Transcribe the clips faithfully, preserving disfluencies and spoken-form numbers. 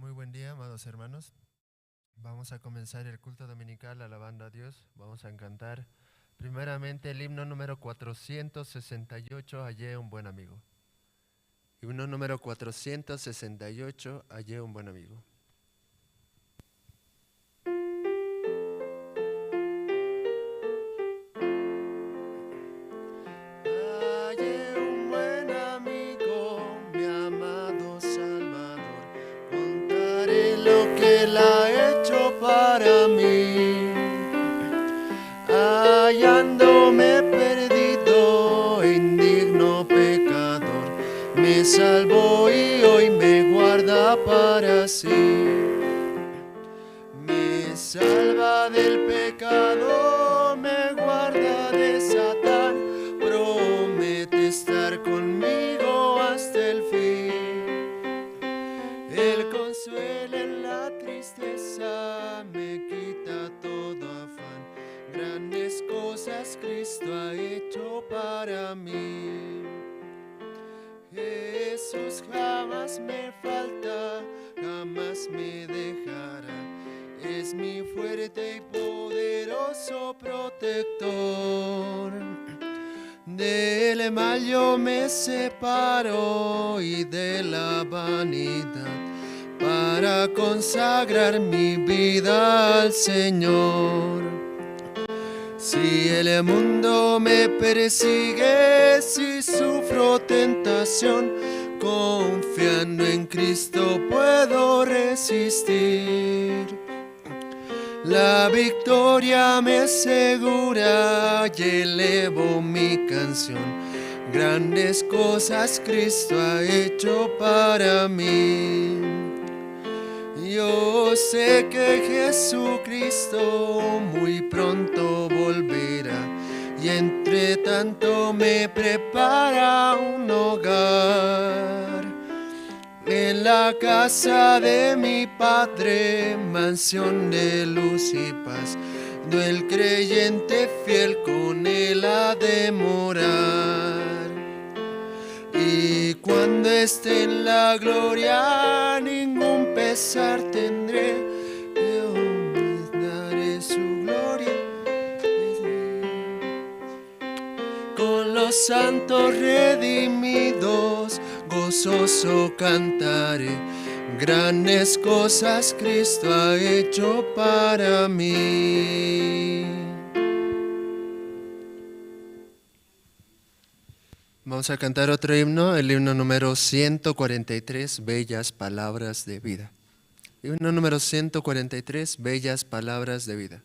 Muy buen día, amados hermanos. Vamos a comenzar el culto dominical alabando a Dios. Vamos a cantar primeramente el himno número cuatrocientos sesenta y ocho, Hallé un buen amigo. Himno número cuatrocientos sesenta y ocho, Hallé un buen amigo. Hallé un buen amigo, mi amado Salvador. Contaré lo que él ha hecho para mí. Hallándome perdido, indigno pecador, me salvó y hoy me guarda para sí. Me salva del pecado, me guarda de Satán, promete estar conmigo hasta el fin. Él consuela en la tristeza, me quita todo afán. Grandes cosas Cristo ha hecho para mí. Jesús jamás me falta, jamás me dejará. Es mi fuerte y poderoso protector. Del mal yo me separo y de la vanidad para consagrar mi vida al Señor. Si el mundo me persigue, si sufro tentación, confiando en Cristo puedo resistir. La victoria me asegura y elevo mi canción. Grandes cosas Cristo ha hecho para mí. Yo sé que Jesucristo muy pronto volverá y entre tanto me prepara un hogar. En la casa de mi Padre, mansión de luz y paz, do el creyente fiel con él ha de morar. Y cuando esté en la gloria, ningún pesar tendré, yo daré su gloria. Con los santos redimidos, gozoso cantaré, grandes cosas Cristo ha hecho para mí. Vamos a cantar otro himno, el himno número ciento cuarenta y tres, Bellas Palabras de Vida. Himno número ciento cuarenta y tres, Bellas Palabras de Vida.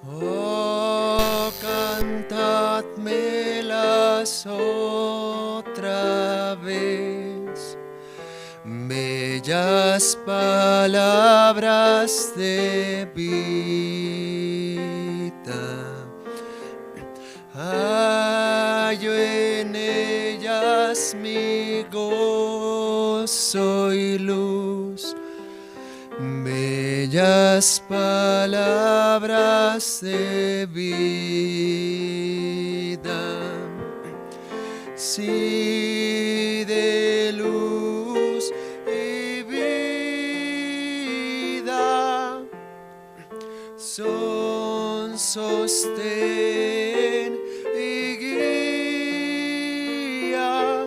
Oh, cantadmelas otra vez, bellas palabras de vida. Hallo en ellas mi gozo y luz, bellas palabras de vida. Sí, de luz y vida son sostén y guía.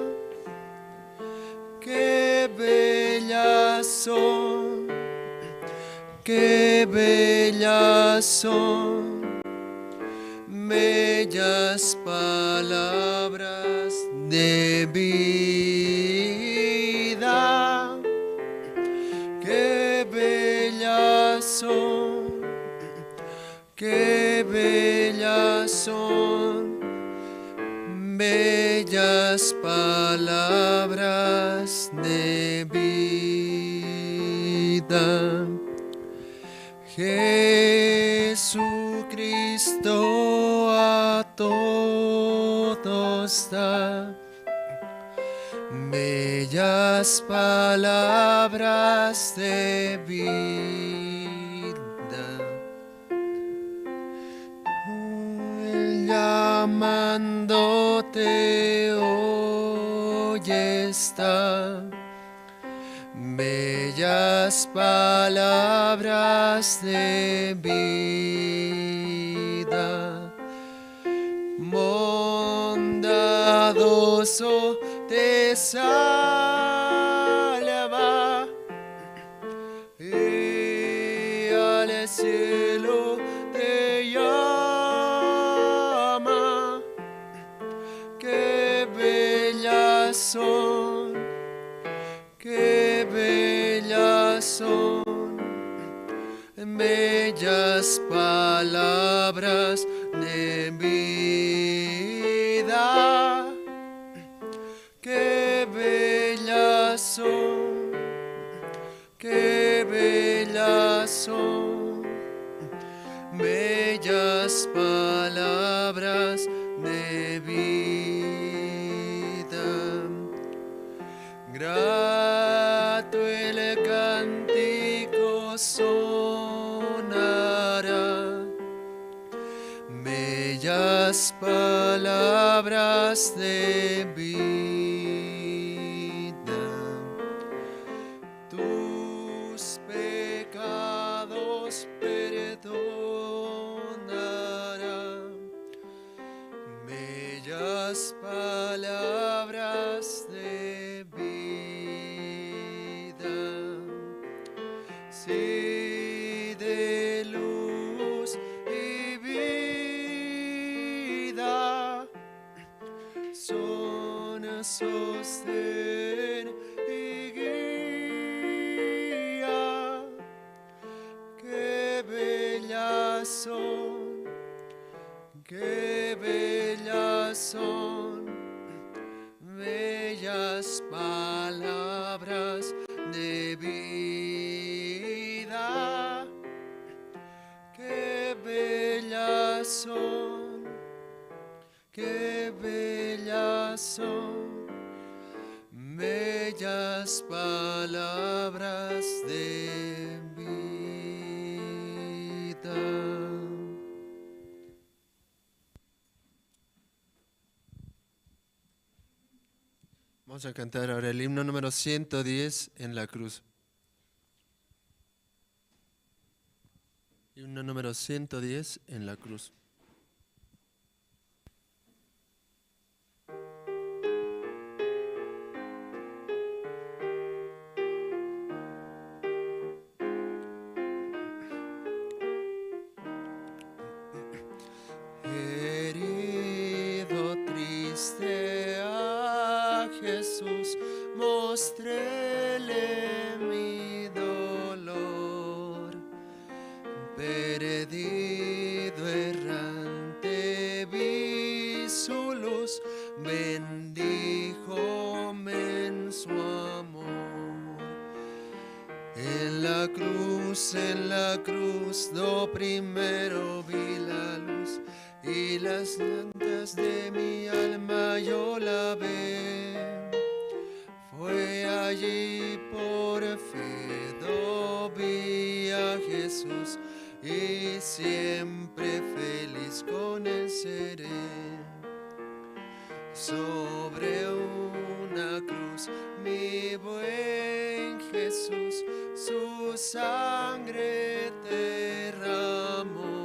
Qué bellas son, qué bellas son, bellas palabras de vida. Qué bellas son, qué bellas son, bellas palabras de vida. Jesucristo a todo Mellas palabras de vida, llamándote hoy está. Bellas palabras de vida, bondadoso te salva y al cielo te llama. Qué bellas son, qué bellas son, bellas palabras de vida. Qué bellas son, qué bellas son, bellas palabras de vida. Grato el cántico sonará, bellas palabras de vida. Tus pecados perdonará, bellas palabras de vida. Sí, de luz y vida, son sostén y guía. Qué bellas son, qué bellas son, bellas palabras de vida. Qué bellas son, qué bellas son, bellas palabras de vida. Vamos a cantar ahora el himno número ciento diez, En la cruz. Himno número ciento diez, En la cruz. Herido, triste a Jesús, mostréle mi dolor. Perdido, errante, vi su luz, bendíjome en su amor. En la cruz, en la cruz, do primero vi la luz, y las manchas de mi alma yo lavé. Fue allí por fe do vi a Jesús, y siempre feliz con él seré. Sobre una cruz, mi buen Jesús su sangre derramó.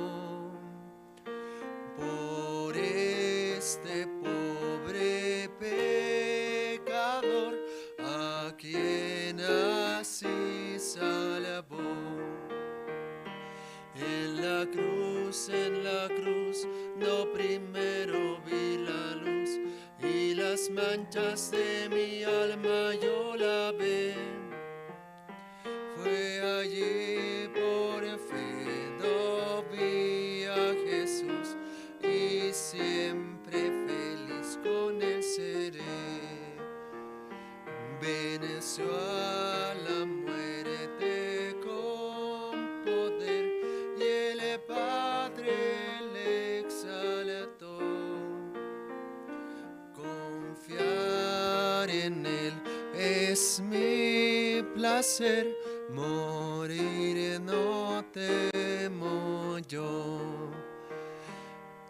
Por este pobre pecador, a quien así salvó. En la cruz, en la cruz, do primero vi la luz, y las manchas de mi alma yo lavé. Fue allí por fe do vi a Jesús, y siempre feliz con él seré. Venció a la muerte con poder, y el Padre le exaltó. mi placer, morir no temo yo.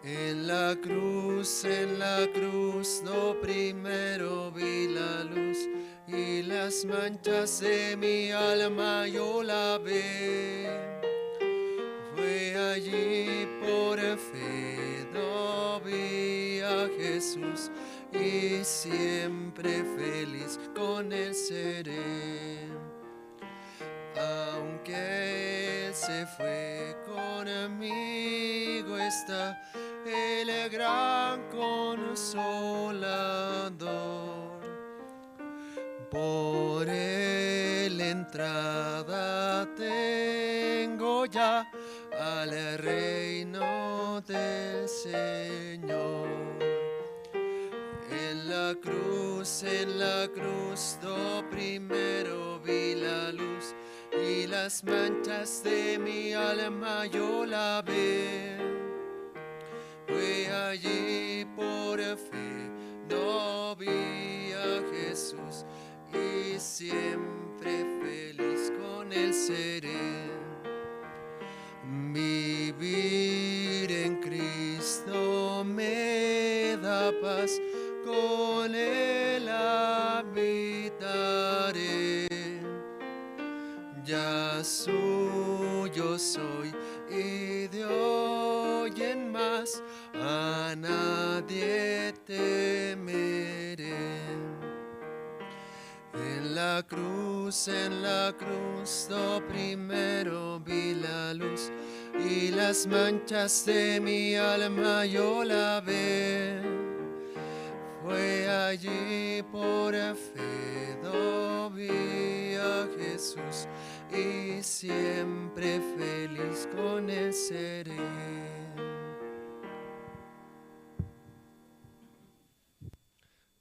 En la cruz, en la cruz, no primero vi la luz, y las manchas de mi alma yo lavé. Fue allí por fe, no vi a Jesús, y siempre feliz con él seré. Aunque él se fue, conmigo está el gran consolador. Por él entrada tengo ya al reino del Señor. En la cruz, en la cruz, do primero vi la luz, y las manchas de mi alma yo lavé. Fue allí por fe, no vi a Jesús, y siempre feliz con él seré. Vivir en Cristo me da paz, con él habitaré. Ya suyo soy, y de hoy en más a nadie temeré. En la cruz, en la cruz, do primero vi la luz, y las manchas de mi alma yo lavé. Fue allí por fe, do vi a Jesús, y siempre feliz con él seré.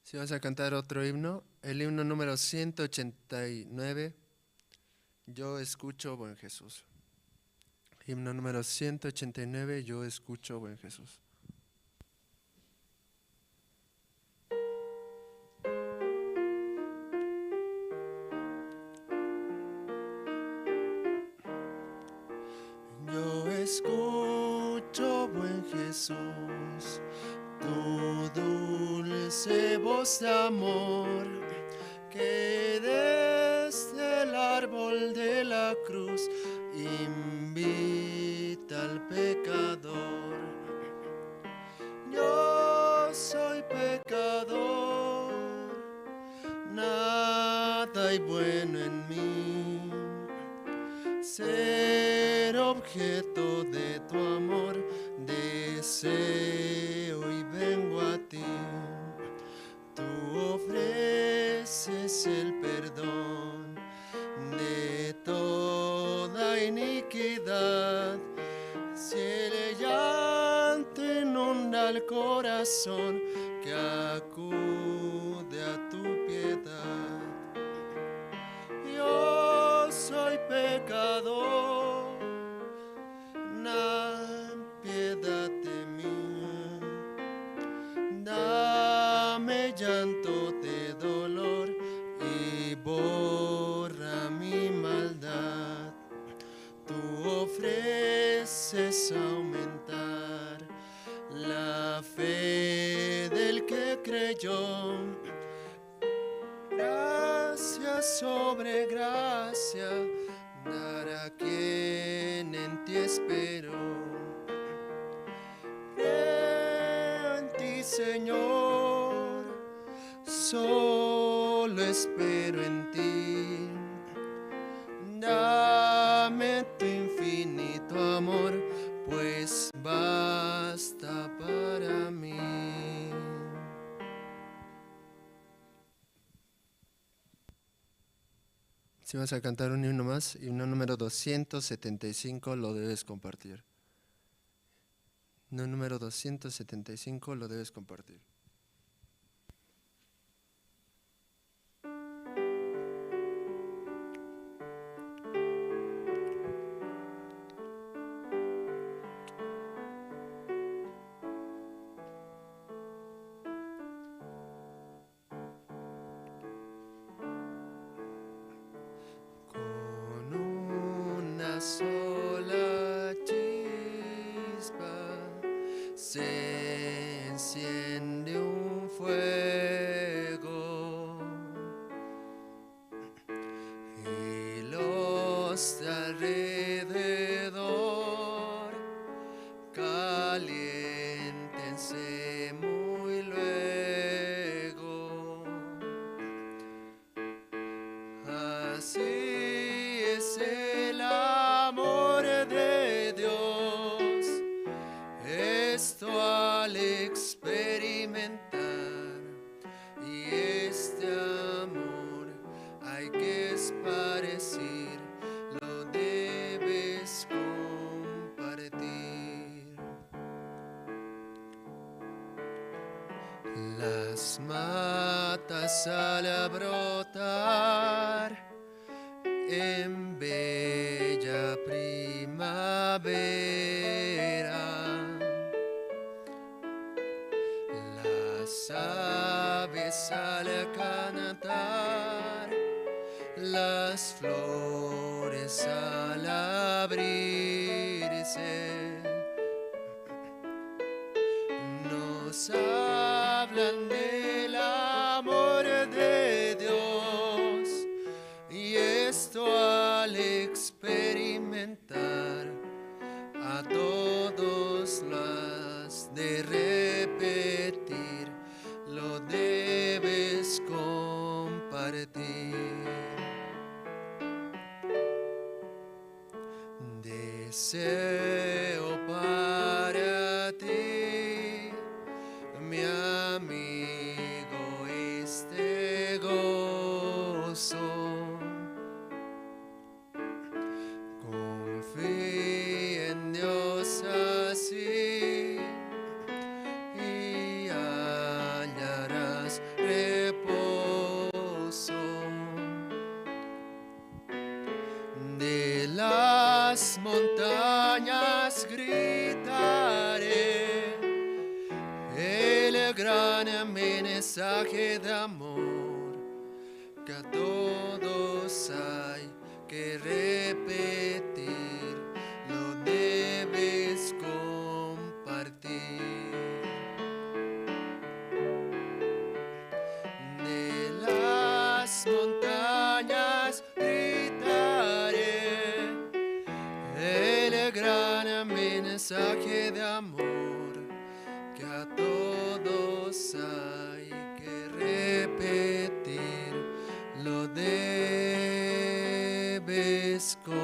Si vas a cantar otro himno, el himno número ciento ochenta y nueve, Yo escucho, buen Jesús. Himno número ciento ochenta y nueve, Yo escucho, buen Jesús. Yo escucho, buen Jesús, tu dulce voz de amor, que desde el árbol de la cruz invita al pecador. Yo soy pecador, nada hay bueno en mí. Ser objeto de tu amor deseo y vengo a ti. Tú ofreces el perdón de toda iniquidad. Si el llanto inunda el corazón que acude a tu piedad. Yo soy pecador, na piedad de mí. Dame llanto de dolor y borra mi maldad. Tú ofreces aumentar la fe del que creyó. Gracia sobre gracia, dar a quien en ti esperó. Creo en ti, Señor, solo espero en ti. Dame tu infinito amor, pues basta para mí. Si vas a cantar un himno más, himno número doscientos setenta y cinco, lo debes compartir. Himno número doscientos setenta y cinco, lo debes compartir. sola chispa se enciende un fuego, y los de alrededor caliéntense muy luego. Así es el amor de Dios, esto al experimentar, y este amor hay que esparcir, lo debes compartir. Las matas al brotar en bella primavera, las aves al cantar, las flores al abrirse, nos hablan del amor de Dios, y esto al experimentar a todos lo has de repetir, lo debes compartir. Deseo para ti, mi amigo, este gozo. Confía en Dios así y hallarás reposo. De las montañas gritaré el gran mensaje de amor que a todos hay que repetir, lo debes compartir. De las montañas gritaré el gran mensaje de amor que a todos hay que repetir, lo debes compartir.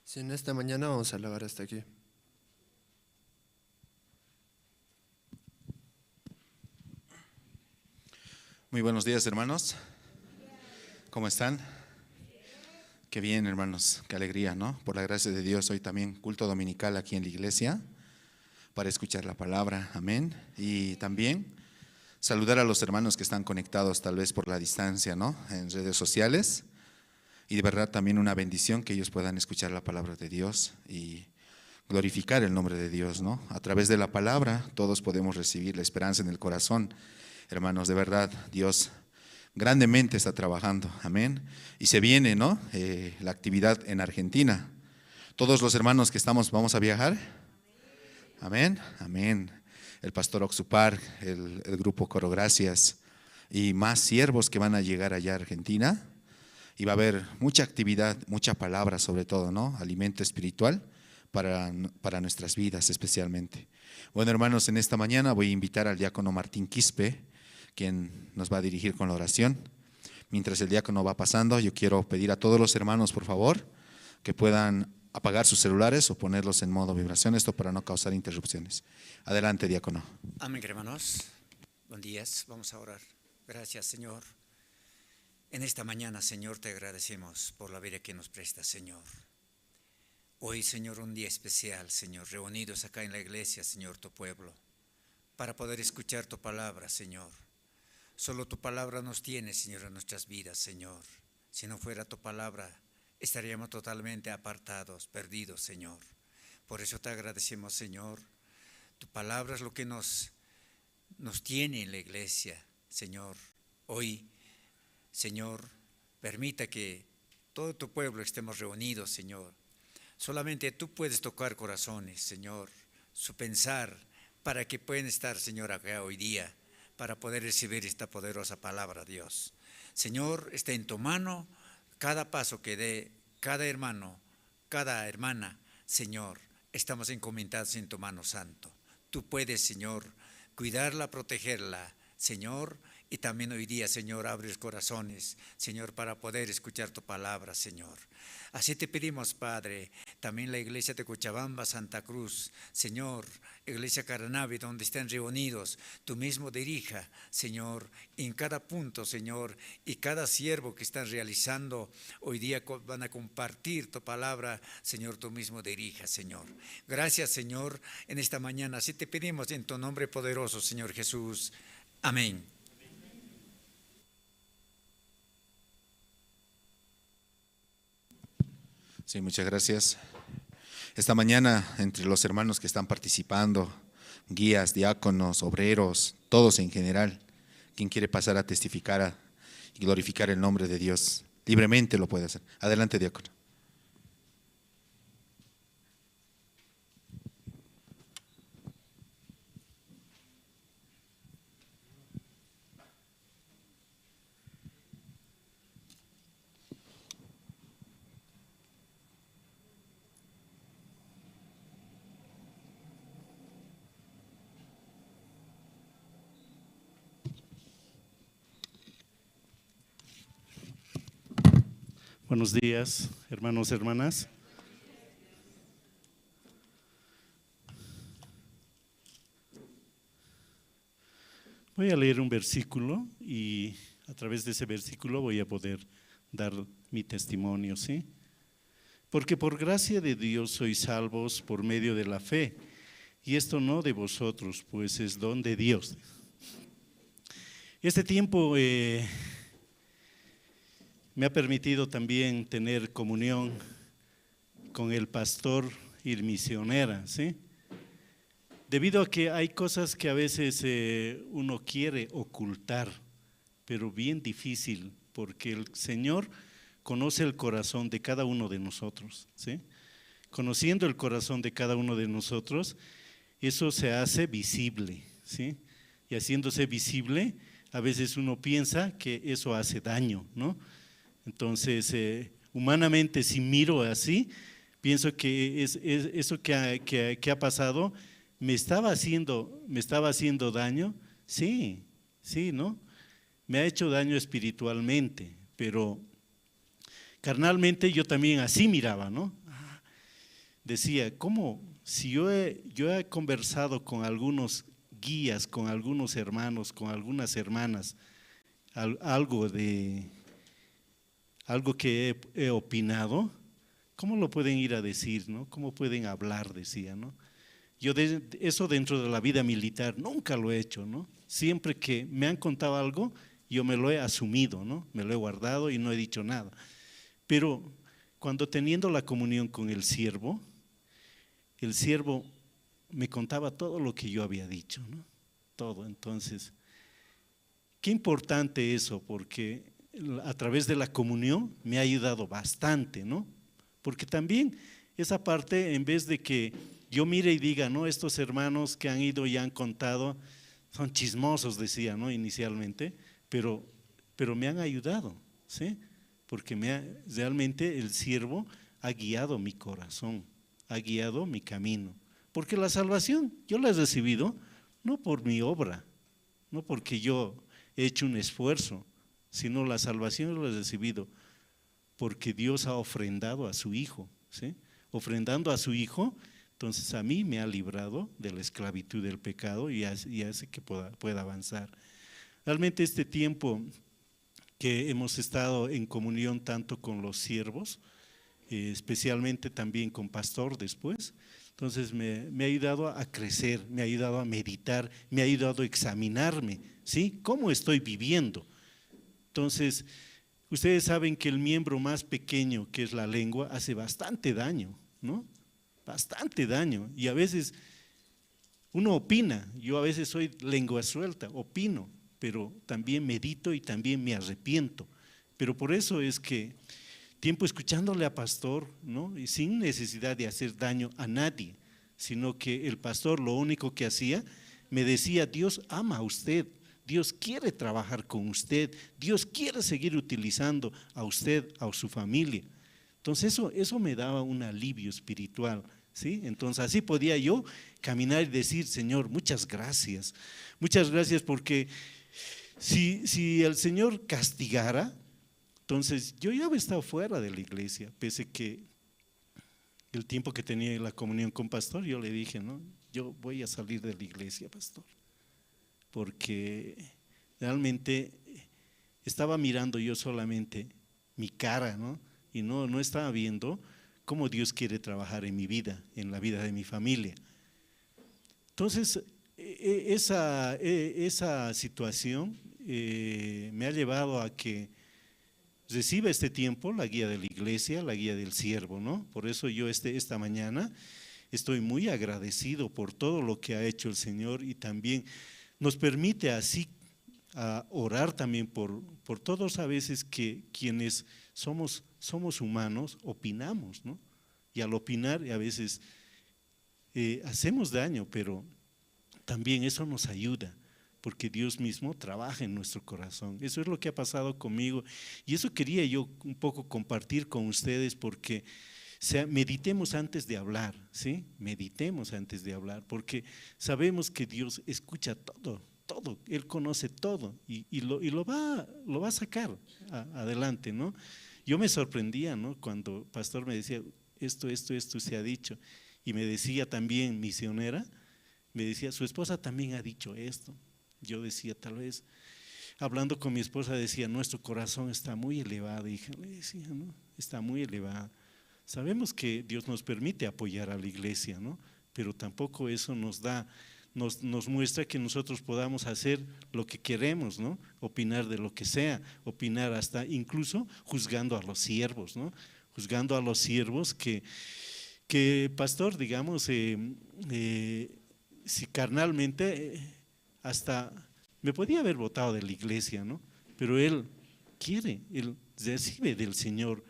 Si en esta mañana vamos a alabar hasta aquí. Muy buenos días, hermanos. ¿Cómo están? Qué bien, hermanos. Qué alegría, ¿no? Por la gracia de Dios, hoy también culto dominical aquí en la iglesia para escuchar la palabra. Amén. Y también saludar a los hermanos que están conectados tal vez por la distancia, ¿no? En redes sociales. Y de verdad también una bendición que ellos puedan escuchar la palabra de Dios y glorificar el nombre de Dios, ¿no? A través de la palabra todos podemos recibir la esperanza en el corazón. Hermanos, de verdad, Dios grandemente está trabajando. Amén. Y se viene, ¿no? Eh, la actividad en Argentina. Todos los hermanos que estamos, vamos a viajar. Amén. Amén. El pastor Oxupar, el, el grupo Coro Gracias y más siervos que van a llegar allá a Argentina. Y va a haber mucha actividad, mucha palabra sobre todo, ¿no? Alimento espiritual para, para nuestras vidas especialmente. Bueno, hermanos, en esta mañana voy a invitar al diácono Martín Quispe, quien nos va a dirigir con la oración. Mientras el diácono va pasando, yo quiero pedir a todos los hermanos, por favor, que puedan apagar sus celulares o ponerlos en modo vibración, esto para no causar interrupciones. Adelante, diácono. Amén, hermanos. Buen día. Vamos a orar. Gracias, Señor. En esta mañana, Señor, te agradecemos por la vida que nos prestas, Señor. Hoy, Señor, un día especial, Señor, reunidos acá en la iglesia, Señor, tu pueblo, para poder escuchar tu palabra, Señor. Solo tu palabra nos tiene, Señor, en nuestras vidas, Señor. Si no fuera tu palabra, estaríamos totalmente apartados, perdidos, Señor. Por eso te agradecemos, Señor, Tu palabra es lo que nos, nos tiene en la iglesia, Señor. Hoy, Señor, permita que todo tu pueblo estemos reunidos, Señor. Solamente tú puedes tocar corazones, Señor, su pensar, para que puedan estar, Señor, acá hoy día, para poder recibir esta poderosa palabra, Dios. Señor, está en tu mano cada paso que dé cada hermano, cada hermana, Señor. Estamos encomendados en tu mano, Santo. Tú puedes, Señor, cuidarla, protegerla, Señor, y también hoy día, Señor, abre los corazones, Señor, para poder escuchar tu palabra, Señor. Así te pedimos, Padre, también la iglesia de Cochabamba, Santa Cruz, Señor, iglesia Caranavi, donde estén reunidos, tú mismo dirija, Señor, en cada punto, Señor, y cada siervo que están realizando hoy día co-, van a compartir tu palabra, Señor, tú mismo dirija, Señor. Gracias, Señor, en esta mañana. Así te pedimos en tu nombre poderoso, Señor Jesús. Amén. Sí, muchas gracias. Esta mañana, entre los hermanos que están participando, guías, diáconos, obreros, todos en general, ¿quién quiere pasar a testificar a, y glorificar el nombre de Dios? Libremente lo puede hacer. Adelante, diácono. Buenos días, hermanos, hermanas. Voy a leer un versículo y a través de ese versículo voy a poder dar mi testimonio, ¿sí? Porque por gracia de Dios sois salvos por medio de la fe, y esto no de vosotros, pues es don de Dios. Este tiempo, eh, me ha permitido también tener comunión con el pastor y el misionera, ¿sí? Debido a que hay cosas que a veces, eh, uno quiere ocultar, pero bien difícil, porque el Señor conoce el corazón de cada uno de nosotros, ¿sí? Conociendo el corazón de cada uno de nosotros, eso se hace visible, ¿sí? Y haciéndose visible, a veces uno piensa que eso hace daño, ¿no? Entonces, eh, humanamente, si miro así, pienso que es, es, eso que ha, que, que ha pasado, me estaba haciendo, me estaba haciendo daño. Sí, sí, ¿no? Me ha hecho daño espiritualmente, pero carnalmente yo también así miraba, ¿no? Ah, decía, ¿cómo? Si yo he, yo he conversado con algunos guías, con algunos hermanos, con algunas hermanas, al-, algo de, algo que he, he opinado, ¿cómo lo pueden ir a decir, no? ¿Cómo pueden hablar? Decía, ¿no? Yo de, eso dentro de la vida militar nunca lo he hecho, ¿no? Siempre que me han contado algo, yo me lo he asumido, ¿no? Me lo he guardado y no he dicho nada. Pero cuando teniendo la comunión con el siervo, el siervo me contaba todo lo que yo había dicho, ¿no? Todo. Entonces, qué importante eso, porque a través de la comunión me ha ayudado bastante, ¿no? Porque también esa parte, en vez de que yo mire y diga, no, estos hermanos que han ido y han contado son chismosos, decía, ¿no? Inicialmente, pero, pero me han ayudado, ¿sí? Porque me ha, realmente el siervo ha guiado mi corazón, ha guiado mi camino. Porque la salvación yo la he recibido no por mi obra, no porque yo he hecho un esfuerzo, sino la salvación la he recibido porque Dios ha ofrendado a su Hijo, ¿sí? Ofrendando a su Hijo, entonces a mí me ha librado de la esclavitud del pecado y hace, y hace que pueda, pueda avanzar. Realmente este tiempo que hemos estado en comunión tanto con los siervos, eh, especialmente también con pastor después. Entonces me, me ha ayudado a crecer, me ha ayudado a meditar, me ha ayudado a examinarme, ¿sí? ¿Cómo estoy viviendo? Entonces, ustedes saben que el miembro más pequeño, que es la lengua, hace bastante daño, ¿no? Bastante daño. Y a veces Uno opina, yo a veces soy lengua suelta, opino, pero también medito y también me arrepiento. Pero por eso es que tiempo escuchándole a pastor, ¿no? Y sin necesidad de hacer daño a nadie, sino que el pastor lo único que hacía, me decía: "Dios ama a usted, Dios quiere trabajar con usted, Dios quiere seguir utilizando a usted, a su familia". Entonces eso, eso me daba un alivio espiritual, ¿sí? Entonces así podía yo caminar y decir: "Señor, muchas gracias, muchas gracias", porque si, si el Señor castigara, entonces yo ya hubiera estado fuera de la iglesia, pese que el tiempo que tenía la comunión con pastor, yo le dije: "No, yo voy a salir de la iglesia, pastor", porque realmente estaba mirando yo solamente mi cara, ¿no? Y no, no estaba viendo cómo Dios quiere trabajar en mi vida, en la vida de mi familia. Entonces, e- e- esa, e- esa situación eh, me ha llevado a que reciba este tiempo la guía de la iglesia, la guía del siervo, ¿no? Por eso yo este, esta mañana estoy muy agradecido por todo lo que ha hecho el Señor y también nos permite así a orar también por, por todos a veces que quienes somos, somos humanos, opinamos, ¿no? Y al opinar, a veces eh, hacemos daño, pero también eso nos ayuda, porque Dios mismo trabaja en nuestro corazón. Eso es lo que ha pasado conmigo y eso quería yo un poco compartir con ustedes, porque, o sea, meditemos antes de hablar, ¿sí? Meditemos antes de hablar, porque sabemos que Dios escucha todo, todo, Él conoce todo y, y lo, y lo va, lo va a sacar a- adelante, ¿no? Yo me sorprendía, ¿no? Cuando pastor me decía: "Esto, esto, esto se ha dicho". Y me decía también misionera, me decía: "Su esposa también ha dicho esto". Yo decía, tal vez, hablando con mi esposa, decía: "Nuestro corazón está muy elevado, hija", le decía, ¿no? "Está muy elevado". Sabemos que Dios nos permite apoyar a la iglesia, ¿no? Pero tampoco eso nos da, nos, nos muestra que nosotros podamos hacer lo que queremos, ¿no? Opinar de lo que sea, opinar hasta incluso juzgando a los siervos, ¿no? Juzgando a los siervos que, que pastor, digamos, eh, eh, si carnalmente eh, hasta me podía haber botado de la iglesia, ¿no? Pero él quiere, él recibe del Señor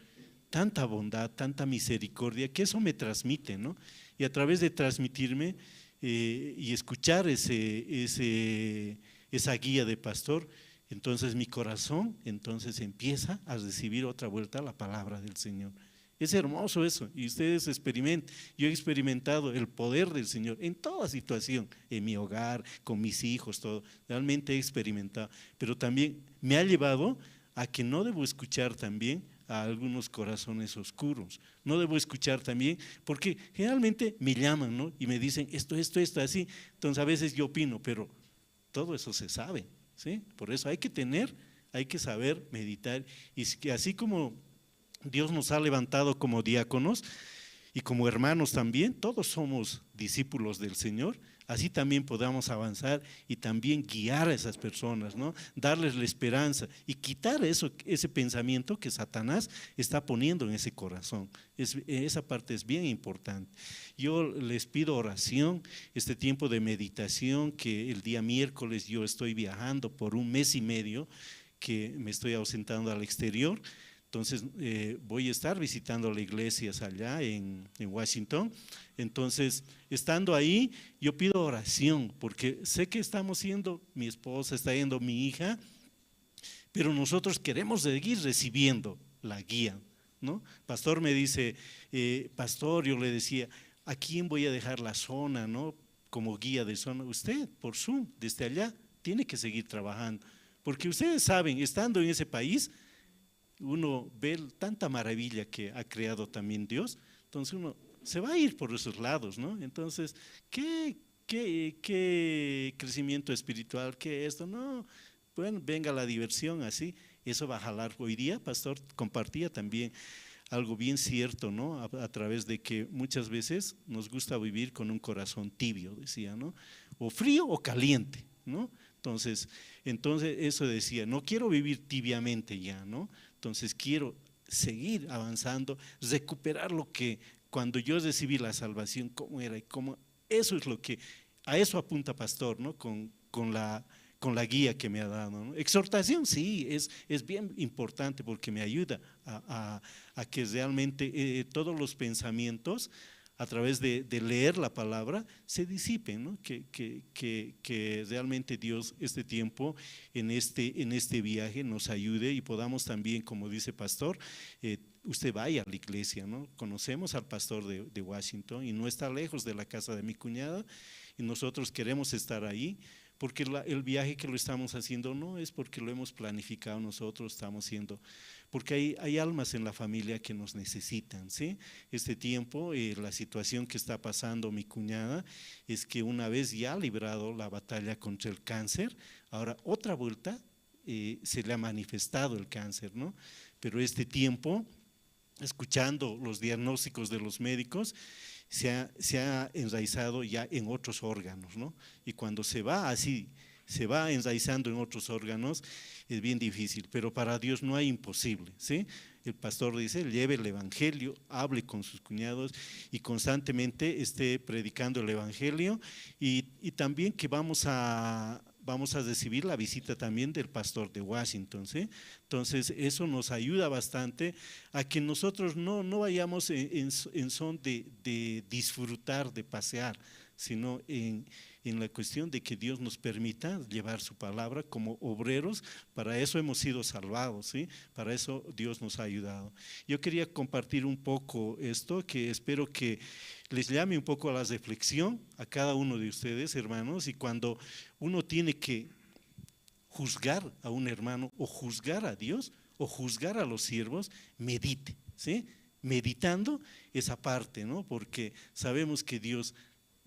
tanta bondad, tanta misericordia, que eso me transmite, ¿no? Y a través de transmitirme eh, y escuchar ese, ese, esa guía de pastor, entonces mi corazón entonces empieza a recibir otra vuelta la palabra del Señor. Es hermoso eso, y ustedes experimentan, yo he experimentado el poder del Señor en toda situación, en mi hogar, con mis hijos, todo. Realmente he experimentado, pero también me ha llevado a que no debo escuchar también a algunos corazones oscuros. No debo escuchar también, porque generalmente me llaman, ¿no? Y me dicen: "Esto, esto, esto, así". Entonces a veces yo opino, pero todo eso se sabe, ¿sí? Por eso hay que tener, hay que saber meditar. Y si- así como Dios nos ha levantado como diáconos y como hermanos también, todos somos discípulos del Señor, así también podamos avanzar y también guiar a esas personas, ¿no? Darles la esperanza y quitar eso, ese pensamiento que Satanás está poniendo en ese corazón. Es- esa parte es bien importante. Yo les pido oración, este tiempo de meditación, que el día miércoles yo estoy viajando por un mes y medio, que me estoy ausentando al exterior. Entonces, eh, voy a estar visitando las iglesias allá en, en Washington. Entonces, estando ahí, yo pido oración, porque sé que estamos yendo, mi esposa está yendo, mi hija, pero nosotros queremos seguir recibiendo la guía, ¿no? Pastor me dice, eh, pastor, yo le decía, ¿a quién voy a dejar la zona, no? Como guía de zona. Usted, por Zoom, desde allá, tiene que seguir trabajando. Porque ustedes saben, estando en ese país, uno ve tanta maravilla que ha creado también Dios, entonces uno se va a ir por esos lados, ¿no? Entonces, ¿qué, qué, qué crecimiento espiritual? ¿Qué esto? No, bueno, venga la diversión así, eso va a jalar. Hoy día, pastor, compartía también algo bien cierto, ¿no? A, a través de que muchas veces nos gusta vivir con un corazón tibio, decía, ¿no? O frío o caliente, ¿no? Entonces, entonces eso decía, no quiero vivir tibiamente ya, ¿no? Entonces quiero seguir avanzando, recuperar lo que cuando yo recibí la salvación, cómo era y cómo, eso es lo que a eso apunta, pastor, ¿no? Con, con la, con la guía que me ha dado, ¿no? Exhortación, sí, es, es bien importante porque me ayuda a, a- a que realmente, eh, todos los pensamientos a través de, de leer la palabra se disipen, ¿no? Que, que, que, que realmente Dios este tiempo, en este, en este viaje, nos ayude y podamos también, como dice pastor, eh, usted vaya a la iglesia, ¿no? Conocemos al pastor de, de Washington y no está lejos de la casa de mi cuñada y nosotros queremos estar ahí porque la- el viaje que lo estamos haciendo no es porque lo hemos planificado nosotros, estamos haciendo, porque hay, hay almas en la familia que nos necesitan, ¿sí? Este tiempo, eh, la situación que está pasando mi cuñada es que una vez ya ha librado la batalla contra el cáncer, ahora otra vuelta, eh, se le ha manifestado el cáncer, ¿no? Pero este tiempo, escuchando los diagnósticos de los médicos, se ha, se ha enraizado ya en otros órganos, ¿no? Y cuando se va así, se va enraizando en otros órganos, es bien difícil, pero para Dios no hay imposible, ¿sí? El pastor dice, lleve el evangelio, hable con sus cuñados y constantemente esté predicando el evangelio y, y también que vamos a, vamos a recibir la visita también del pastor de Washington, ¿sí? Entonces, eso nos ayuda bastante a que nosotros no, no vayamos en, en s- en son de, de disfrutar, de pasear, sino en, en la cuestión de que Dios nos permita llevar su palabra como obreros. Para eso hemos sido salvados, ¿sí? Para eso Dios nos ha ayudado. Yo quería compartir un poco esto, que espero que les llame un poco a la reflexión a cada uno de ustedes, hermanos, y cuando uno tiene que juzgar a un hermano o juzgar a Dios o juzgar a los siervos, medite, ¿sí? Meditando esa parte, ¿no? Porque sabemos que Dios,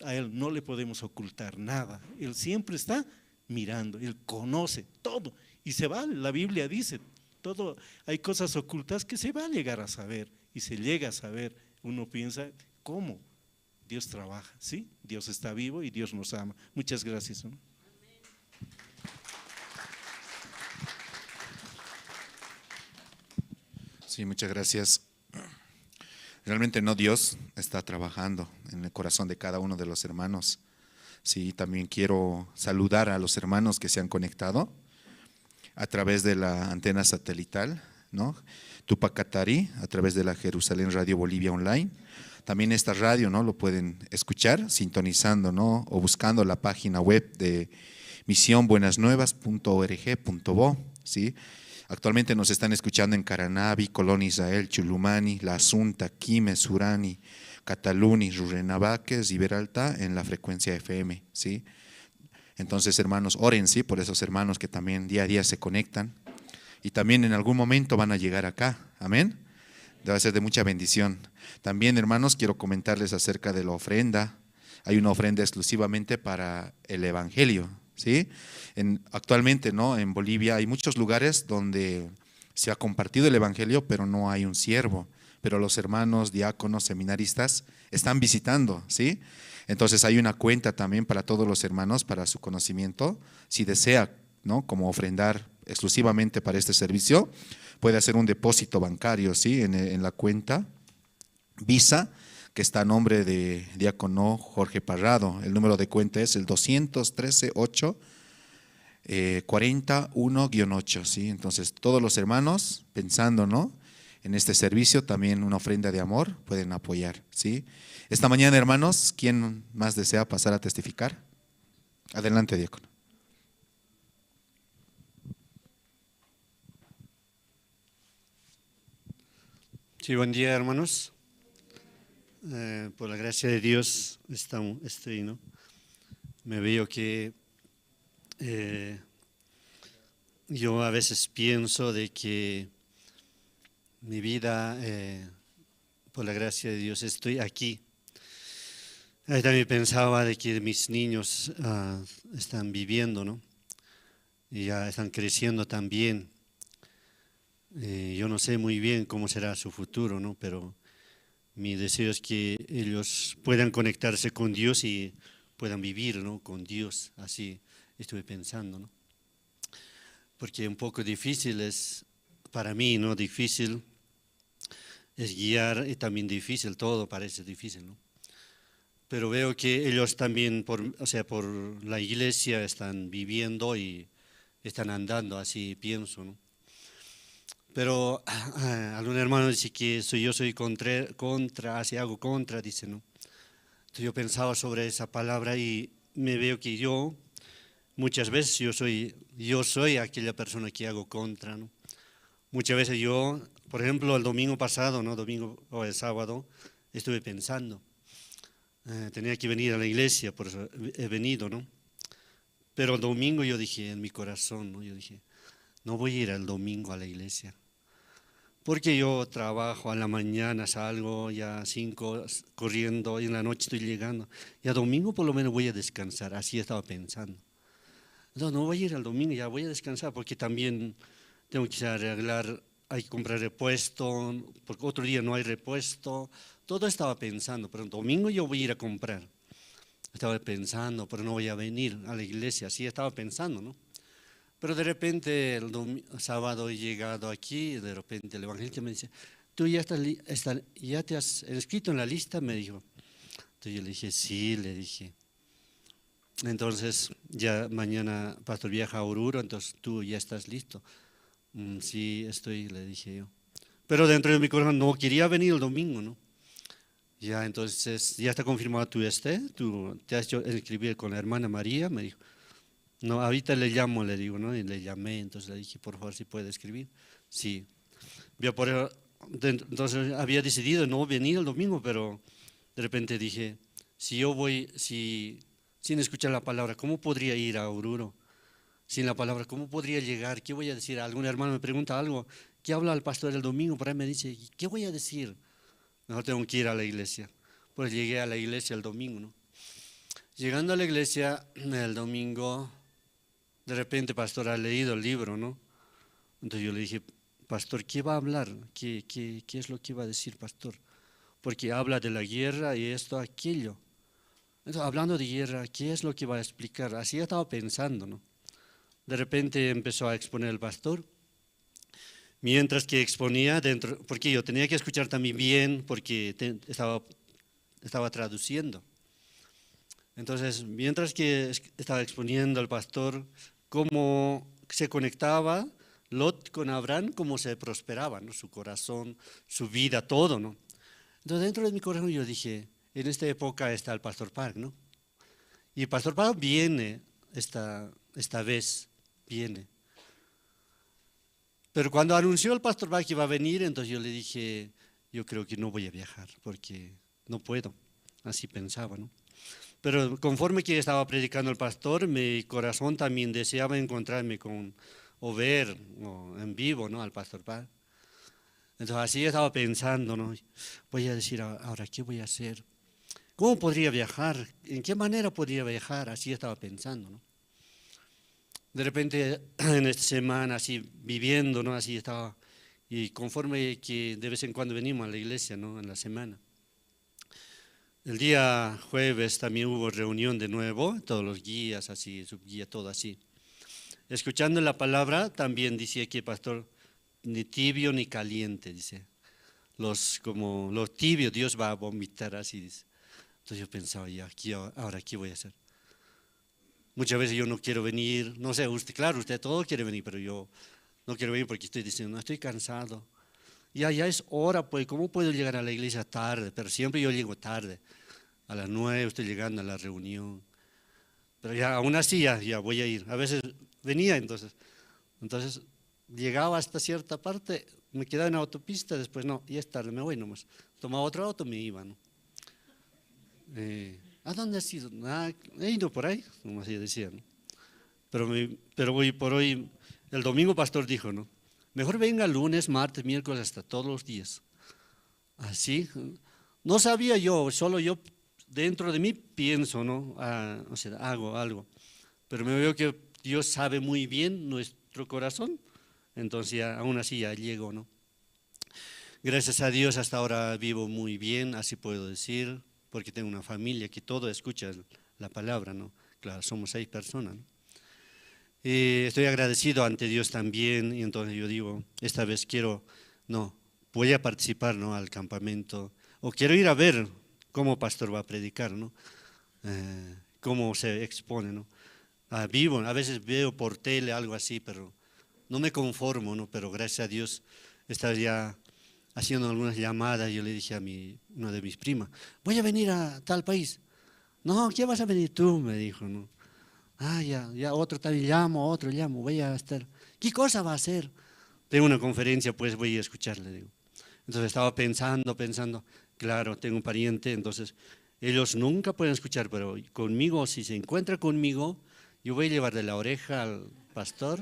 a Él no le podemos ocultar nada. Él siempre está mirando, Él conoce todo. Y se va, la Biblia dice, todo, hay cosas ocultas que se va a llegar a saber y se llega a saber. Uno piensa, ¿cómo? Dios trabaja, ¿sí? Dios está vivo y Dios nos ama. Muchas gracias, ¿no? Sí, muchas gracias. Realmente no, Dios está trabajando en el corazón de cada uno de los hermanos. Sí, también quiero saludar a los hermanos que se han conectado a través de la antena satelital, ¿no? Tupac Katari, a través de la Jerusalén Radio Bolivia Online. También esta radio, ¿no? Lo pueden escuchar sintonizando, ¿no? O buscando la página web de misión buenas nuevas punto org punto bo, ¿sí? Actualmente nos están escuchando en Caranavi, Colón Israel, Chulumani, La Asunta, Quime, Surani, Cataluni, Rurrenabaque, Riberalta, en la frecuencia F M, ¿sí? Entonces, hermanos, oren, ¿sí? Por esos hermanos que también día a día se conectan y también en algún momento van a llegar acá. Amén. Debe ser de mucha bendición. También, hermanos, quiero comentarles acerca de la ofrenda. Hay una ofrenda exclusivamente para el evangelio, ¿sí? En, actualmente, ¿no? En Bolivia hay muchos lugares donde se ha compartido el evangelio, pero no hay un siervo. Pero los hermanos, diáconos, seminaristas están visitando, ¿sí? Entonces hay una cuenta también para todos los hermanos, para su conocimiento. Si desea, ¿no? Como ofrendar exclusivamente para este servicio, puede hacer un depósito bancario, ¿sí? En, en la cuenta Visa, que está a nombre de diácono Jorge Parrado. El número de cuenta es el doscientos trece ocho, eh, cuarenta uno guion ocho, ¿sí? Entonces, todos los hermanos, pensando, ¿no? En este servicio, también una ofrenda de amor, pueden apoyar, ¿sí? Esta mañana, hermanos, ¿quién más desea pasar a testificar? Adelante, diácono. Sí, buen día, hermanos. Eh, por la gracia de Dios, estamos, estoy, ¿no? Me veo que eh, yo a veces pienso de que mi vida, eh, por la gracia de Dios, estoy aquí. Ahí también pensaba de que mis niños ah, están viviendo, ¿no? Y ya están creciendo también. Eh, yo no sé muy bien cómo será su futuro, ¿no? Pero mi deseo es que ellos puedan conectarse con Dios y puedan vivir, ¿no? Con Dios, así estuve pensando, ¿no? Porque un poco difícil es, para mí, ¿no? Difícil es guiar y también difícil, todo parece difícil, ¿no? pero veo que ellos también, por, o sea, por la iglesia están viviendo y están andando, así pienso, ¿no? Pero algún hermano dice que soy, yo soy contra, contra, así hago contra, dice, ¿no? Entonces yo pensaba sobre esa palabra y me veo que yo, muchas veces yo soy, yo soy aquella persona que hago contra, ¿no? Muchas veces yo, por ejemplo, el domingo pasado, ¿no? Domingo o el sábado, estuve pensando, eh, tenía que venir a la iglesia, por eso he venido, ¿no? Pero el domingo yo dije en mi corazón, ¿no? Yo dije, no voy a ir el domingo a la iglesia. Porque yo trabajo a la mañana, salgo ya cinco s- corriendo, y en la noche estoy llegando. Y a domingo por lo menos voy a descansar, así estaba pensando. Entonces, no voy a ir al domingo, ya voy a descansar, porque también tengo que arreglar, hay que comprar repuesto, porque otro día no hay repuesto. Todo estaba pensando, pero el domingo yo voy a ir a comprar. Estaba pensando, pero no voy a venir a la iglesia, así estaba pensando, ¿no? Pero de repente el domi- sábado he llegado aquí, y de repente el evangelista me dice, tú ya estás, li- está- ya te has inscrito en la lista, me dijo. Entonces yo le dije, sí, le dije. Entonces ya mañana pastor viaja a Oruro, entonces tú ya estás listo. "Mm, sí, estoy", le dije yo. Pero dentro de mi corazón no quería venir el domingo, ¿no? Ya, entonces, ya está confirmado tú este, tú te has hecho escribir con la hermana María, me dijo. No, ahorita le llamo, le digo, ¿no? Y le llamé, entonces le dije, por favor, si puede escribir. Sí. Yo por eso, de- entonces había decidido no venir el domingo, pero de repente dije, si yo voy, si, sin escuchar la palabra, ¿cómo podría ir a Oruro? Sin la palabra, ¿cómo podría llegar? ¿Qué voy a decir? Algún hermano me pregunta algo, ¿qué habla el pastor el domingo? Por ahí me dice, ¿qué voy a decir? Mejor tengo que ir a la iglesia. Pues llegué a la iglesia el domingo, ¿no? Llegando a la iglesia el domingo, de repente, pastor, ha leído el libro, ¿no? Entonces yo le dije, pastor, ¿qué va a hablar? ¿Qué, qué, qué es lo que va a decir, pastor? Porque habla de la guerra y esto, aquello. Entonces, hablando de guerra, ¿qué es lo que va a explicar? Así estaba pensando, ¿no? De repente empezó a exponer el pastor. Mientras que exponía dentro, porque yo tenía que escuchar también bien, porque te- estaba, estaba traduciendo. Entonces, mientras que es- estaba exponiendo al pastor cómo se conectaba Lot con Abraham, cómo se prosperaba, ¿no? Su corazón, su vida, todo, ¿no? Entonces, dentro de mi corazón yo dije, en esta época está el pastor Park, ¿no? Y el pastor Park viene esta, esta vez, viene. Pero cuando anunció el pastor Park que iba a venir, entonces yo le dije, yo creo que no voy a viajar porque no puedo. Así pensaba, ¿no? Pero conforme que estaba predicando el pastor, mi corazón también deseaba encontrarme con, o ver, o en vivo, ¿no? Al pastor Park. Entonces así estaba pensando, ¿no? Voy a decir, "A- ahora, ¿qué voy a hacer? ¿Cómo podría viajar? ¿En qué manera podría viajar?" Así estaba pensando, ¿no? De repente, en esta semana, así viviendo, ¿no? Así estaba. Y conforme que de vez en cuando venimos a la iglesia, ¿no? En la semana. El día jueves también hubo reunión de nuevo, todos los guías, así, subguía, todo así. Escuchando la palabra, también decía que pastor, ni tibio ni caliente, dice. Los, como los tibios, Dios va a vomitar, así dice. Entonces yo pensaba, ya, aquí, ahora, ¿qué voy a hacer? Muchas veces yo no quiero venir, no sé, usted, claro, usted todo quiere venir, pero yo no quiero venir porque estoy diciendo, no, estoy cansado. Ya, ya es hora, pues, ¿cómo puedo llegar a la iglesia tarde? Pero siempre yo llego tarde. A las nueve estoy llegando a la reunión. Pero ya, aún así, ya, ya voy a ir. A veces venía entonces. Entonces, llegaba hasta cierta parte, me quedaba en la autopista, después no, ya es tarde, me voy nomás. Tomaba otro auto, me iba, ¿no? Eh, ¿a dónde has ido? "Ah, he ido por ahí", nomás yo decía, ¿no? Pero, me, pero hoy por hoy, el domingo pastor dijo, ¿no? Mejor venga lunes, martes, miércoles, hasta todos los días. Así. No sabía yo, solo yo dentro de mí pienso, ¿no? Ah, o sea, hago algo. Pero me veo que Dios sabe muy bien nuestro corazón, entonces ya, aún así ya llego, ¿no? Gracias a Dios hasta ahora vivo muy bien, así puedo decir, porque tengo una familia que todo escucha la palabra, ¿no? Claro, somos seis personas, ¿no? Y estoy agradecido ante Dios también, y entonces yo digo, esta vez quiero, no, voy a participar, ¿no? Al campamento, o quiero ir a ver cómo pastor va a predicar, ¿no? Eh, cómo se expone, ¿no? Ah, vivo, a veces veo por tele, algo así, pero no me conformo, ¿no? Pero gracias a Dios, estaba ya haciendo algunas llamadas, yo le dije a mi, una de mis primas, "Voy a venir a tal país". "No, ¿qué vas a venir tú?", me dijo, ¿no? "Ah, ya, ya, otro también llamo, otro llamo, voy a estar. ¿Qué cosa va a hacer?". "Tengo una conferencia, pues voy a escuchar", le digo. Entonces estaba pensando, pensando, claro, tengo un pariente, entonces ellos nunca pueden escuchar, pero conmigo, si se encuentra conmigo, yo voy a llevar de la oreja al pastor,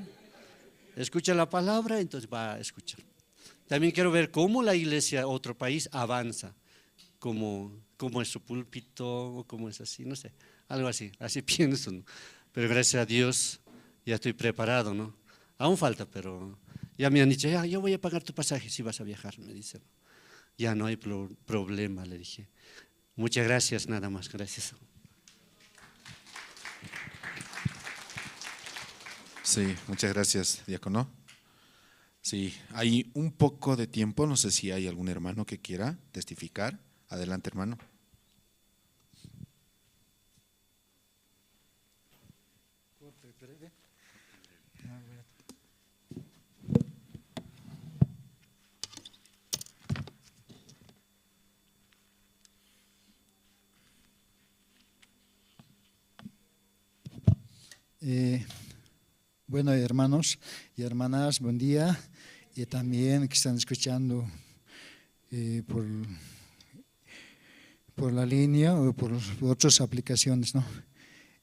escucha la palabra, entonces va a escuchar. También quiero ver cómo la iglesia, otro país, avanza, cómo, cómo es su púlpito, o cómo es así, no sé, algo así, así pienso, ¿no? Pero gracias a Dios ya estoy preparado, ¿no? Aún falta, pero ya me han dicho, "Ya, yo voy a pagar tu pasaje si vas a viajar", me dicen. "Ya no hay pro-, problema", le dije. Muchas gracias, nada más, gracias. Sí, muchas gracias, diácono. Sí, hay un poco de tiempo, no sé si hay algún hermano que quiera testificar. Adelante, hermano. Eh, bueno, hermanos y hermanas, buen día. Y también que están escuchando eh, por, por la línea o por otras aplicaciones, ¿no?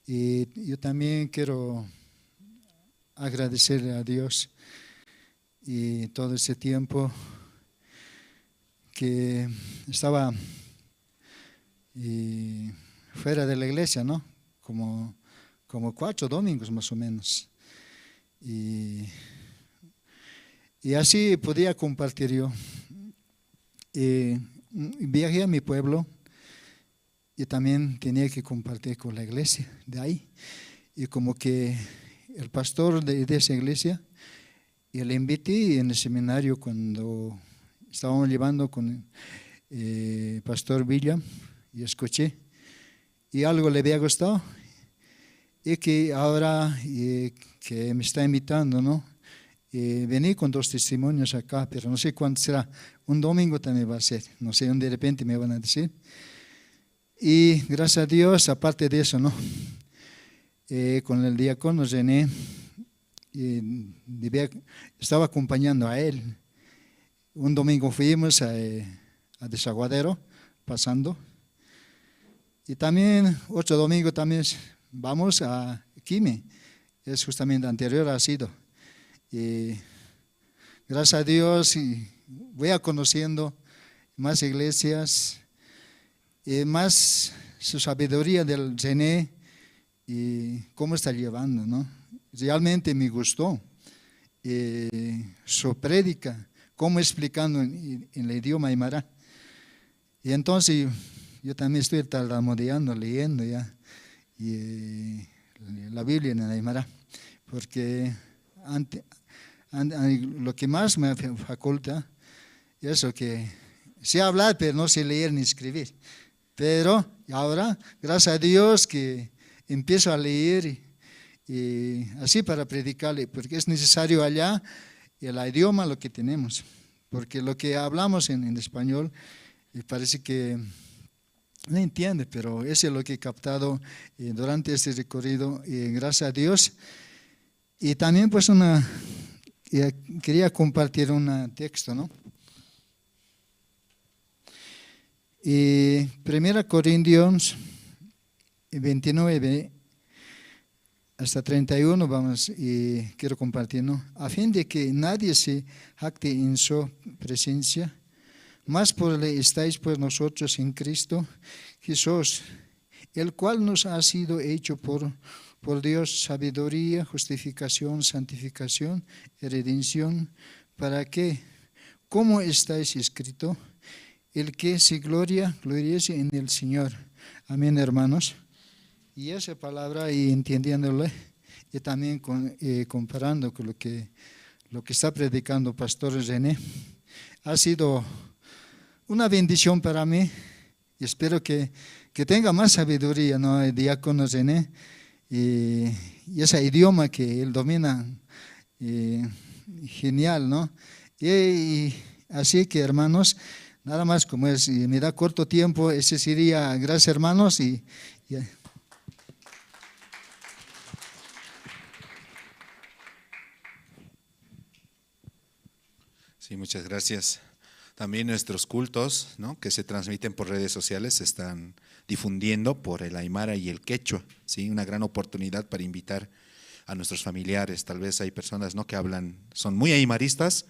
Y yo también quiero agradecerle a Dios y todo ese tiempo que estaba y fuera de la iglesia, ¿no? Como, como cuatro domingos más o menos. Y, y así podía compartir yo. Y, mm, viajé a mi pueblo y también tenía que compartir con la iglesia de ahí. Y como que el pastor de, de esa iglesia, y le invité en el seminario cuando estábamos llevando con eh, pastor William, y escuché, y algo le había gustado, y que ahora eh, que me está invitando, ¿no? Eh, vení con dos testimonios acá, pero no sé cuándo será. Un domingo también va a ser, no sé, un de repente me van a decir. Y gracias a Dios, aparte de eso, ¿no? Eh, con el diácono René, eh, debía- estaba acompañando a él. Un domingo fuimos a, eh, a Desaguadero, pasando. Y también otro domingo también vamos a Quime, es justamente anterior ha sido. Y gracias a Dios y voy a conociendo más iglesias, y más su sabiduría del René y cómo está llevando, ¿no? Realmente me gustó eh, su prédica, cómo explicando en, en el idioma aymara. Y entonces yo también estoy tartamudeando, leyendo ya y, eh, la Biblia en el aymara, porque ante- an- an- lo que más me fa- faculta es lo que sé hablar, pero no sé leer ni escribir. Pero ahora, gracias a Dios que empiezo a leer y, y así para predicarle, porque es necesario allá el idioma lo que tenemos, porque lo que hablamos en, en español eh, parece que no entiende, pero eso es lo que he captado eh, durante este recorrido, y gracias a Dios. Y también pues una, eh, quería compartir un texto, ¿no? Y Primera Corintios veintinueve, hasta treinta y uno vamos, y quiero compartir, ¿no? A fin de que nadie se jacte en su presencia, más por le estáis pues nosotros en Cristo Jesús, el cual nos ha sido hecho por, por Dios sabiduría, justificación, santificación y redención, para que, como estáis escrito, el que se gloria, gloriese en el Señor. Amén, hermanos. Y esa palabra, y entiendiéndole, y también con- eh, comparando con lo que, lo que está predicando Pastor René, ha sido una bendición para mí. Espero que, que tenga más sabiduría, ¿no? El diácono René, y, y ese idioma que él domina, eh, genial, ¿no? Y, y así que, hermanos, nada más como es, y me da corto tiempo, ese sería, gracias, hermanos, y, y Sí, muchas gracias. También nuestros cultos, ¿no? Que se transmiten por redes sociales, se están difundiendo por el aymara y el quechua, ¿sí? Una gran oportunidad para invitar a nuestros familiares. Tal vez hay personas, ¿no? Que hablan, son muy aymaristas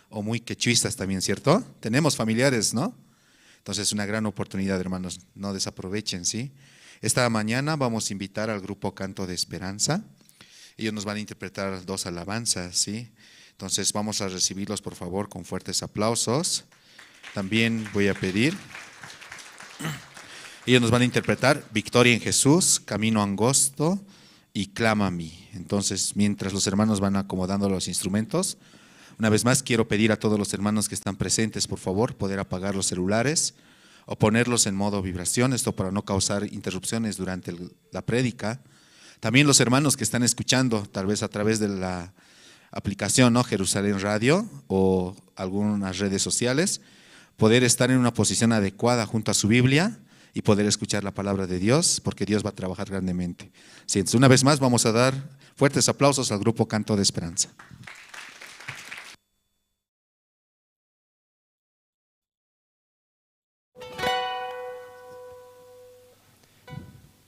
o muy quechuistas también, ¿cierto? Tenemos familiares, ¿no? Entonces, una gran oportunidad, hermanos, no desaprovechen, ¿sí? Esta mañana vamos a invitar al grupo Canto de Esperanza. Ellos nos van a interpretar dos alabanzas, ¿sí? Entonces, vamos a recibirlos, por favor, con fuertes aplausos. También voy a pedir, ellos nos van a interpretar Victoria en Jesús, Camino Angosto y Clama a mí. Entonces, mientras los hermanos van acomodando los instrumentos, una vez más quiero pedir a todos los hermanos que están presentes, por favor, poder apagar los celulares o ponerlos en modo vibración, esto para no causar interrupciones durante el- la prédica. También los hermanos que están escuchando, tal vez a través de la aplicación, ¿no? Jerusalén Radio o algunas redes sociales, poder estar en una posición adecuada junto a su Biblia y poder escuchar la palabra de Dios, porque Dios va a trabajar grandemente. Así es, una vez más vamos a dar fuertes aplausos al grupo Canto de Esperanza.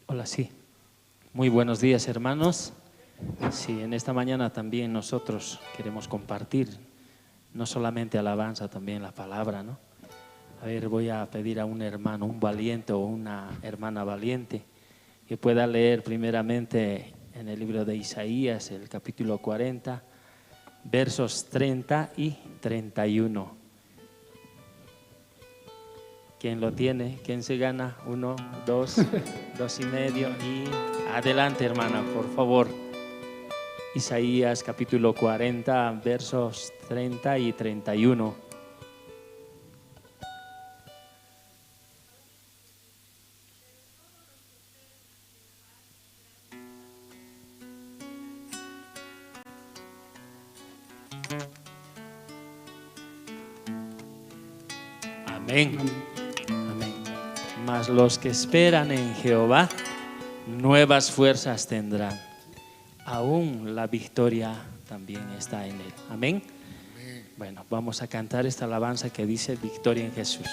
Hola, sí. Muy buenos días, hermanos. Sí, en esta mañana también nosotros queremos compartir no solamente alabanza, también la palabra, ¿no? A ver, voy a pedir a un hermano, un valiente o una hermana valiente, que pueda leer primeramente en el libro de Isaías, el capítulo cuarenta, versos treinta y treinta y uno. ¿Quién lo tiene? ¿Quién se gana? Uno, dos, dos y medio y adelante, hermana, por favor. Isaías capítulo cuarenta, versos treinta y treinta y uno. Amén. Amén. Mas los que esperan en Jehová, nuevas fuerzas tendrán. Aún la victoria también está en él. Amén. Bueno, vamos a cantar esta alabanza que dice Victoria en Jesús.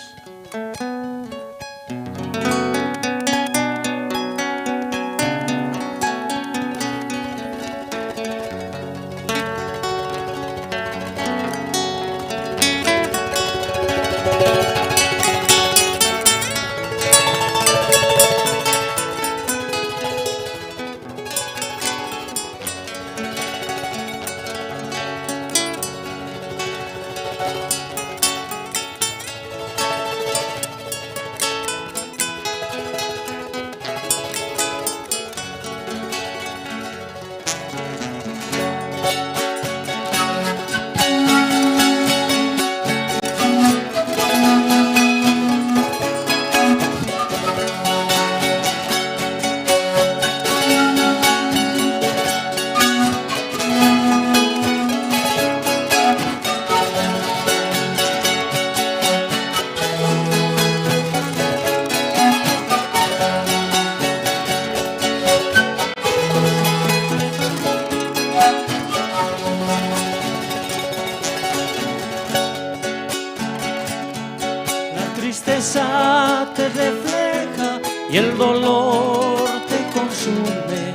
La tristeza te refleja y el dolor te consume.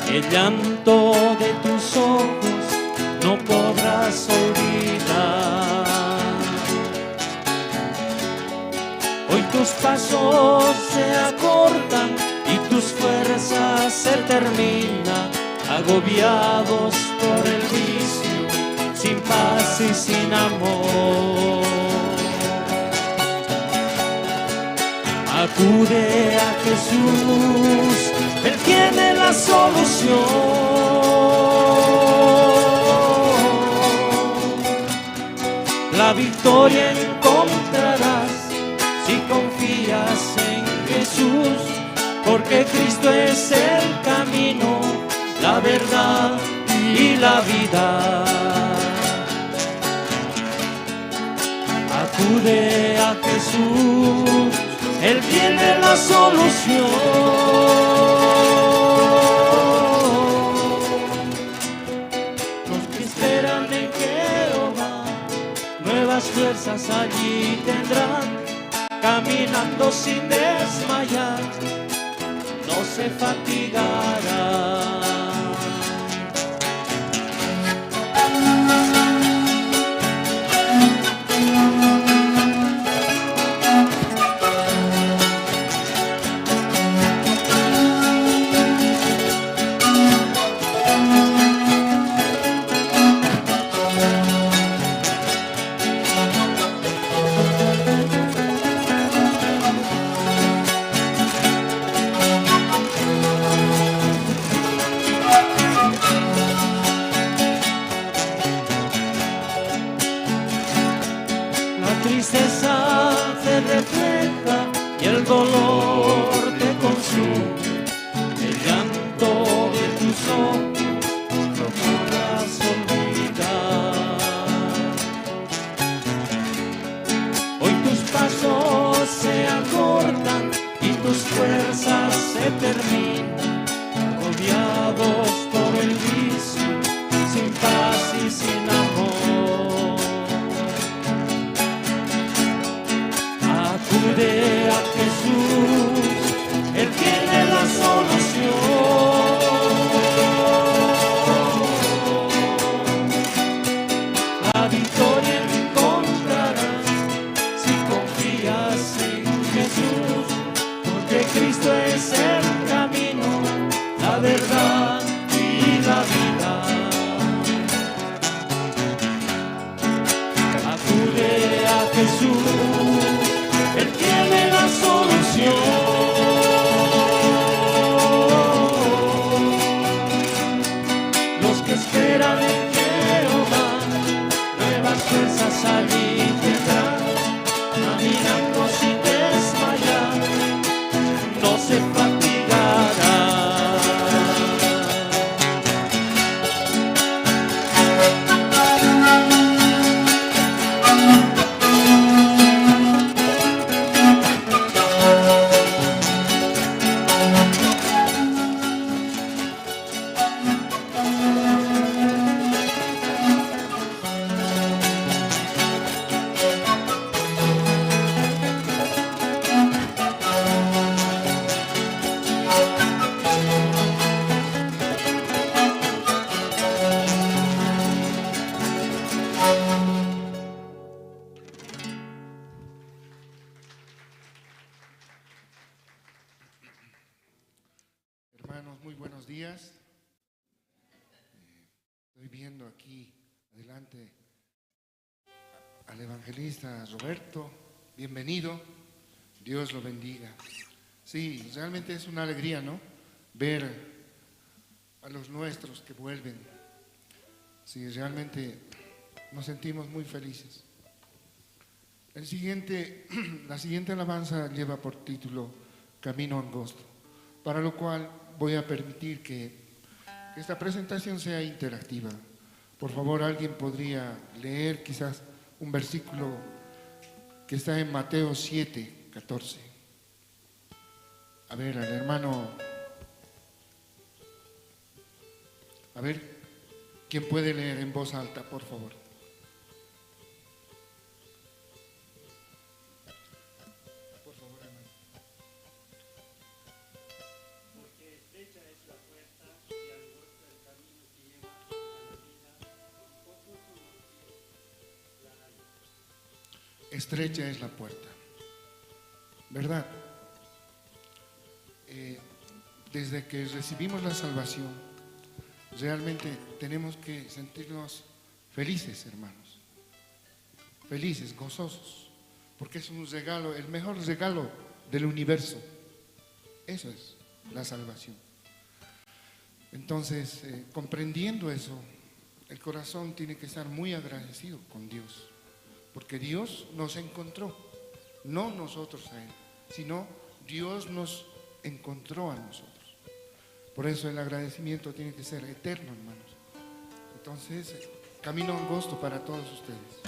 El llanto de tus ojos no podrás olvidar. Hoy tus pasos se acortan y tus fuerzas se terminan, agobiados por el vicio, sin paz y sin amor. Acude a Jesús, Él tiene la solución. La victoria encontrarás si confías en Que Cristo es el camino, la verdad y la vida. Acude a Jesús, Él tiene la solución. Los que esperan en Jehová, nuevas fuerzas allí tendrán, caminando sin desmayar, no se fatigarán. La tristeza te refleja y el dolor te consume. El llanto de tus ojos no podrás olvidar. Hoy tus pasos se acortan y tus fuerzas se terminan, agobiados por el vicio, sin paz y sin amor. Acude a Jesús, Él tiene la solución. La victoria encontrarás si confías en Jesús, porque Cristo es el camino, la verdad y la vida. Acude a Jesús, Él tiene la solución. Los que esperan en Jehová, nuevas fuerzas allí tendrán, caminando sin desmayar, no se fatigarán. Hermanos, muy buenos días. Eh, estoy viendo aquí adelante al evangelista Roberto. Bienvenido. Dios lo bendiga. Sí, realmente es una alegría, ¿no? Ver a los nuestros que vuelven. Sí, realmente nos sentimos muy felices. El siguiente, la siguiente alabanza lleva por título Camino Angosto, para lo cual voy a permitir que, que esta presentación sea interactiva. Por favor, alguien podría leer quizás un versículo que está en Mateo siete catorce. A ver, al hermano. A ver, ¿quién puede leer en voz alta, por favor? Por favor, hermano. Porque estrecha es la puerta y angosto el camino que lleva a la vida, y pocos son los que la hallan. Estrecha es la puerta, ¿verdad? Eh, desde que recibimos la salvación, realmente tenemos que sentirnos felices, hermanos. Felices, gozosos, porque es un regalo, el mejor regalo del universo. Eso es la salvación. Entonces, eh, comprendiendo eso, el corazón tiene que estar muy agradecido con Dios, porque Dios nos encontró, no nosotros a Él, sino Dios nos encontró a nosotros. Por eso el agradecimiento tiene que ser eterno, hermanos. Entonces, camino angosto para todos ustedes.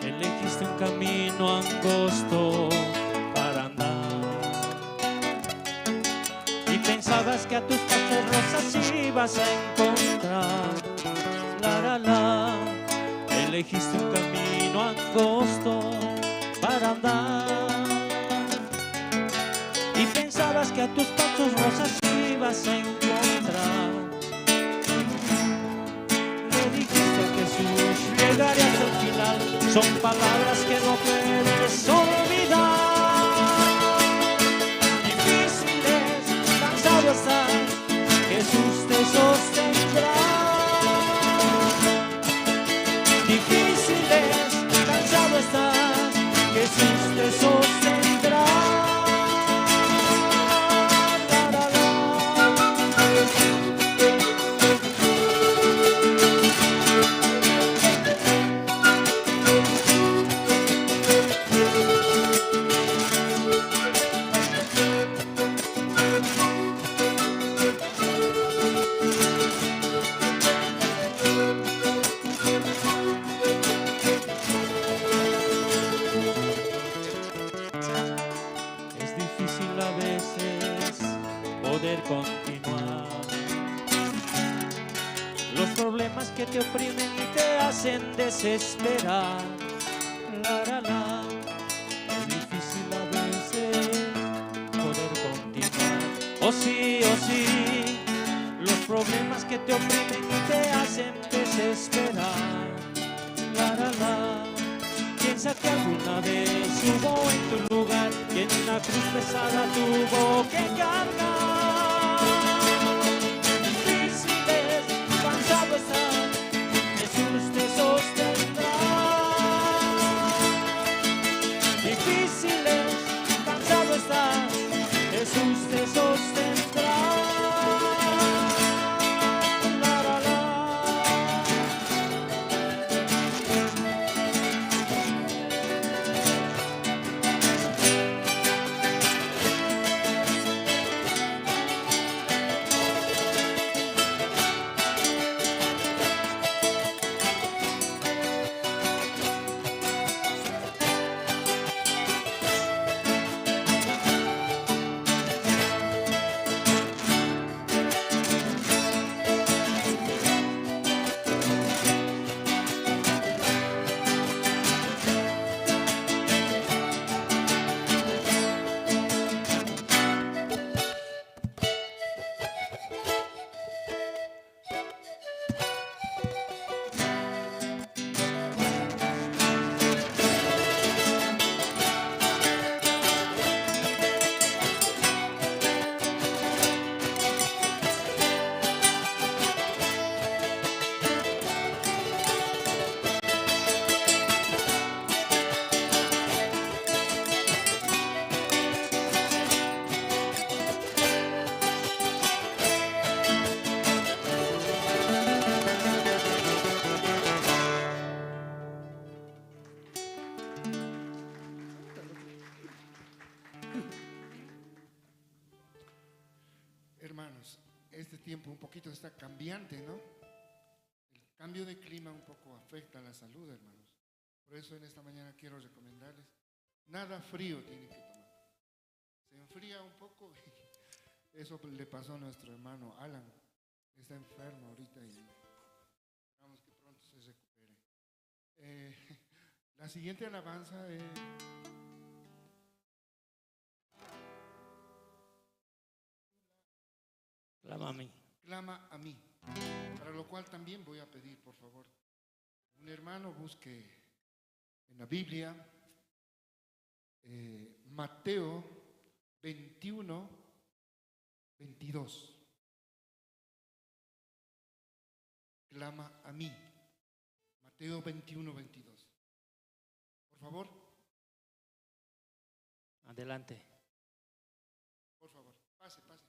Elegiste un camino angosto para andar y pensabas que a tus pasos rosas ibas a encontrar. La, la, la, elegiste un camino angosto para andar y pensabas que a tus pasos rosas ibas a encontrar. Le dijiste a Jesús: "Llegaré hasta el final". Son palabras que no puedes olvidar. Difíciles, cansado estás, Jesús te sostendrá. Difíciles, cansado estás, Jesús te sostendrá. La, la, la. Es difícil a veces poder continuar. Los problemas que te oprimen y te hacen desesperar. La, la, la. Es difícil a veces poder continuar. Oh sí, oh sí. Los problemas que te oprimen y te hacen desesperar. La, la, la. Piensa que alguna vez hubo en tu lugar quien una cruz pesada tuvo que cargar. Difíciles, cansado estás, Jesús te sostendrá. Difíciles, cansado estás, Jesús te sostendrá. La, la, la. Hermanos, este tiempo un poquito está cambiante, ¿no? El cambio de clima un poco afecta a la salud, hermanos. Por eso en esta mañana quiero recomendarles, nada frío tienen que tomar. Se enfría un poco. Eso le pasó a nuestro hermano Alan. Está enfermo ahorita y esperamos que pronto se recupere. Eh, la siguiente alabanza es Clama a mí. Clama a mí. Para lo cual también voy a pedir, por favor, un hermano busque en la Biblia, eh, Mateo veintiuno, veintidós. Clama a mí. Mateo veintiuno, veintidós. Por favor. Adelante. Por favor, pase, pase.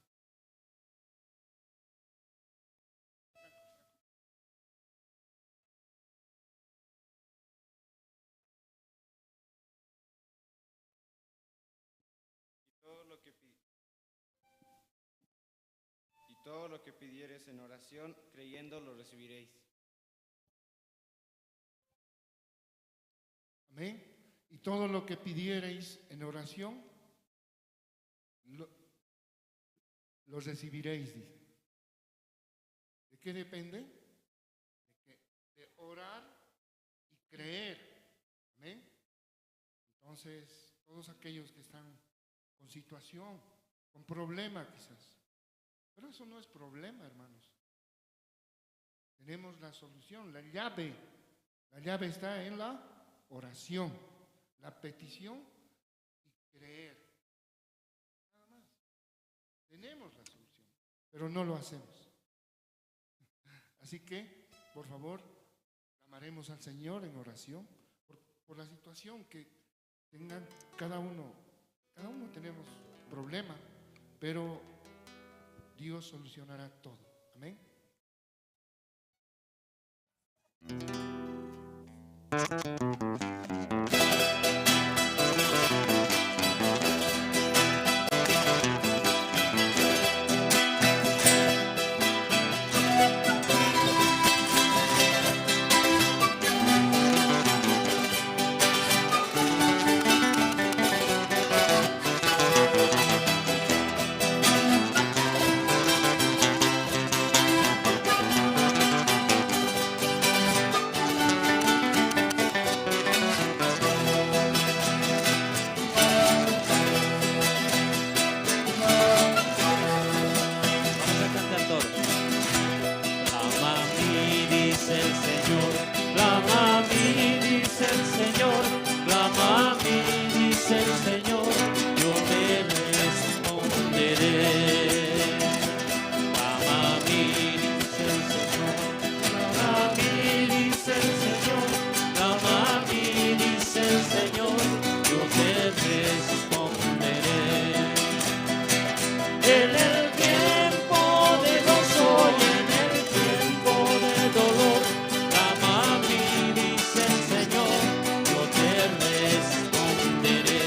Y todo lo que pi-, y todo lo que pidiereis en oración, creyendo, lo recibiréis. Amén. Y todo lo que pidiereis en oración, lo, lo recibiréis, dice. ¿De qué depende? De que, de orar y creer. Amén. Entonces, todos aquellos que están con situación, con problema quizás, pero eso no es problema, hermanos. Tenemos la solución, la llave. La llave está en la oración, la petición y creer. Nada más. Tenemos la solución, pero no lo hacemos. Así que, por favor, clamaremos al Señor en oración por, por la situación que tengan cada uno. Cada uno tenemos problema, pero Dios solucionará todo. Amén. Vamos a cantar todos. Clama a mí, dice el Señor, clama a mí, dice el Señor, clama a mí, dice el Señor, yo te responderé. Clama a mí, dice el Señor, clama a mí, dice el Señor, clama a mí, dice el Señor, yo te responderé. En el tiempo de gozo y en el tiempo de dolor, clama a mí, dice el Señor, yo te responderé.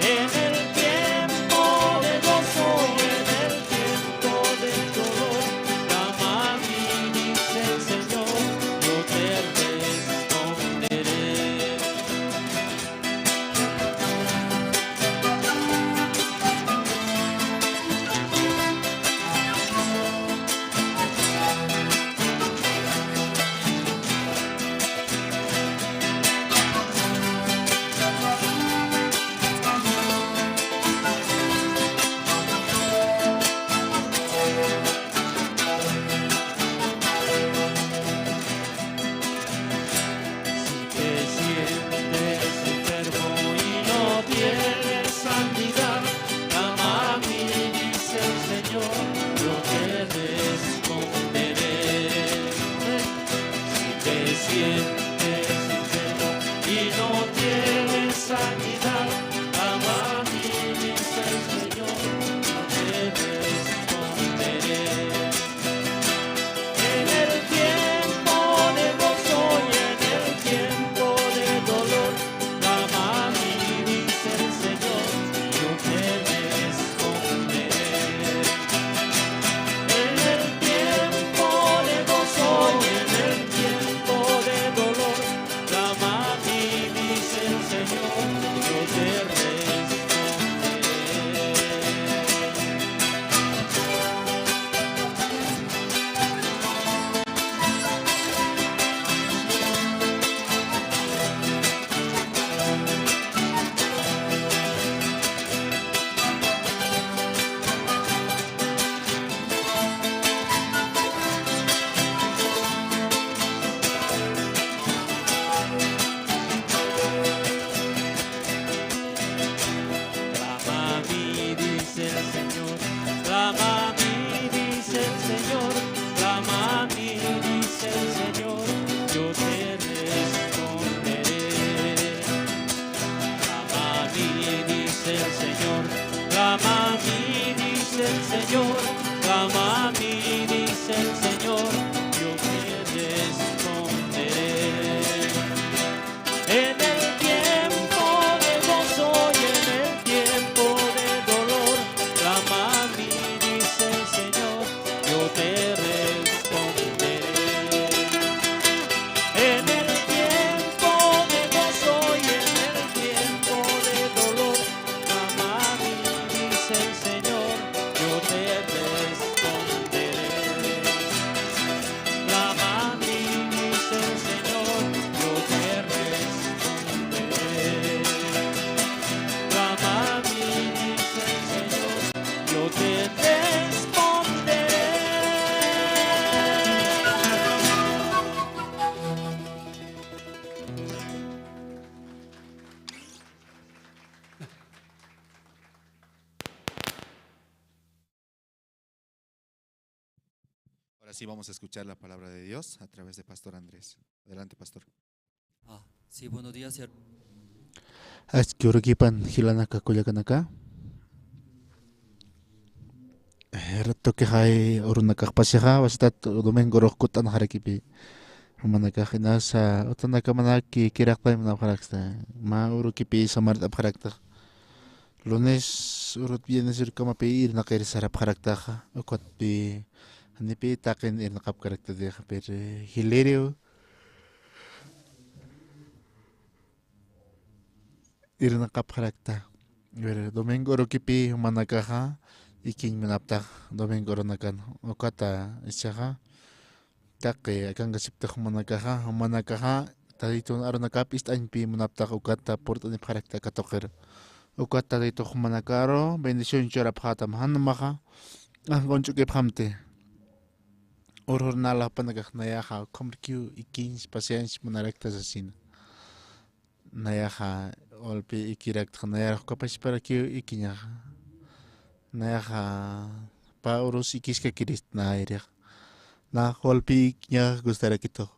En el tiempo de gozo y en el tiempo de dolor, clama a mí, dice el Señor, yo te responderé. Si te sientes enfermo y no tienes sanidad, clama a mí, dice el Señor, yo te responderé. Si te sientes enfermo y no tienes sanidad, clama a mí, dice el Señor, yo te responderé. En el tiempo de gozo y en el tiempo de dolor, clama a mí, dice el Señor, yo te responderé. En el tiempo de gozo y en el tiempo de dolor, Sí, vamos a escuchar la palabra de Dios a través de Pastor Andrés. Adelante, pastor. Ah, sí, buenos días, her- Aski urukipan jilanaka kullakanaka. Ratuki jay urunakax pasixa, wasitat domingo urux kut'anxarakipi. Jumanakax inasa, utanakamanaki kiraqtay munapxarakta. Mä urukipi samart'apxarakta. Lunes urut viernes urukamapi irnaqir sarapxaraktaxa. Ukatpi janipi taqin irnaqapkarakta dixa, pero jiliriw irnaqapxarakta. Pero domingo urukipi jumanakaxa ikiñ munaptax, domingo urunakan. Ukata ichaxa taqi akankasiptax jumanakaxa, jumanakaxa Tatitun arunakap ist'añpi munaptax ukata purt'anipxarakta aka tuqir. Ukat Tatitux jumanakaru bendición churapxätam, jan jumaxa anq'un ch'ukipxamti. Urjur nalapanakax nayaxa ukhamrakiw ikiñs paciencia munarakta sasina. Nayaxa walpi ikiraktax, nayarux ukapachparakiw ikiñaxa. Nayaxa pä urus ikiskakirist nayrix. Nax walpi ikiñax gustarakitux.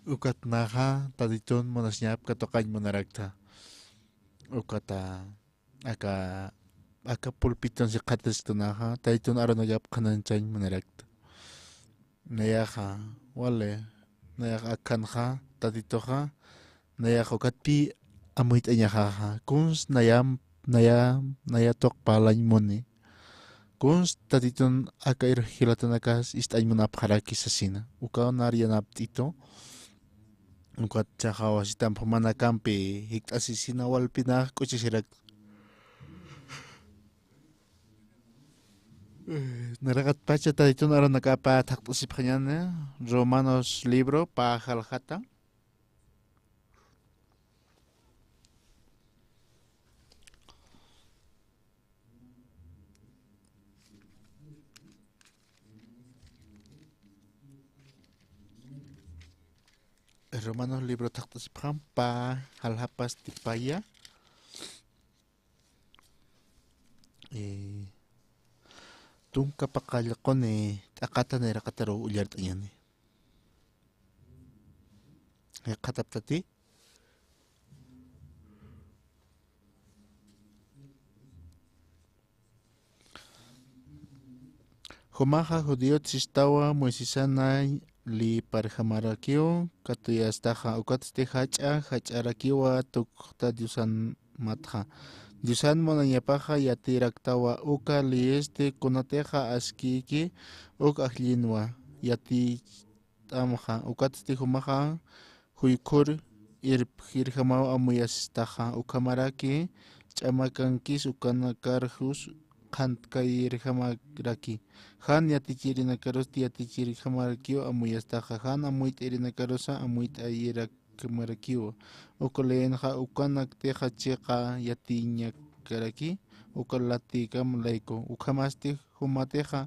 Ukat naxa Tatitun munasiñap katuqañ munarakta. Ukata aka, aka pulpiton siqatasktanaxa, Tatitun arunakap qhanañchañ munarakta. Nayaxa, wali, nayax akhanxa, Tatituxa, nayax ukatpi amuyt'añaxaxa, kuns nayam, naya, naya tuq parlañ muni. Kuns Tatitun aka irux jilatanakas ist'añ munapxaraki sasina. Ukaw nar yanapt'itu. Ukat chaxa wasitamp jumanakampi jikt'asisina walpinax k'uchisirakta. Eh, naraqatpacha Tatitun arunakapa thaqt'asipxañäni, Romanos libro pä jaljata. Romanos libro thaqt'asipxam pä jaljapasti paya. Eh, tunka paqallquni t'aqata nayraqataru ullart'añäni. Jikxataptati. Jumaxa judíot sistawa Moisesan leyparjamarakiw katuyastaxa, ukatsti jach'a jach'arakiwa tukxta Diosamatxa. Diosan munañapaxa yatiraktawa uka leyesti kunatixa askïki uk ajllinwa yaticht'amxa, ukatsti jumaxa juykhur irpjirjamaw amuyasistaxa, ukhamaraki ch'amakankis ukanakarjus qhantkayirjamaraki. Jan yatichirinakarus yatichirjamarakiw amuyastaxa, jan amuyt'arinakarusa amuyt'ayirakmarakiwa. Uka leyinxa ukanaktixa chiqa yatiñakaraki, uka latikam layku. Ukhamasti jumatixa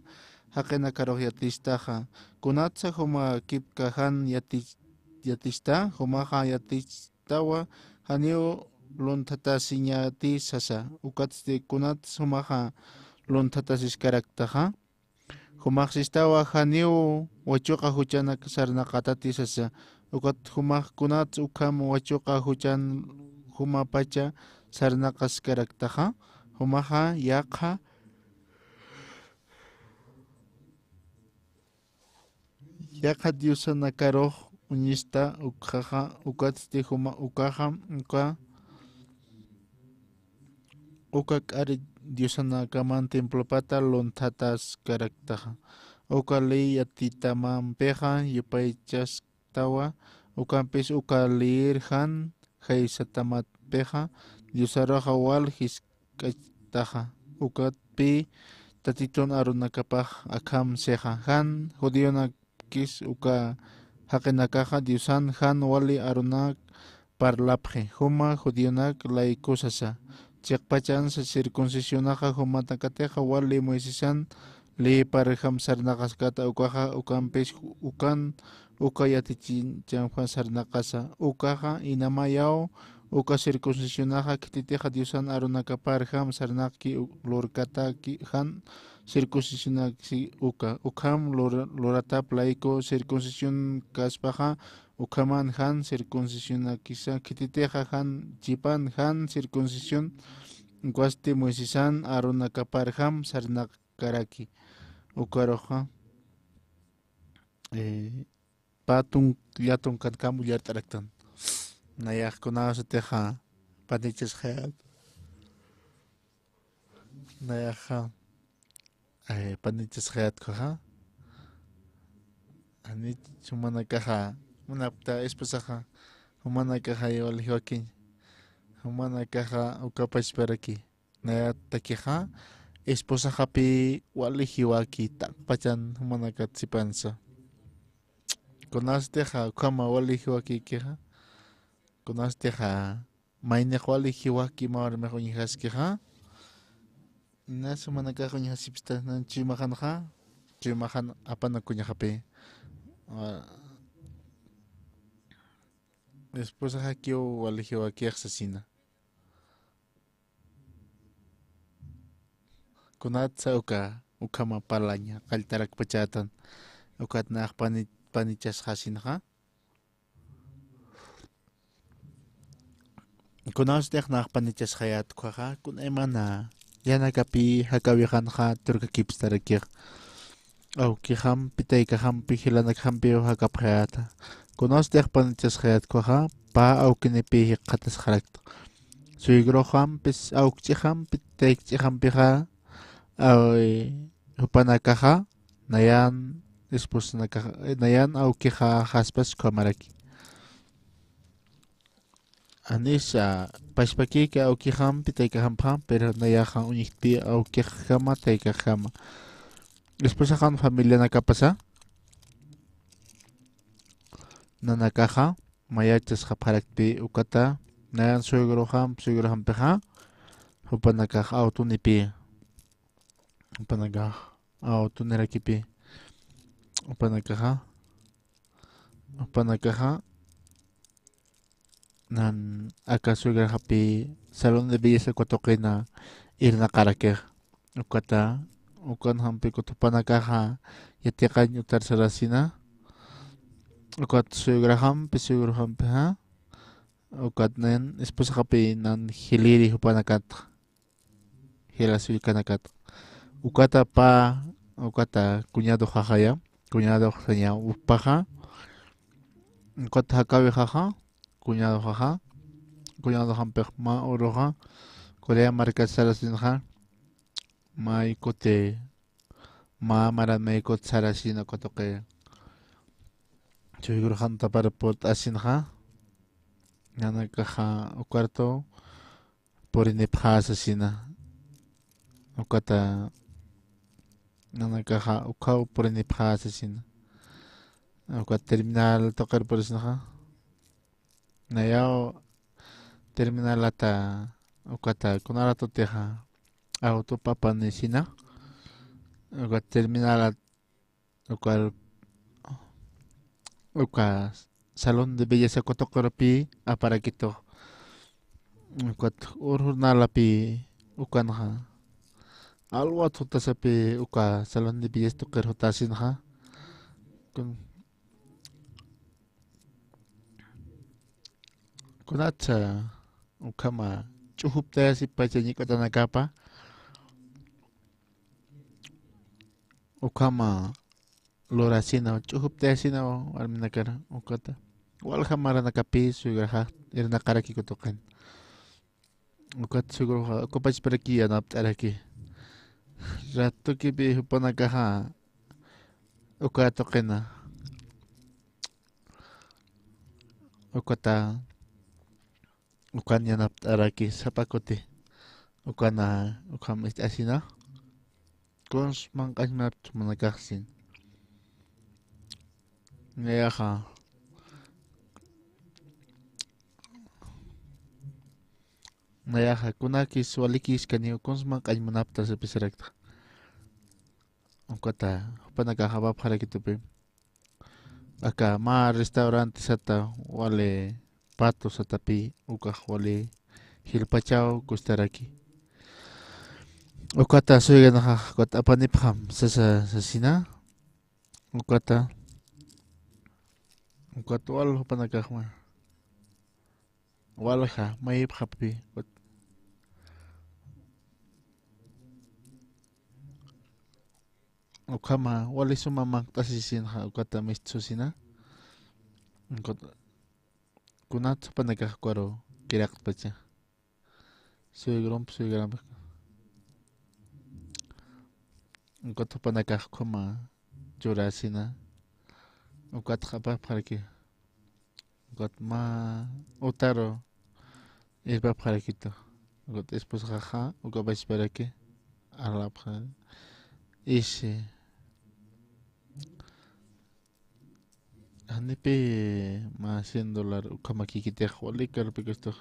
jaqinakarux yatistaxa. Kunatsa juma kipka jan yati-, yatista, jumaxa yatistawa janiw lunthatasiñäti sasa. Ukatsti kunats jumaxa lunthatasiskaraktaxa, jumax sistawa janiw wachuqa juchanak sarnaqatati sasa. Ukat jumax kunats ukham wachuqa juchan jumapacha sarnaqaskaraktaxa, jumaxa yaqha Yaqha diosanakarux uñista ukxaxa, ukatsti juma ukaxa, uka, uka k'ari diosanakaman templopata lunthatas karaktaxa. Uka ley yatitamampixa yupaychasktawa, ukampis uka leyir jan jaysatamatpixa, diosaruxa wal jisk'achtaxa. Ukatpi tatitun arunakapax akham sixa, jan judionakis uka jaqinakaxa diosan jan wali arunak parlapxi, juma judionak layku sasa. Chiqpachansa circuncisionaxa jumanakatixa wali Moisesan leyparjam sarnaqaskata ukaxa, ukampis ukan uka yatichichanxa sarnaqasa. Ukaxa inamayaw uka circuncisionaxa khititixa diosan arunakaparjam sarnaqki lurkataki jan circuncisionakisi uka, ukham lur-, luratap layku circuncisión kaspaxa, ukhaman jan circuncisionakisa, khititixa jan chipan jan circuncisión, ukwasti Moisesan Aaronakaparjam sarnaqkaraki, ukaruxa, eh, pä tunk-, llätunkankam ullart'araktan. Nayax kunawsatixa panichasxayät. Nayaxa, eh, panichasxayät ukkhaxa. Janich jumanakaxa, munapkta esposaxa, jumanakaxa wali jiwakiñ. Jumanakaxa uka pachparaki. Nayatakixa, esposaxapï wali jiwaki, taqpachan jumanakat sipansa. Kunasatixa, ukhama wali jiwakikixa. Kunasatixa, mayniq wali jiwaki mä warmix uñjaskixa. Inas jumanakax uñjasipsta, nan chuymaxanxa, chuymaxan apanak uñjapï. Ah, esposaxakiw wali jiwakix sasina. Kunatsa uka, ukhama parlaña, qalltarakpachätan, ukat nax pani-, panichasxasinxa. Kunasatix nax panichasxayät ukkhaxa, kunaymana, yanakapï jakawixanxa turkakipstarakix. Awkixampi, taykaxampi, jilanakxampiw jakapxayäta. Kunasatix panichasxayät ukkhaxa, pä awkinipï jikxatasxarakta. Suegroxampis, awkch'ixampi, taykch'ixampixa, aw-, jupanakaxa, nayan esposanakaxa, nayan awkixa jaspas ukhamaraki. Anis, ah, pachpakïki awkixampi, taykaxampxa, pero nayaxa uñjtpï awkixjama, taykaxjama. Esposaxan familianakapasa, nanakaxa, mayachasxapxaraktpï ukata, nayan suegroxam, suegroxampixa, jupanakax awtunipï, jupanakax awtunirakipï, jupanakaxa, jupanakaxa, nan aka suegraxapï salón de belleza uka tuqina irnaqarakix. Ukata, ukanxampi ukat jupanakaxa yatiqañ utar sarasina. Ukat suegraxampi, suegroxampixa. Ukat nan esposaxapï nan jiliri jupanakat. Jilas willkanakat. Ukata pä, ukata cuñadoxaxaya, cuñadox saña upaxa. Ukat jakawixaxa, cuñadoxaxa, cuñadoxampix mä uruxa, Corea markat sarasinxa, mä ikuti, mä maran mä ikut sarasina uka tuqi. Suegroxantapar purt'asinxa, nanakaxa ukartu, purinipxä sasina. Ukata nanakaxa ukhaw purinipxä sasina. Ukat terminal tuqir purisinxa. Nayaw terminalata ukata kuna ratutixa awtup apanisina. Ukat terminalat ukar, uka salón de belleza uka tuqirupï aparakitu. Ukat urjurnalapï ukanxa. Alwat jutasapï uka salón de belleza tuqir jutasinxa. Kun-, kunatsa ukhama ch'ujuptayasipacha ñik'atanakapa. Ukhama lurasina, ch'ujuptayasina warminakar ukata. Walja maranakapï suegraxa irnaqaraki uka tuqin. Ukat suegroxa, uka pachparaki yanapt'araki. Ratukipï jupanakaxa uka tuqina. Ukata ukan yanapt'araki sapa kuti. Ukana, ukham ist'asina. Kuns manq'añmapta jumanakaxsin. Nayaxa. Nayaxa, kunakis walikïskaniw kuns manq'añ munapta sapisarakta. Ukata, jupanakaxa apapxarakitupi. Aka mä restaurante sata wali Pato satapï ukax wali jilpachaw kustaraki. Ukata suyganaxa, ukat apanipxam sasa sasina. Ukata, ukat wal jupanakaxma. Walja, mayipxappi. Ukat, ukhama, wali suma manq't'asisinxa, ukata mistsusina. Ukat, kunat jupanakax ukaru kiraqtpacha. Suegromp, suegramp. Ukat jupanakax ukhama churasina. Ukat q'apapxaraki. Ukat mä utaru irpapxarakitu. Ukat esposaxa, uka pachparaki. Alapxa. Isi. Janipi mä cien dólar ukhamakikitix wali karupikistux.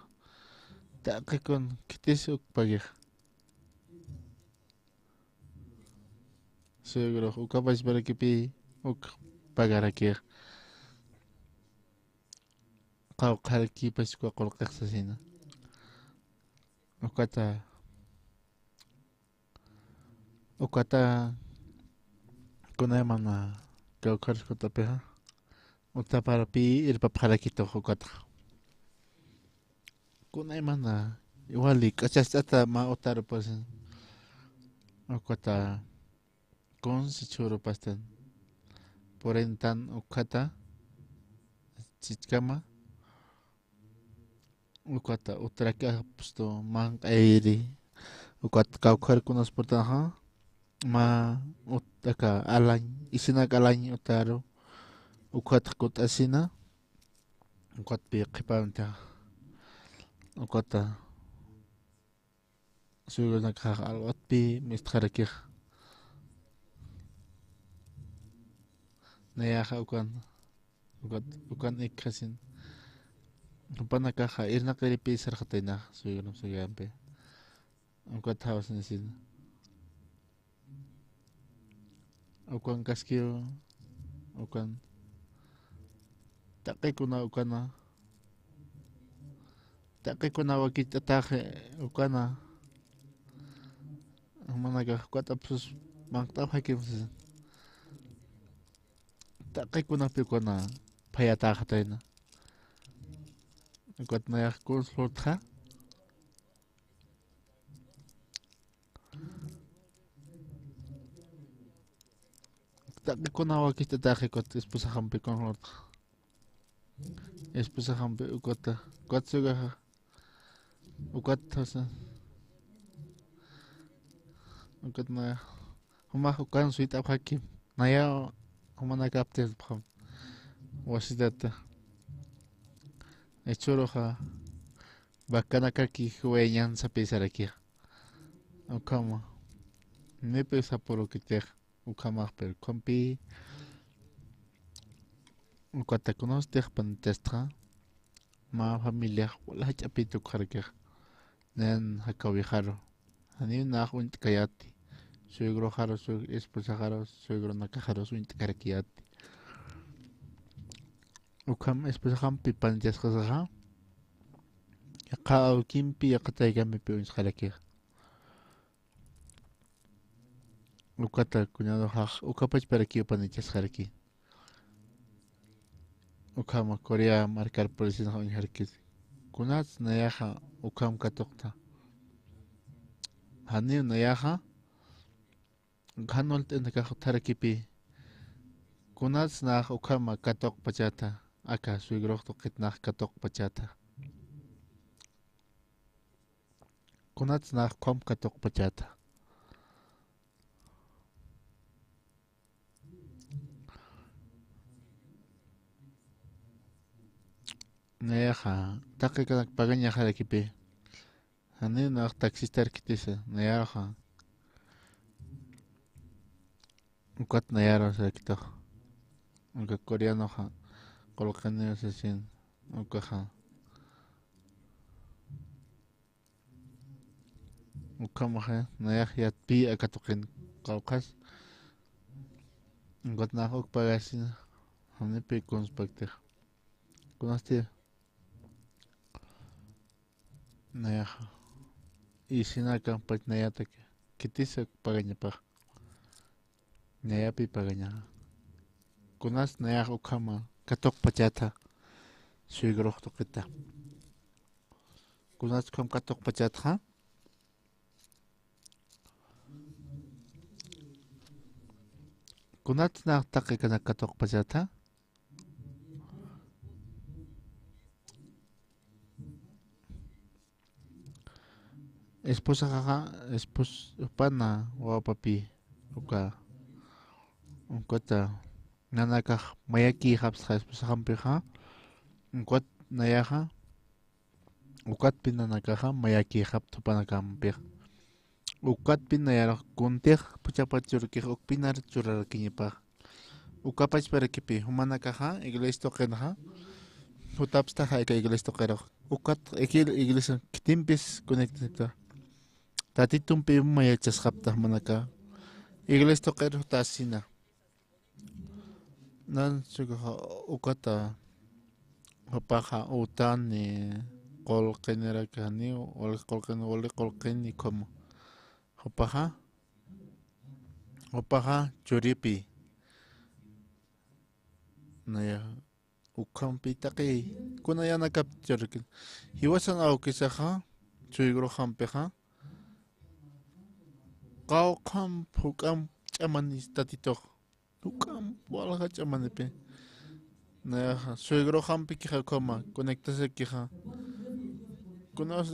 Taqikun khitis uk pagix. Suegrox uka pachparakipi uk pagarakix. Qawqharakipax uka qulqix sasina. Ukata Ukata kunaymana kawkharjutapixa, utaparpi irpapxarakitux ukata. Kunaymana wali k'achast'ata mä utarupasin. Ukata kunsi chhurupastan. Purintan ukata chichkama. Ukata utraki apstu manq'ayri. Ukata kawkharkunaspurtaxa mä ut aka alañ, isinak alañ utaru. Ukata kut'asina. Ukatpi qhipantixa. Ukata suyunakax alwatpi mistxarakix. Nayaxa ukan, ukat, ukan ikxasin. Jupanakaxa irnaqiripi sarxataynax, suyunam suyampi. Ukat jawsnisin. Ukan kaskiw, ukan. Taqikuna ukana. Taqikuna wakicht'ataxi ukana. Jumanakax ukatapxus manq't'apxakim sasa. Taqikunapi ukana phayataxatayna. Ukat nayax kuns lurtxa. Taqikuna wakicht'ataxi ukat esposaxampi kuns lurtxa. Esposaxampi ukata, ukat sugaxa, ukat, o sea, ukat na, jumax ukan suyt'apxakim, naya jumanakaptipxam, wasitata. Ichhuruxa, vacanakaki juwayañan sapi sarakixa. Ukhama, nipi sapurukitix. Ukhamax, pero ukhampi ukata kunastix panitastxa, mä familiax wal jach'apit ukxarakix, nayan jakawixaru, janiw nax uñt'kayäti, suegroxaru, sueg-, esposaxaru, suegronakaxarus uñt'karakiyäti. Ukham esposaxampi panitasxasaxa, yaqha awkimpi, yaqha taykampi uñt'xarakix. Ukata cuñadoxax, uka pachparakiw panichasxaraki. Ukhama Corea markar purisinxa uñjarkiti. Kunats nayaxa ukham katuqta. Janiw nayaxa, jan walt'inakax utjarakipi. Kunats nax ukhama katuqpachata, aka suegrox tuqit nax katuqpachata. Kunats nax ukham katuqpachata. Nayaxa, taqi kanak pagañaxarakipi. Janiw nax taxistar khitisa, nayaxa. Ukat nayaru sarakitux. Uka coreanoxa, qullqiniw sasin, ukaxa. Ukhamaxa, nayax yatpï aka tuqin qawqhas. Ukat nax uk pagasina, janipi kunspaktixa. Kunasti nayaxa. Isinakampach nayataki. khitis pagañapax. Nayapi pagañaxa. Kunas nayax ukhama katuqpachätxa. Suegrox tuqita. Kunas ukham katuqpachätxa. Kunat nax taqi kanak katuqpachätxa. Esposaxaxa, espos-, jupana wawapapï, uka, ukata nanakax mayakïxapxta esposaxampixa, ukat nayaxa, ukatpï nanakaxa mayakïxapxta jupanakampix. Ukatpï nayarux kuntix phuchhapat churkix ukpïnar churarakiñapax. Uka pachparakipï jumanakaxa iglesia tuqinxa jutapxtaxa aka iglesia tuqirux. Ukat ikir iglesia khitimpis conectapxta. Tatitumpï mayachasxapxta jumanaka. Iglesia tuqir jutasina. Nan suk ukata jupaxa utani qullqinirakani, wali qullqini, wali qullqini ukhama. Jupaxa, jupaxa churipï. Naya ukhampi taqi kuna yanakap churki. Jiwasan awkisaxa, suegroxampixa. Qawqham juk'am ch'amani Tatitux. Juk'am walja ch'amanipi. Nayaxa, suegroxampikixa ukhama, conectasakixa. Kunas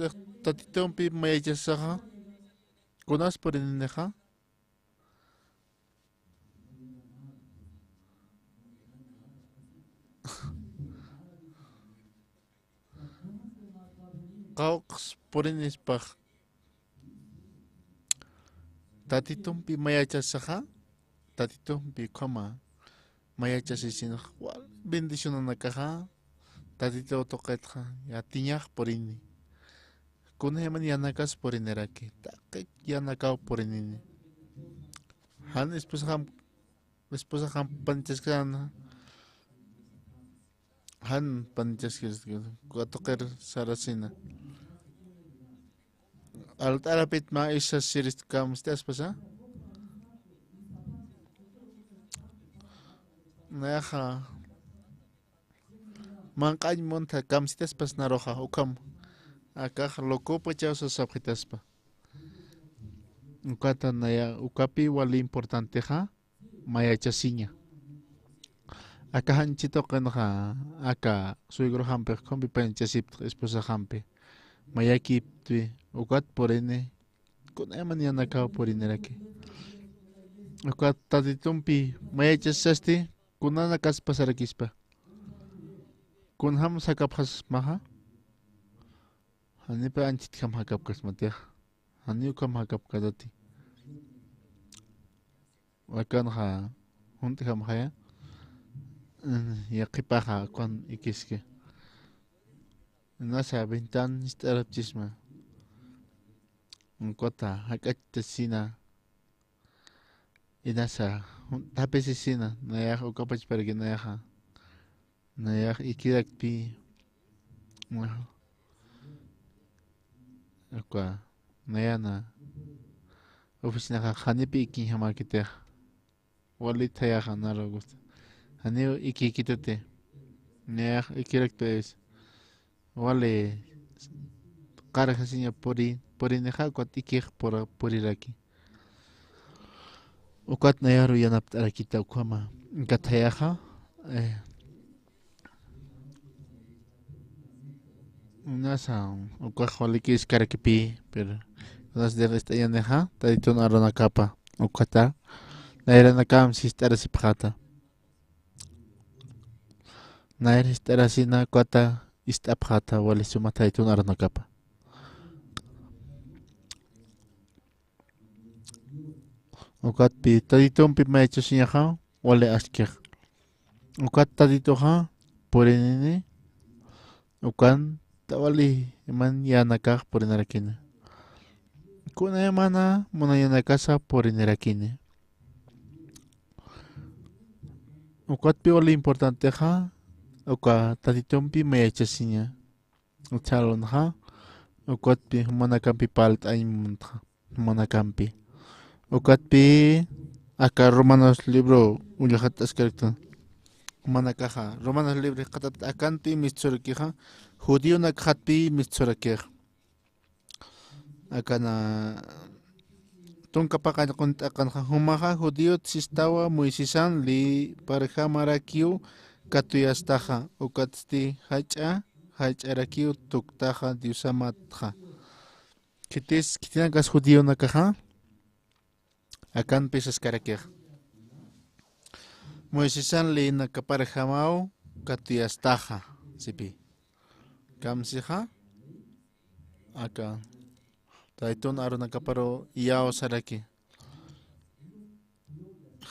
Tatitumpi mayachasaxa. Kunas purininixa. Qawqhas purinispax. Tatitumpi mayachasaxa, Tatitumpi ukhama mayachasisinax wal bendicionanakaxa, Tatituw tuqitxa yatiñax purini. Kunayman yanakas puriniraki, taqi yanakaw purinini. Jan esposaxam, esposaxam panchaskana, jan panchaskirski, katuqir sarasina. Altarapit mä isas sirist kamsitaspasa. Nayaxa manq'añ muntha kamsitaspas naruxa ukham. Akax locopachaw sasapxitaspa. Ukata naya, ukapi wali importantexa. Mayachasiña. Aka janchi tuqinxa, aka suegroxampi, ukhumpi panchasiptix esposaxampi. Mayakipti, ukat purini, kunayman yanakaw puriniraki. Ukat Tatitumpi mayachasasti, kunanakas pasarakispa. Kunjam jakapxasmaxa. Janipa anchitjam jakapkasmatix. Jani ukham jakapkatati. Akanxa junt'jamxaya. Mm, yaqhipaxa ukan ikiski. Inasa ventan jist'arapchisma. Ukat jak'achtasina. Inasa junt'apisisina. Nayax uka pachparaki nayaxa. Nayax ikirakpi. Uka nayana oficinaxa janipi ikiñjamäkitix. Wali thayaxa naru gusta. Janiw ikïkituti. Nayax ikirakpi. Wali qarjasiña puri, purinixa ukat ikix pura, puriraki. Ukat nayaru yanapt'arakita ukhama. Ukat thayaxa, eh, inasa, ukax wali ikiskarakipï, pero, unas de esta yanixa, Tatitun arunakapa, ukata, nayranakam sist'arasipxata. Nayr sist'arasina, ukata, ist'apxata, wali suma Tatitun arunakapa. Ukatpi Tatitumpi mayachasiñaxa, wali askix. Ukat Tatituxa, purinini, ukan tawali iman yanakax purinarakini. Kunaymana munañanakasa purinirakini. Ukatpi wali importantexa, uka Tatitumpi mayachasiña. Uchhalunxa, ukatpi jumanakampi parlt'añ muntxa, jumanakampi. Ukatpi aka Romanos libro uñjat'askarakta. Jumanakaxa Romanos libro jikxatapta akanpi mistxurakixa, judionakxatpi mistxurakixa. Akana tunka paqañ qunt'aqanxa, jumaxa judiotsistawa Moisesan leyparjamarakiw katuyastaxa, ukatsti jach'a, jach'arakiw tuktaxa Diosamatxa. Khitis, khitinakas judionakaxa akanpi saskarakixa. Moisesan leynakaparjamaw katuyastaxa, sipi. Kamsixa, aka, taytun Aaronakaparu iyawsaraki.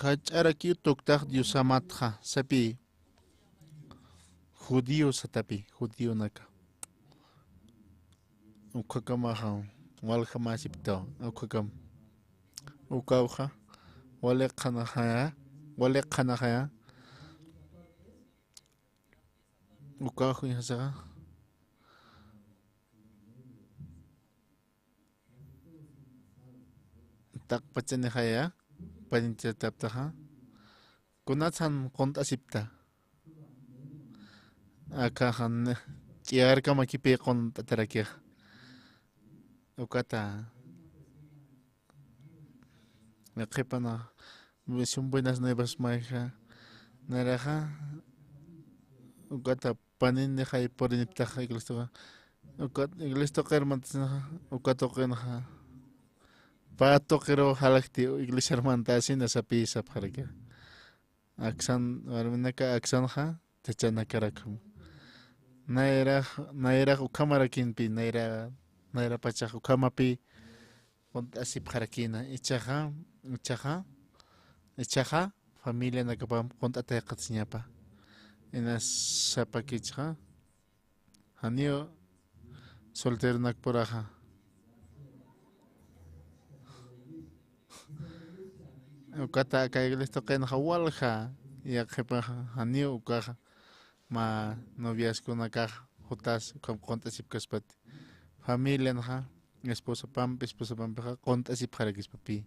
Jach'arakiw tuktax Diosamatxa, sapi. Judío satapi, judíonaka. Ukhakamaxa, waljamasiptaw, ukhakam. Ukawxa, waliqxanaxaya, waliqxanaxaya. Ukaw uñjasaxa. Taqpachanixaya, paninchirtaptaxa. Kunatsan qunt'asipta. Akaxan ch'iyarkamakipi qunt'atarakix. Ukata. Qhipana, misión Buenas Nuevas mayxa. Nayraxa. Ukata paninixay puriniptaxa iglesia tuqi. Ukat iglesia tuqir mantasinaxa, uka tuqinxa. Pä tuqiru jalakti iglesia mantasina sapi sapxaraki. Aksan, warminaka aksanxa, chachanakarakum. Nayrax, nayrax ukhamarakinpi, nayra, nayra pachax ukhamapi, qunt'asipxarakina, ichaxa, ichaxa, ichaxa, familianakapam qunt'atayqatasiñapa. Inas sapakichxa, janiw solteronakpuraxa. Ukata aka iglesia tuqinxa walja, yaqhipaxa, janiw ukaxa, mä noviaskunakax jutas ukham qunt'asipkaspati. Familianxa, esposapampi, esposapampixa qunt'asipxarakispapi.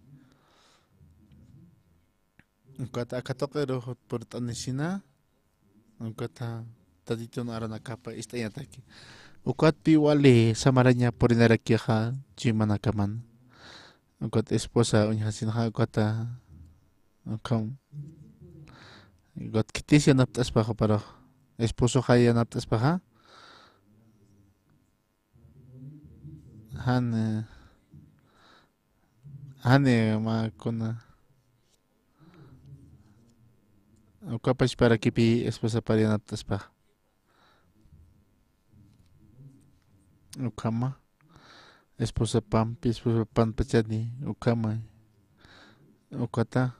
Ukata aka tuqiru purt'anisina, ukata Tatitun Aaronakapa ist'añataki. Ukatpi wali samaraña purinarakixa chuymanakaman. Ukat esposa uñjasinxa, ukata, ukham, ukat khitis yanapt'aspaxa, pero esposoxa yanapt'aspaxa. Jan, eh, jan, eh, mä kuna. Uka pachparakipi esposapar yanapt'aspaxa. Ukhama. Esposapampi, esposapan pachani, ukhama. Ukata.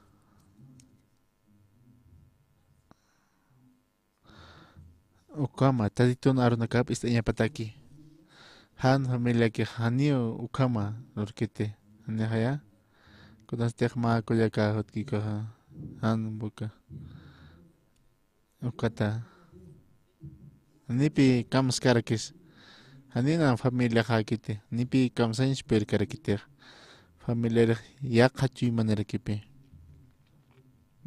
Ukhama, Tatitun Aaronakap ist'añapataki. Jan familiakix janiw ukhama lurkiti. Janixaya. Kunastix mä kullaka jutkikuxa. Jan buka. Ukata. Janipi kamskarakis. Janina familiaxakiti. Janipi kamsañs pirkarakitix. Familiarix yaqha chuymanirakipï.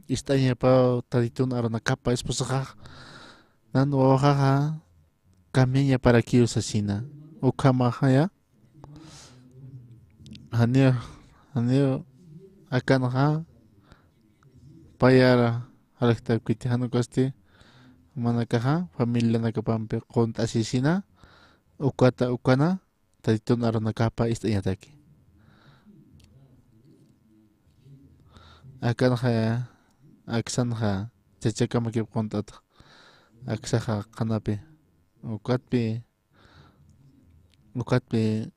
Ist'añapa Tatitun Aaronakapa esposaxax, nan wawaxaxa, cambiañaparakiw sasina. Ukhamaxaya, janiw, janiw akanxa, payar jalaktakiti, jan ukasti, jumanakaxa, familianakapampi qunt'asisina, ukata, ukana, Tatitun Aaronakapa ist'añataki. Akanxa, aksanxa, chachakamaki qunt'at, aksaxa qhanapi, ukatpi, ukatpi,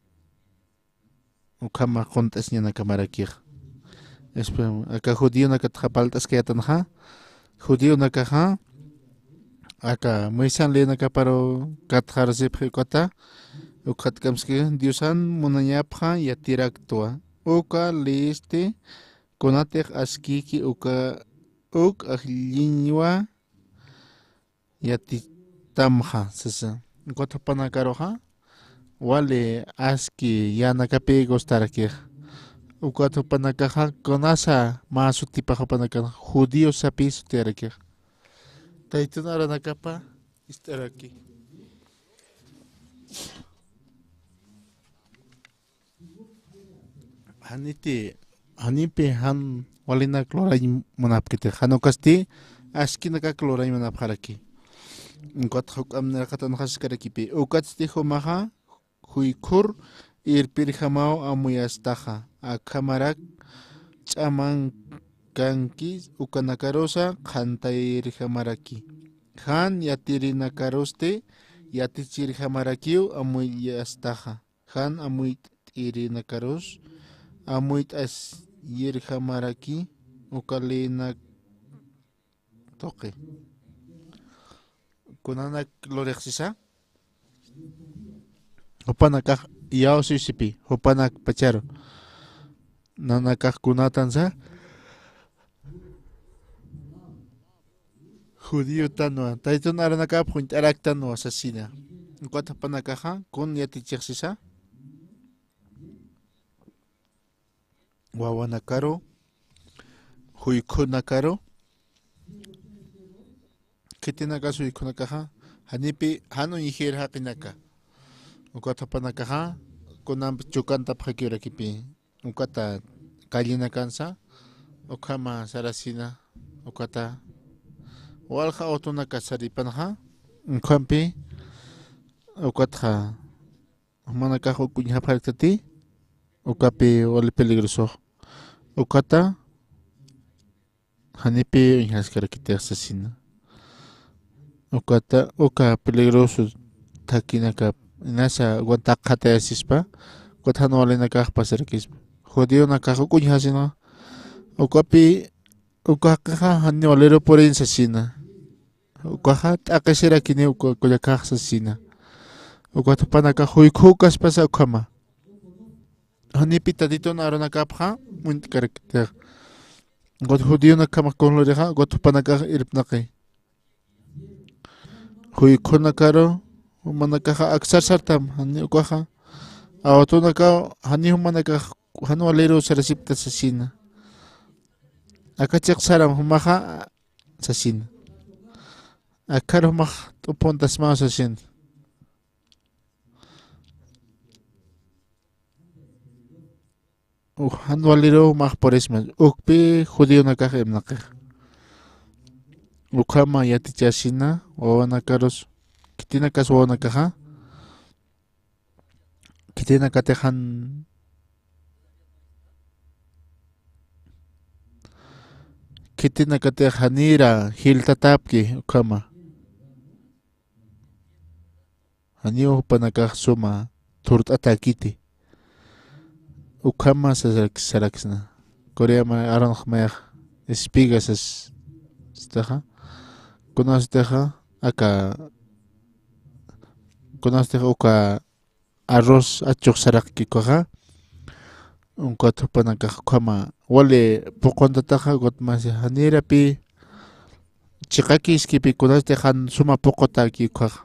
ukhama qunt'asiñanakamarakix. Espe-, aka judionakatxa parlt'askayatanxa, judionakaxa, aka Moisesan leynakaparu katxarasipxi ukata, ukxatkamski Diosan munañapxa yatiraktwa. Uka leyisti kunatix askïki uka uk ajlliñwa yatitamxa, sasa. Ukat jupanakaruxa, wali aski yänakapi gustarakix. Ukat jupanakaxa kunasa mä sutipax jupanakax judío sapï sutiyarakixa. Taytun aranakapa ist'araki. Janiti, janipi jan walinak lurañ munapkiti. Jan ukasti askinakak lurañ munapxaraki. Ukat juk'amp niraqatanxaskarakipi. Ukatsti jumaxa juykhur irpirjamaw amuyastaxa. Akhamarak ch'amankanki ukanakarusa qhantayirjamaraki. Jan yatirinakarusti yatichirjamarakiw amuyastaxa. Jan amuyt'irinakarus amuyt'asirjamaraki uka lïnak tuqi. Kunanak lurix sisa. Jupanakax iyawsïsipï, jupanak pacharu. Nanakax kunatan sa. Judiotanwa, taytun aranakap juñt'araktanwa sasina. Ukat jupanakaxa kun yatichix sisa. Wawanakaru, juykhunakaru, khitinakas juykhunakaxa, janipi jan uñjir jaqinaka. Ukat jupanakaxa, kunamp chukantapxakiwrakipï. Ukata callinakansa, ukhama sarasina, ukata walja autonakas saripanxa, ukhampi, ukatxa, jumanakax uk uñjapxaraktati, ukapi wali peligrosox. Ukata, janipi uñjaskarakitix sasina. Ukata, uka peligroso thakinakap, inasa ukan taqxatayasispa, ukat jan walinakax pasarakispa. Judionakax uk uñjasina, ukapi, uka jaqixa jani waliru purin sasina. Ukaxa t'aqisirakini uka kullakax sasina. Ukat jupanakax juykhukaspasa ukhama. Janipi tatitun arunakapxa, muñt'karakitix. Ukat judionakhamax kun lurixa, ukat jupanakax irpnaqi. Juykhunakaru, jumanakaxa aksar sartam, jani ukaxa. Awtunakaw, jani jumanakax, jan waliru sarasipkta sasina. Aka chiq saram jumaxa, sasina. Akhar jumax t'upuntasmaw sasina. Uj, jan waliru jumax purisma. Ukpi judionakax irpnaqix. Ukhama yatichasina, wawanakarus, khitinakas wawanakaxa. Khitinakatix jan, khitinakatix janira jiltatäpki ukhama. Janiw jupanakax suma thurt'atäkiti. Ukhama sarak-, saraksna. Corea ma-, arunx mayax espiga sas-, sastaxa. Kunasatixa aka, kunasatixa uka arroz achux saraqki ukaxa. Ukat jupanakax ukhama wali puquntataxa, ukat masi janirapi chiqakiskipï kunasti jan suma puqutäki ukaxa.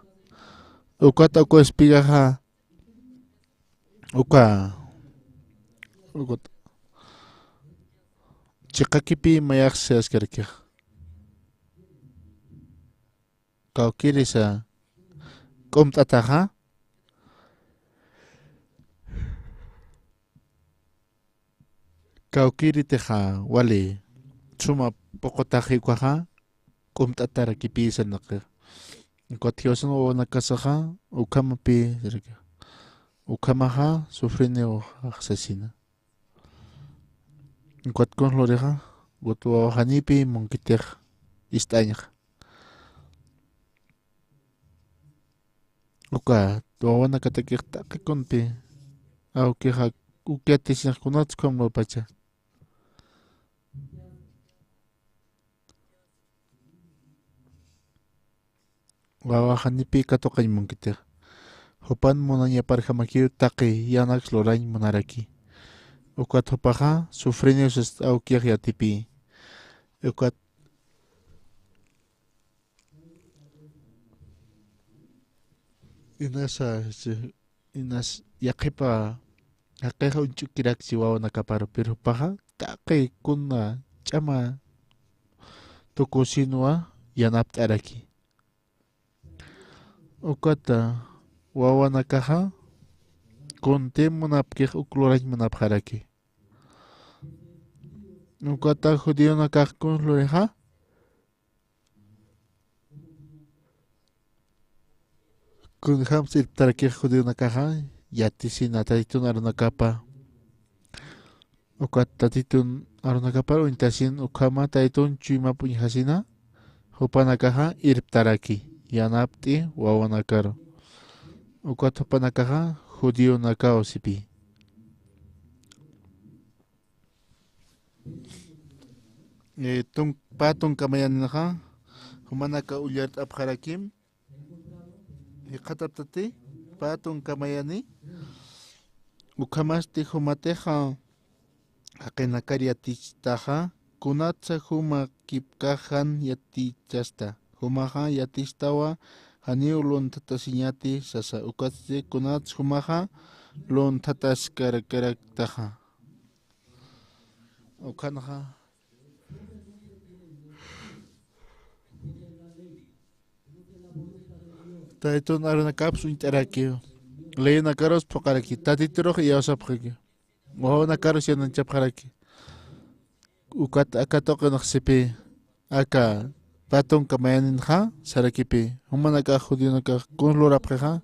Ukat uka espigaxa, uka, ukat chiqakipï mayax sayaskarakixa. Kawkïrisa k'umt'ataxa. Kawkïritixa wali suma puqutaxi ukaxa, k'umt'atarakipï sarnaqi. Ukat jiwasan wawanakasaxa, ukhamapï, ukhamaxa sufriniw sasina. Ukat kun lurixa, ukat wawa janipï munkitix ist'añxa. Uka wawanakatakix taqi kunpï, awkixa uk yatichinax kunats ukham lurpacha. Wawa janipï katuqañ munkitix. Jupan munañaparjamakiw taqi yanaks lurañ munaraki. Ukat jupaxa sufriniw sas awkix yatipï. Ukat inasa, este, inas yaqhipa jaqixa uñch'ukirakchi wawanakaparu, pero jupaxa taqi kuna ch'ama tukusinwa yanapt'araki. Ukata wawanakaxa kuntim munapkix uk lurañ munapxaraki. Ukata judionakax kun lurixa, kunjam sirptarakix judionakaxa, yatisina Taytun arunakapa. Ukat Tatitun arunakapar uñtasin, ukhama Taytun chuymap uñjasina, jupanakaxa irptaraki, yanapt'i wawanakaru. Ukat jupanakaxa judionakaw sipi. Eh, tun-, pä tunka mayaninxa, jumanaka ullart'apxarakim, jikxataptati, pä tunka mayani, ukhamasti jumatixa, jaqinakar yatichtaxa, kunatsa juma kipkax jan yatichasta, jumaxa yatichtawa, janiw lunthatasiñati, sasa, ukatsti kunats jumaxa lunthataskarkaraktaxa. Ukhanxa. Taytun arunakapsa uñt'araki. Leyinakarus phuqaraki. Tatiturux iyawsapxaki. Wawanakarus yananchapxaraki. Ukat aka tuqinx sipi. Aka pä tunka mayaninxa sarakipi. Jumanakax judionakax kun lurapxixa.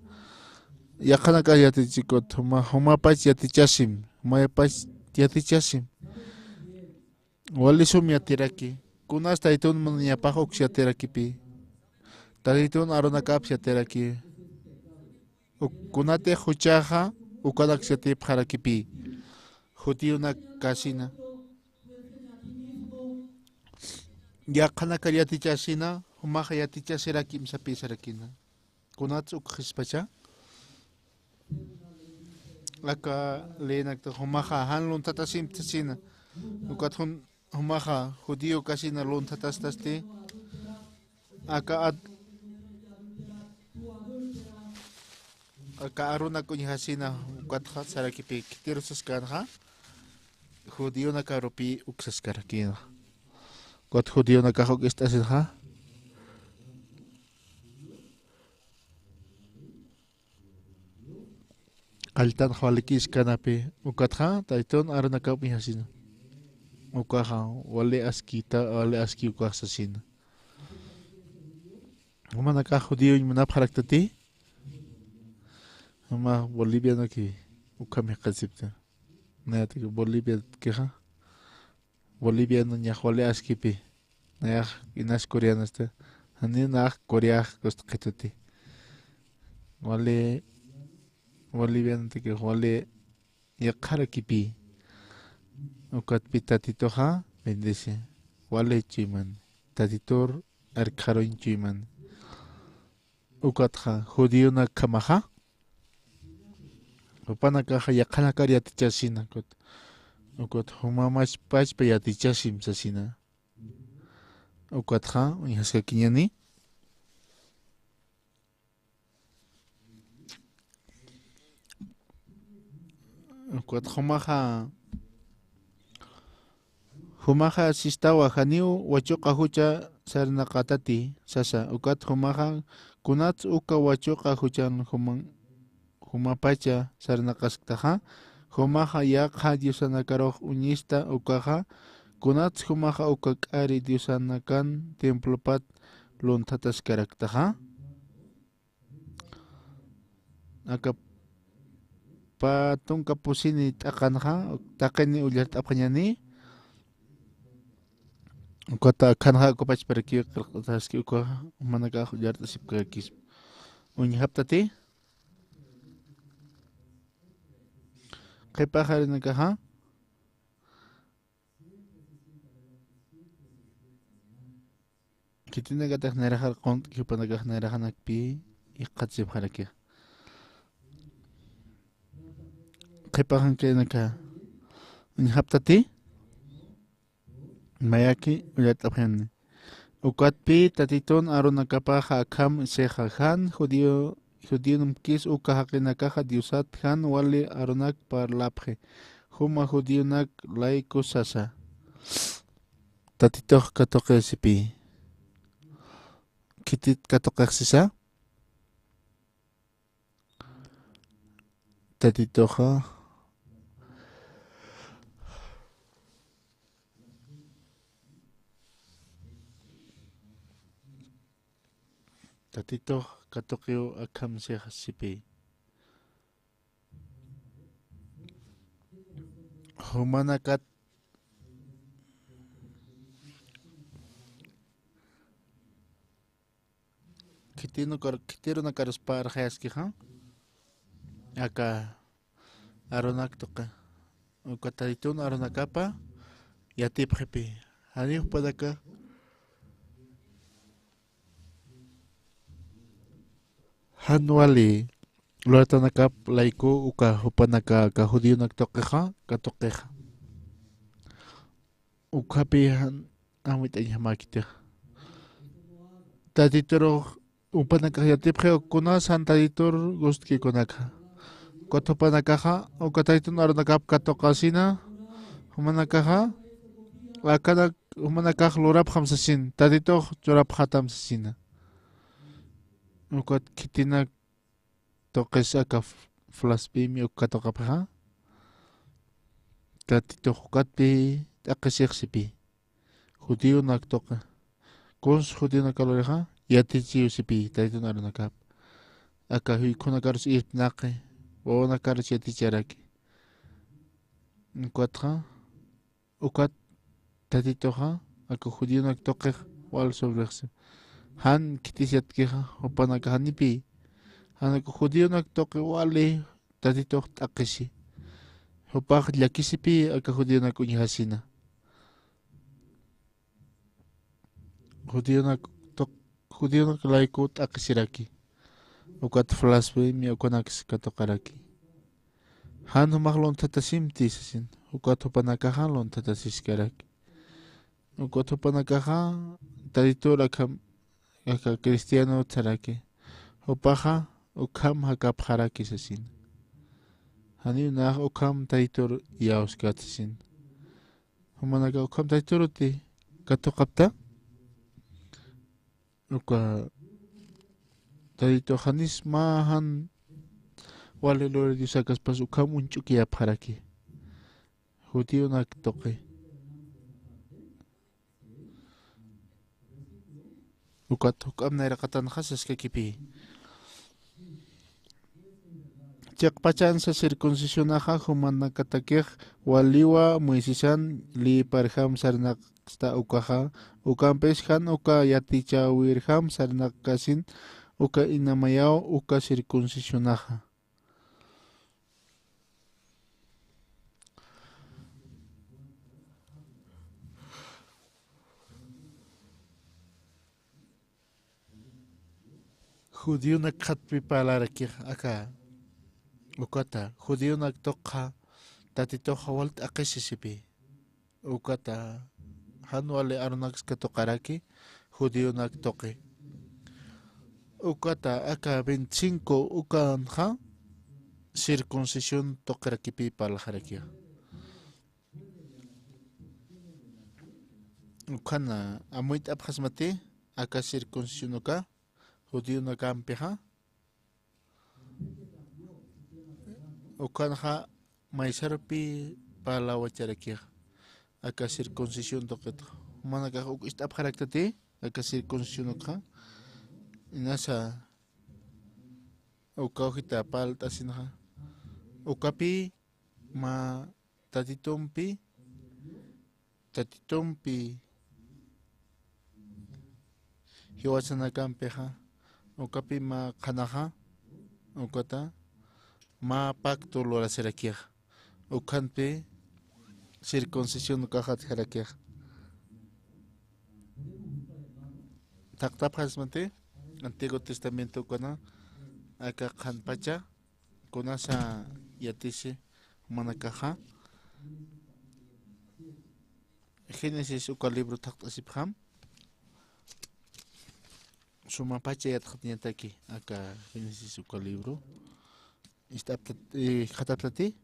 Yaqhanakax yatichikut. Juma, jumapach yatichasim. Jumapach yatichasim. Wali sum yatiraki. Kunas Taytun munañapax uks yatirakipi. Taytun arunakaps yatiraki. Uk-, kunatix juchaxa ukanaks yatipxarakipi. Judionakasina. Yaqhanakar yatichasina, jumaxa yatichasirakim sapi sarakina. Kunats uk qhispacha. Aka leyinakta jumaxa jan lunthatasiptasina. Ukat jun-, jumaxa judío kasina lunthatastasti. Aka at-, aka arunak uñjasina ukatxa sarakipi khitirusaskanxa. Judíonakarupi uksaskarakina. Ukat judíonakax uk ist'asinxa. Qalltan walikïskanapi, ukatxa Taytun arunakap uñjasina. Ukaxa wali askita, wali aski ukax sasina. Jumanakax judíoñ munapxaraktati, juma bolivianoki ukham jikxatsipta. Nayatak Boliviakixa. Boliviano ñax wali askipi. Nayax inas coreanasta. Janiw nax coreax kustqituti. Wali bolivianotaki wali yaqharakipi. Ukatpi Tatituxa bendice. Wali chuyman. Tatitur arkxaruñ chuyman. Ukatxa judíonakhamaxa. Jupanakaxa yaqhanakar yatichasina, ukat, ukat jumamach pachpa yatichasim sasina. Ukatxa uñjaskakiñani. Ukat jumaxa, jumaxa sistawa janiw wachuqa jucha sarnaqatati sasa. Ukat jumaxa kunats uka wachuqa juchan juman, jumapacha sarnaqasktaxa, jumaxa yaqha diosanakarux uñista ukaxa, kunats jumaxa uka k'ari diosanakan templopat lunthataskaraktaxa. Aka pä tunka pusini t'aqanxa, taqini ullart'apxañani. Ukata akhanxa uka pachparakiw qillqt'ataski, uka jumanakax ullart'asipkarakis. Uñjaptati. Qhipa qarinakaxa. Khitinakatix nayraxar qunt'ki, jupanakax nayraxanakpi jikxatsipxarakix. Qhipa qankaynaka uñjaptati. Mayaki ullart'apxani. Ukatpi Tatitun arunakapaxa akham sixa jan judío judionakis uka jaqinakaxa Diosat jan wali Aaronak parlapxi, juma judionak layku sasa. Tatitux katuqi sipï. Khitit katuqix sisa. Tatituxa. Tatitux katuqiw akham six sipï. Jumanakat khitinukar, khitirunakarus parxayaskixa. Aka Aaronak tuqi. Uka Tatitun Aaronakapa yatipxipï. Jani jupanaka jan wali luratanakap layku uka jupanaka aka judionak tuqixa, katuqixa. Ukapï jan amuyt'añjamäkiti. Tatitur jupanakax yatipxi, kuna san Tatitur gustki kunaka. Ukat jupanakaxa, uka Tatitun Aaronakap katuqasina, jumanakaxa, akanak, jumanakax lurapxam sasin, Tatitux churapxatam sasina. Ukat khitinak tuqis aka f-, blasfemia uk katuqapxixa. Tatitux ukatpï t'aqhisix sipï. Judionak tuqi. Kuns judionak lurixa, yatichiw sipï, Tatitun Aaronakap. Aka juykhunakar irpnaqi, wawanakarus yaticharaki. Ukatxa, ukat Tatituxa, aka judionak tuqix wal sobrexsi. Jan khitis yatkixa, jupanakax janipï. Jan aka judionak tuqi wali Tatitux t'aqhisi. Jupax llakisipï aka judionak uñjasina. Judionak tuq-, judionak layku t'aqhisiraki. Ukat blasfemia ukanaksa katuqaraki. Jan jumax lunthatasipti sasin. Ukat jupanakaxa lunthatasiskaraki. Ukat jupanakaxa Tatitur akham, aka cristiano saraki. Jupaxa ukham jakapxaraki sasin. Janiw nax ukham Tatitur iyawskat sasin. Jumanaka ukham Tatituruti katuqapta. Uka Tatitux janis mä jan wali luri Diosakaspas ukham uñch'ukiyapxaraki. Judionak tuqi. Ukat juk'amp nayraqatanxa saskakipï. Chiqpachansa circuncisionaxa jumanakatakix waliwa Moisesan leyparjam sarnaqsta ukaxa, ukampis jan uka yatichäwirjam sarnaqkasin uka inamayaw uka circuncisionaxa. Judionak khatpi parlarakix aka, ukata, judionak tuqxa, Tatituxa wal t'aqhisi sipï. Ukata, jan wali Aaronaks katuqaraki, judionak tuqi. Ukata, aka veinticinco ukanxa, circuncisión tuqirakipï parlaxarakix. Ukhana, amuyt'apxasmati, aka circuncisión uka, judionakampixa. Ukhanxa maysarupi parlawacharakixa. Aka circuncisión tuqitxa. Jumanakax uk ist'apxaraktati, aka circuncisión ukxa. Inasa, uka ujita parlt'asinxa. Ukapï mä Tatitumpi, Tatitumpi jiwasanakampixa, ukapï mä qhanaxa, ukata mä pacto lurasirakixa, ukhanpi circuncisión ukax atjarakix. Thaqtapxasmati, Antiguo Testamento ukana, aka qhanpacha, kunasa yatisi jumanakaxa. Génesis uka libro thaqt'asipxam. sumapacha yatxatñataki aka Génesis uka libro. Ist'aptat, eh, jikxataptati.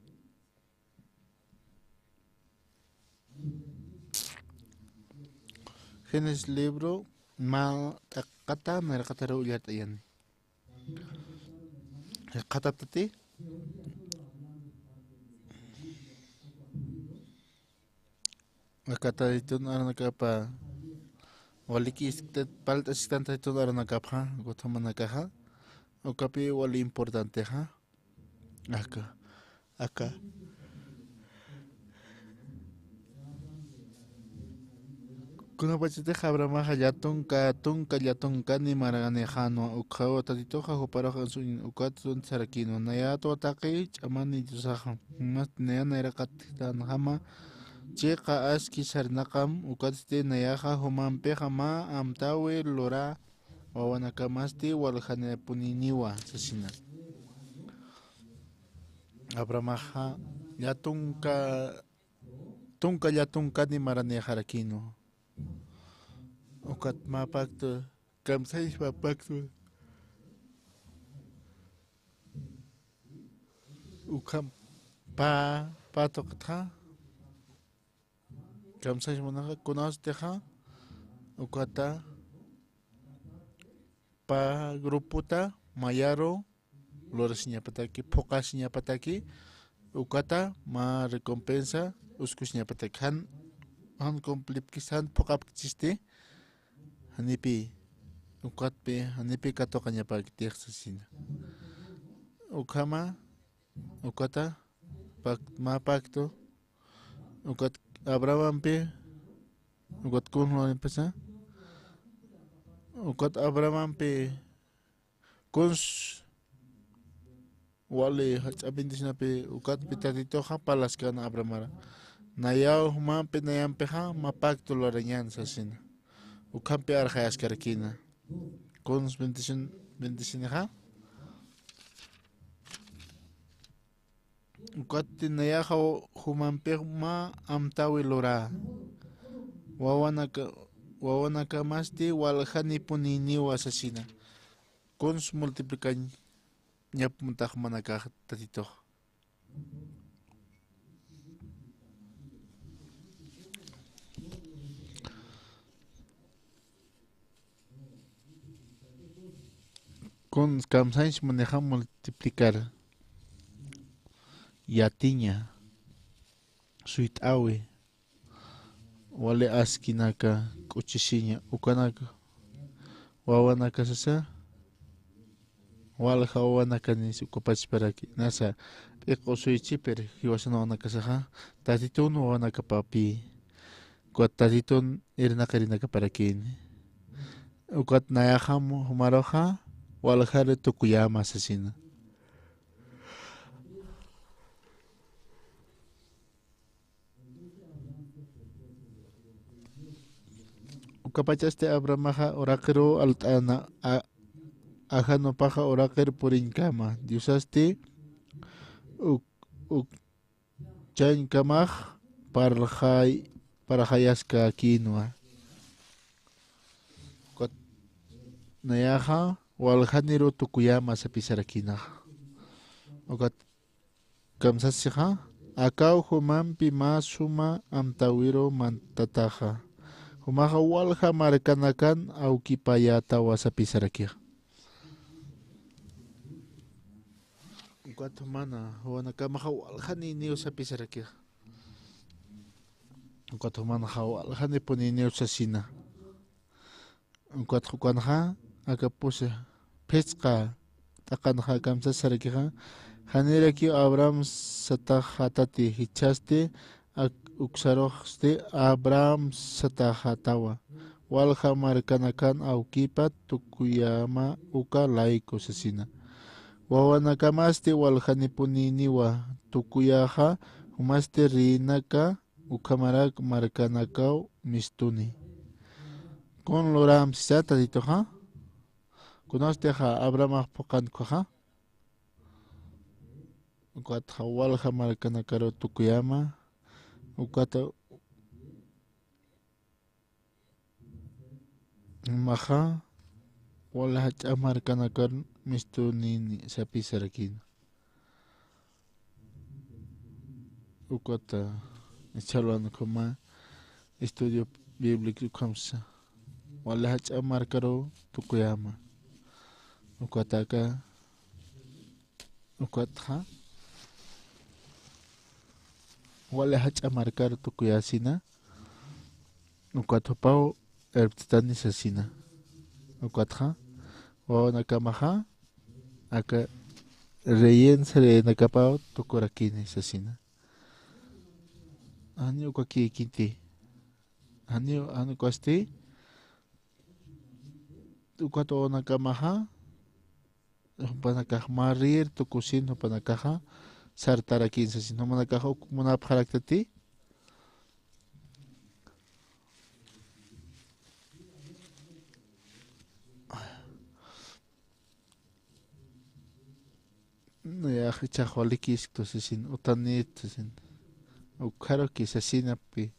Génesis libro mä t'aqata nayraqataru ullart'ayani. Jikxataptati. Aka Tatitun aranakapa waliki isktat, palt'asisktan Tatitun aranakapxa, ukat jumanakaxa. Ukapi wali importantexa. Aka, aka. Kunapachatix Abrahamaxa llätunka, tunka llätunkani maranixänwa, ukxaw Tatituxa juparux ansuñ ukat sarakïnwa, nayatwa taqi ch'amani Diosaxa, masti naya nayraqatjama, chiqa aski sarnaqam, ukatsti nayaxa jumampixa mä amtäwi lurä, wawanakamasti waljanipuniniwa sasina. Abrahamaxa llätunka, tunka llätunkani maranixarakïnwa. Ukat mä pacto, kamsañs mä pacto. Ukham pä, pä tuqitxa. Kamsañs munaxa, kunawstixa, ukata, pä grupota mayaru lurasiñapataki, phuqasiñapataki, ukata mä recompensa uskusiñapataki. Jan, jan cumplipkis, jan phuqapkichisti, janipi, ukatpi, janipi katuqañapäkitix sasina. Ukhama, ukata, pac-, mä pacto, ukat Abrahampi, ukat kunjlurimpasa, ukat Abrahampi kuns wali jach'a bendicionapi, ukatpi Tatituxa parlaskän Abrahamara. Nayaw jumampi, nayampixa mä pacto lurañän sasina. Ukhampi arxayaskarakïna. Kuns bendición, bendicionixa. Ukatsti nayaxa jumampix mä amtäwi lurä. Wawanaka, wawanakamasti waljanipuniniwa sasina. Kuns multiplicañapxtax jumanakax Tatitux. Kuns kamsañs munixa multiplicar. Yatiña, suyt'äwi, wali askinaka, k'uchisiña, ukanaka, wawanaka sasa, walja wawanakanis ukapachparaki, nasa, p'iqu suychipir, jiwasan wawanakasaxa, Tatitun wawanakapapï. Ukat Tatitun irnaqirinakaparakïni. Ukat nayaxa mu-, jumaruxa, waljaru tukuyäma sasina. Ukapachasti Abrahamaxa uraqiru alt'ana, a-, ajanupaxa uraqir puriñkama. Diosasti uk-, uk-, chañkamax parlxay-, parlxayaskakïnwa. Ukat nayaxa waljaniru tukuyäma sapisarakïnaxa. Ukat kamsasixa, akaw jumampi mä suma amtäwiru mantataxa. Jumaxa walja markanakan awkipayätawa sapisarakixa. Ukat jumana, wawanakamaxa waljanïniw sapisarakixa. Ukat jumanxa waljanipunïniw sasina. Ukat ukanxa, aka pusi, phisqa t'aqanxa kamsasarakixa, janirakiw Abraham sataxatati, jichhasti, ak-, uksaruxsti Abraham sataxatawa, walja markanakan awkipa tukuyäma uka layku sasina. Wawanakamasti waljanipunïniwa tukuyäxa, jumasti rïnaka ukhamarak markanakaw mistuni. Kun luräm sisa Tatituxa? Kunawstixa Abrahamax phuqan ukhaxa? Ukatxa walja markanakaru tukuyäma, ukata jumaxa Wali jach'a markanakar mistunin sapisarakina. Ukata ichalwan ukhama estudio bíblico ukhamsa. Wali jach'a markaru tukuyama. Ukataka, ukatxa, wali jach'a markaru tukuyasina. Ukat jupaw irptitani sasina. Ukatxa, wawanakamaxa, aka reyen sarinakapaw tukurakini sasina. Jani uka kikiti. Jani, jani ukasti, ukat wawanakamaxa, jupanakax mä reyir tukusin jupanakaxa sartarakin sasin. Jumanakax uk munapxaraktati. Nayax ichax walikisktu sasin, utanit sasin. Ukxaruki sasinapi.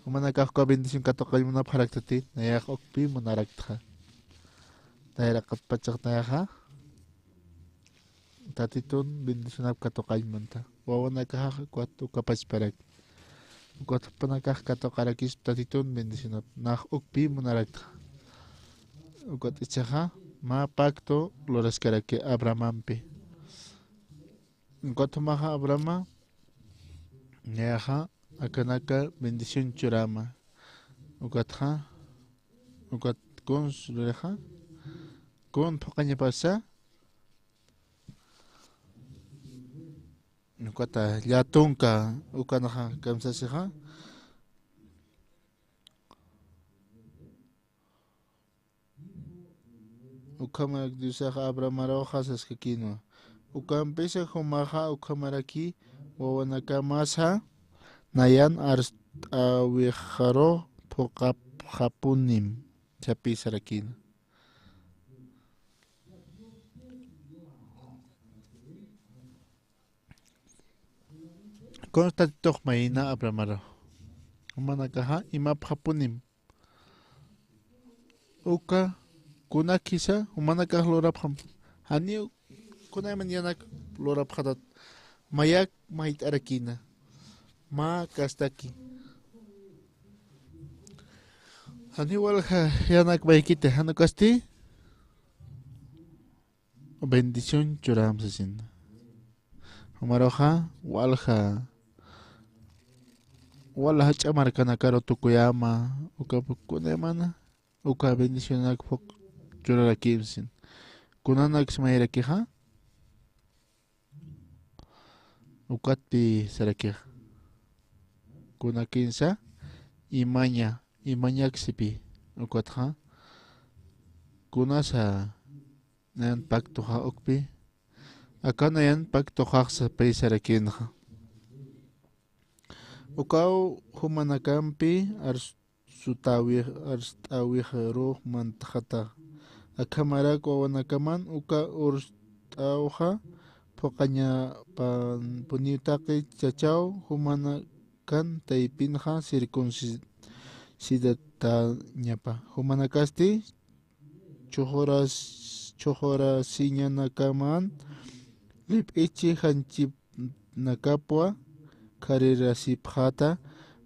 Jumanakax uka bendición katuqañ munapxaraktati, nayax ukpi munaraktxa. Nayraqat pachax nayaxa Tatitun bendicionap katuqañ munta. Wawanakaxax ukat uka pachparak. Ukat jupanakax katuqarakis Tatitun bendicionap. Nax ukpi munaraktxa. Ukat ichaxa mä pacto luraskaraki Abrahamampi. Ukat jumaxa Abrahama, nayaxa akanaka bendición churama. Ukatxa, ukat kuns lurixa, kun phuqañapasa, ukata llatunka, ukanaxa kamsasixa, Ukhamarak Diosax Abrahamaruxa saskakinwa. Ukampisa jumaxa ukhamaraki wawanakamasa nayan arst'awixaru phuqapxapunim, sapisarakina. Kunsa Tatitux mayina Abrahamaru. Jumanakaxa imapxapunim. Uka kunakisa jumanakax lurapxam. Janiw kunayman yanak lurapxatat. Mayak mayt'arakina. Mä kastaki. Janiw walja yanak maykiti, jan ukasti bendición churam sasin. Jumaruxa walja, walja jach'a markanakaru tukuyama, uka kunayman, uka bendicionanak phuq churarakim sasin. Kunanaks mayrakixa, ukatpi sarakixa. Kunakinsa, imaña, imañaksipi, ukatxa, kunasa, nayan pactoxa ukpi, aka nayan pactoxaxsa pï sarakinxa. Ukaw jumanakampi arsutawix, arst'awixarux mantxata. Akhamarak wawanakaman uka urst'awxa phuqañapanipuniw taqi chachaw jumanakan taypinxa circuncidatañapa. Jumanakasti chhuxuras-, chhuxurasiñanakaman lip'ichi janchipnakapwa kharirasipxäta,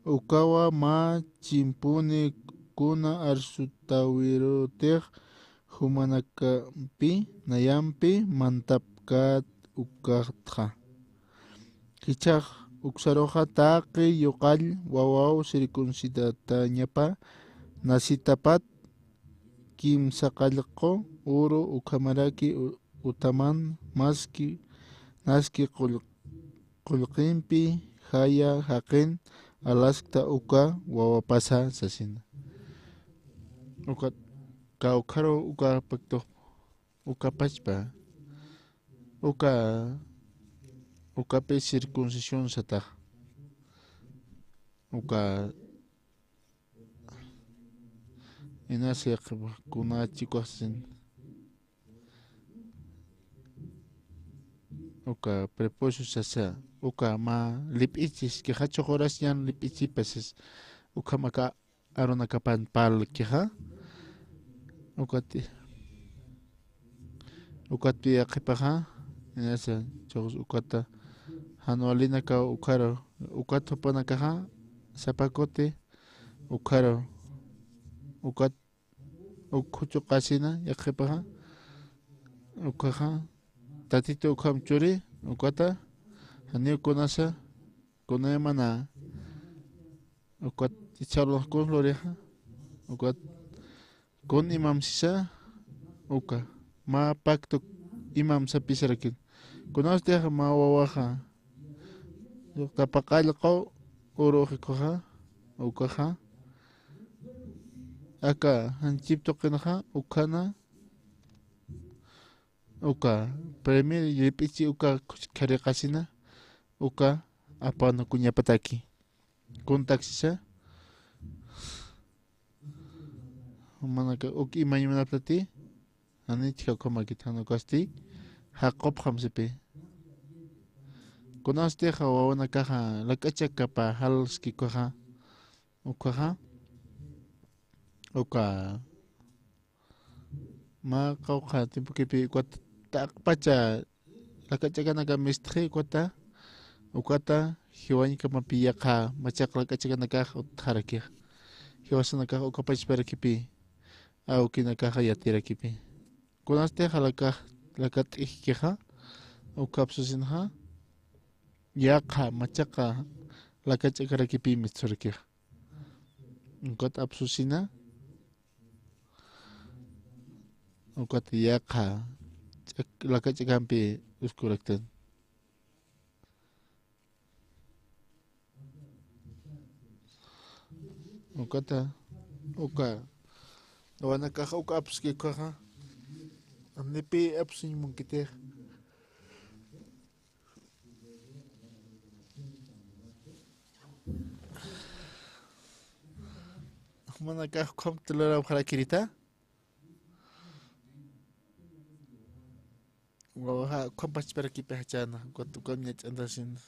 ukawa mä chimpuni kuna arsutawirutix jumanakampi nayampi mantapkät ukatxa. Jichhax uksaruxa taqi yuqall wawaw circuncidatañapa, nasitapat kimsa qallqu uru ukhamaraki u-, utaman maski, naski qull-, qullqimpi jaya jaqin alaskta uka wawapasa sasina. Uka, kawkharu uka pacto, uka pachpa, uka, ukapi circuncisión satax. Uka inasiq kuna chikuxsin. Uka prepucio sasa, uka mä lip'ichis, kixa chhuxuras ñan lip'ichipasis, ukham aka arunakapan parlkixa. Ukati, ukatpi yaqhipaxa, inasa, chawus ukata, jan walinakaw ukharu, ukat jupanakaxa, sapa kuti, ukharu, ukat, uk khuchuqasina, yaqhipaxa, ukhaxa, Tatitu ukham churi, ukata, janiw kunasa, kunaymana, ukat, icharlux kun lurixa, ukat, kun imam sisa, uka, mä pacto imam sapisarakin. Kunastix mä wawaxa, tapaqallqaw, uruxikuxa, ukaxa, aka, janchip tuqinxa, ukhana, uka, primer llip'ichi uka khuchkhariqasina, uka, apanukuñapataki. Kuntaksisa, manaka uk imañmanaptati, janichka ukhamakit, jan ukasti, jaqupxam sipi. Kunastix wawanakaxa, lak'achakapa jalskikuxa, ukaxa, uka, Mä qawqha tiempokipi ukat taqpacha lakach'akanaka mistxi ukata, ukata jiwañkamapi yaqha machaq lakach'akanakax utjarakix. Jiwasanakax ukapachparakipi, awkinakaxa yatirakipi. Kunastix lakax, lakat'ijkixa, ukapsusinxa, yaqha machaqa lakach'akarakipi mistxurakix. Ukat apsusina, ukat yaqha ch'ak-, lakach'akampi uskuraktan. Ukata, uka, wawanakax uka apsuskikuxa, nipi apsuñ munkitix. Jumanakax ukham lurawxarakirita. Wawaxa ukham pachparakipix jachäna, ukat ukham ñach'antasin.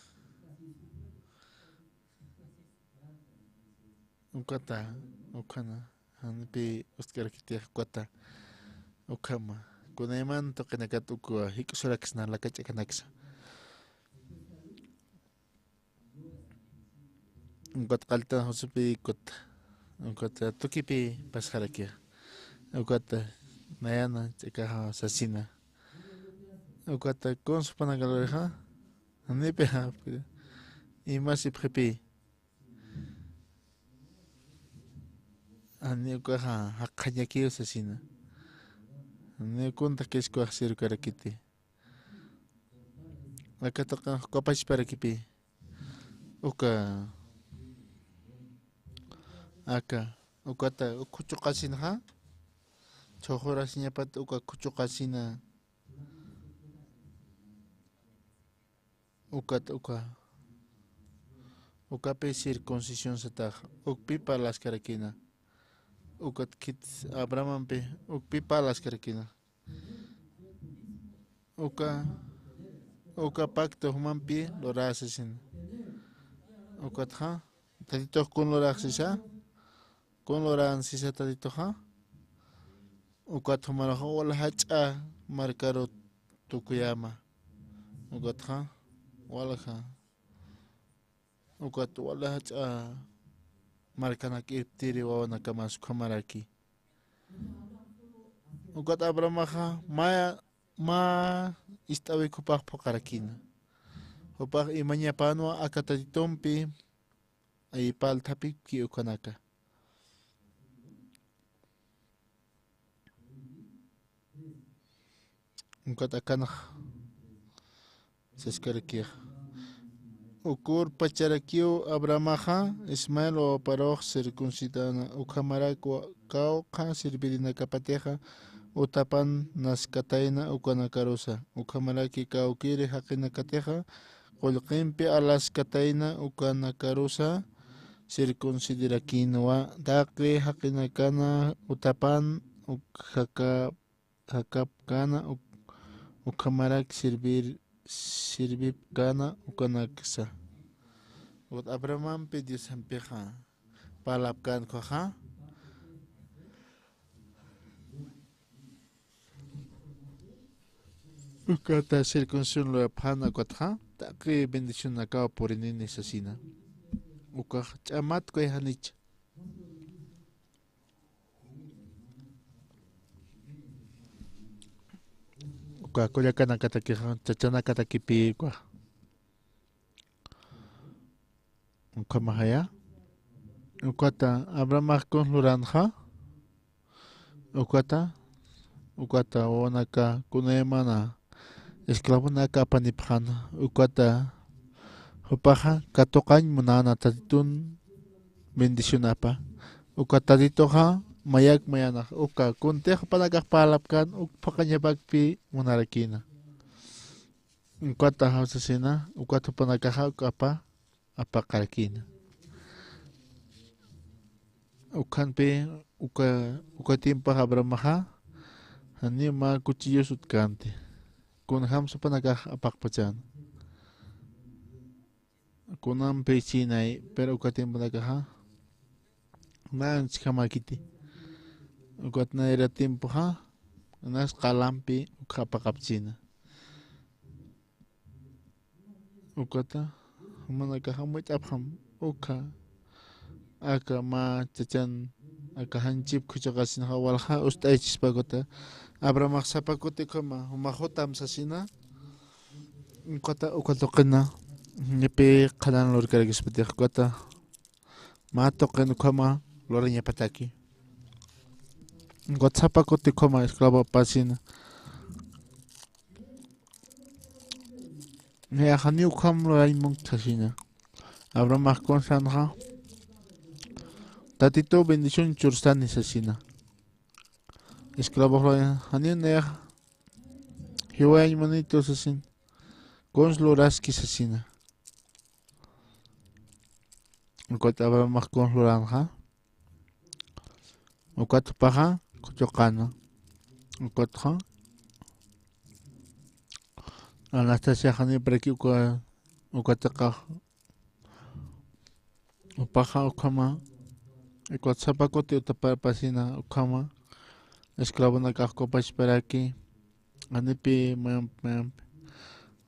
Ukata, ukhana, janipi uskarakitix ukata, ukhama. Kunayman tuqinakat uk jik'suraksna lakach'akanaksa. Ukat qalltan Josepi ukat, ukat tukipi pasxarakixa. Ukat nayana ch'akaxa sasina. Ukat kunsa jupanaka lurixa, nipixa, imasipxipi. Ani ukaxa jaqhañakiw sasina. Ni kunta qiskuwax sirukarakiti. Aka tuqinxa ukapachparakipï. Uka, aka, ukata, uk khuchuqasinxa. Chhuxurasiñapat uka khuchuqasina. Ukat uka. Ukapï circuncisión satax. Ukpï parlaskarakina. Ukat khit Abrahampï ukpï parlaskarakina. Uka, uka pacto jumampï lurasisina. Ukatxa, Tatitux kun luraxsisa, kun luransisa Tatituxa. Ukat jumarax wal jach'a markaru tukuyäma. Ukatxa, walja. Ukat wal jach'a markanak irptiri wawanakamas ukhamaraki. Ukat Abrahamaxa mä, mä ist'awik jupax phuqarakina. Jupax imañapanwa aka Tatitumpi ayipal thapipki ukanaka. Ukat akanx saskarakix. Ukur pacharakiw Abrahamaxa Ismael wawaparux circuncidana, ukhamarak wa-, kawkha servirinakapatixa utapan naskatayna ukanakarusa, ukhamaraki kawkiri jaqinakatixa qullqimpi alaskatayna ukanakarusa circuncidirakinwa, taqi jaqinakana utapan uk-, jaka-, jakapkana uk-, ukhamarak servir-, servipkana ukanaksa. Ukat Abrahampi Diosampixa parlapkän ukhaxa. Ukata circuncisión lurapxän ukatxa, taqi bendicionakaw purinini sasina. Ukax ch'amat kuy janich. Uka kullakanakatakixa, chachanakatakipi uka. Ukhamajaya. Ukata Abrahamax kun luranxa. Ukata, ukata wawanaka kunaymana esclavonaka apanipxäna. Ukata jupaxa katuqañ munäna Tatitun bendicionapa. Uka Tatituxa mayak mayanax uka kuntix jupanakax parlapkän uk phuqañapakpi munarakïna. Ukata jawsasina, ukat jupanakaxa uk apa apaqarakïna. Ukhampi uka, uka tiempox Abrahamaxa janiw mä cuchillos utkänti. Kunjamsa jupanakax apaqpachäna. Kunampi chinay, pero uka tiemponakaxa nanchjamäkiti. Ukat nayra tiempoxa nas qalampi ukxa apaqapchina. Ukata jumanakaxa much'apxam ukxa aka mä chachan aka janchip khuchuqasinxa walja ust'aychispa ukata. Abrahamax sapa kuti ukhama, jumax jutam sasina. Ukata uka tuqina, nipi qhanan lurkarakispatix ukata mä tuqin ukhama lurañapataki. Ukat sapa kuti ukhama esclavo apasina. Nayax janiw ukham lurañ munk sasina. Abrahamax kun saränxa, Tatitu bendición chursani sasina. Esclavox lurañ, janiw nayax jiwayañ muniti sasin. Kuns luraski sasina. Ukat Abrahamax kuns luranxa. Ukat jupaxa khuchuqäna. Ukatxa Anastasia janiparaki uka, ukataqa jupaxa ukhama, ukat sapa kuti utapar apasina ukhama, esclavonakax kupachparaki, janipi mayamp, mayamp,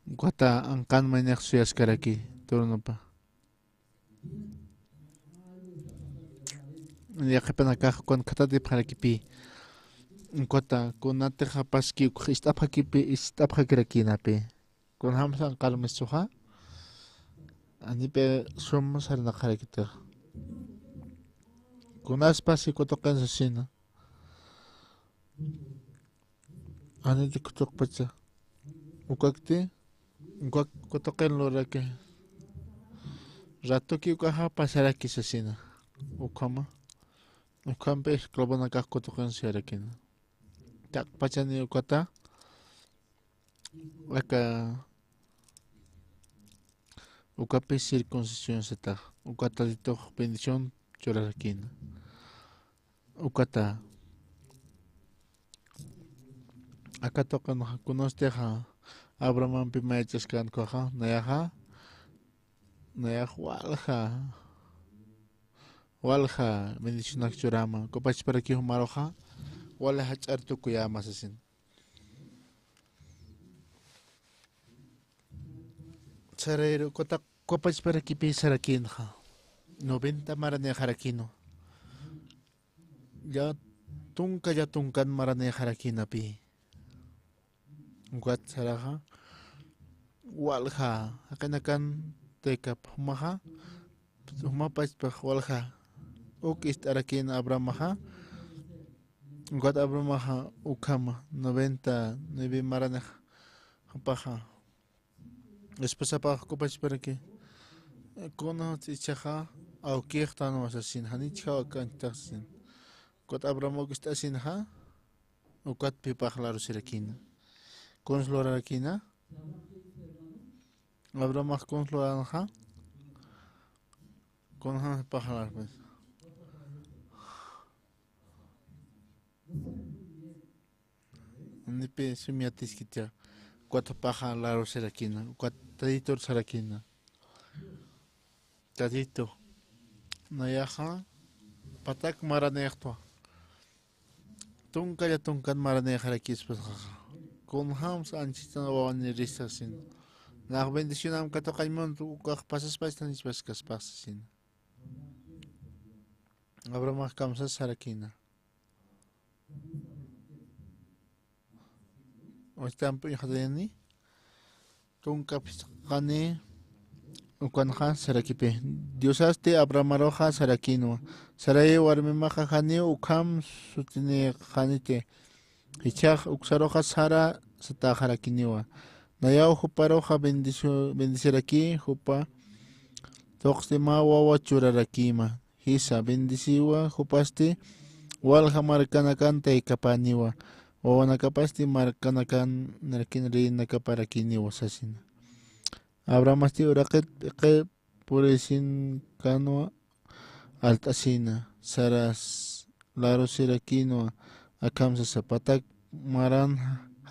ukata anqan maynix suyaskaraki, turnupa. Yaqhipanakax kun khatatipxarakipi. Ukata kunatix apaski ukx ist'apxakipi, ist'apxakirakïnapi. Kunjamsa anqarmisuxa. Janipi sum sarnaqarakitix. Kunaspas uka tuqin sasina. Janiti khuchuqpacha. Ukakti, ukak uka tuqin luraraki. Ratuki ukaxa pasaraki sasina. Ukhama. Ukhampi esclavonakax uka tuqin suyarakïna. Taqpachani ukata. Aka, ukapi circuncisión satax. Uka Tatitux bendición churarakïna. Ukata. Aka tuqinxa kunastixa Abrahampi mayachaskan ukhaxa, nayaxa, nayax walja, walja bendicionak churama, kupachparaki jumaruxa, wali jach'ar tukuyama sasin. Sarayru ukata kupachparakipi sarakïnxa. Noventa maranïxarakïnwa. Lla tunka, lla tunkan maranïxarakïnapi. Ukat saraxa, walja, jaqinakan taykapi jumaxa, jumapachpax walja. Uk ist'arakïna Abrahamaxa, ukat Abrahamaxa ukhama, noventa y nueve maranïx jupaxa. Esposapax kupachparaki. Kuna ichaxa awkixtanwa sasin, janichjaw akanchtax sasin. Ukat Abraham uk ist'asinxa, ukatpi jupax larusirakïna. Kuns lurarakïna. Abrahamax kuns luranxa. Kunjam jupax larpis. Nipi sum yatiskitixa, ukat jupaxa larusirakïna, ukat Tatitur sarakïna. Tatitu, nayaxa patak maranïxtwa. Tunkalla tunkan maranïxarakispasaxa. Kunjams anchhitan wawanirïstasina. Nax bendicionam katuqañ munt ukax pasaspachtan jichpaskaspaxsasina. Abrahamax kamsas sarakïna. Uñjtampi uñjatayani. Tunka phisqani ukanxa sarakipi. Diosasti Abrahamaruxa sarakïnwa. Sarai warmimaxa janiw ukham sutinïxaniti. Jichhax uksaruxa Sara satäxarakïniwa. Nayaw juparuxa bendicio-, bendiciarakï, jupa tuqsi mä wawa churarakïma. Jisa, bendiciwa, jupasti walja markanakan taykapäniwa. Wawanakapasti markanakan narkin reinakaparakïniwa sasina. Abrahamasti uraqit p'iqi purisinkanwa alt'asina. Saras larusirakïnwa akham sasa patak maran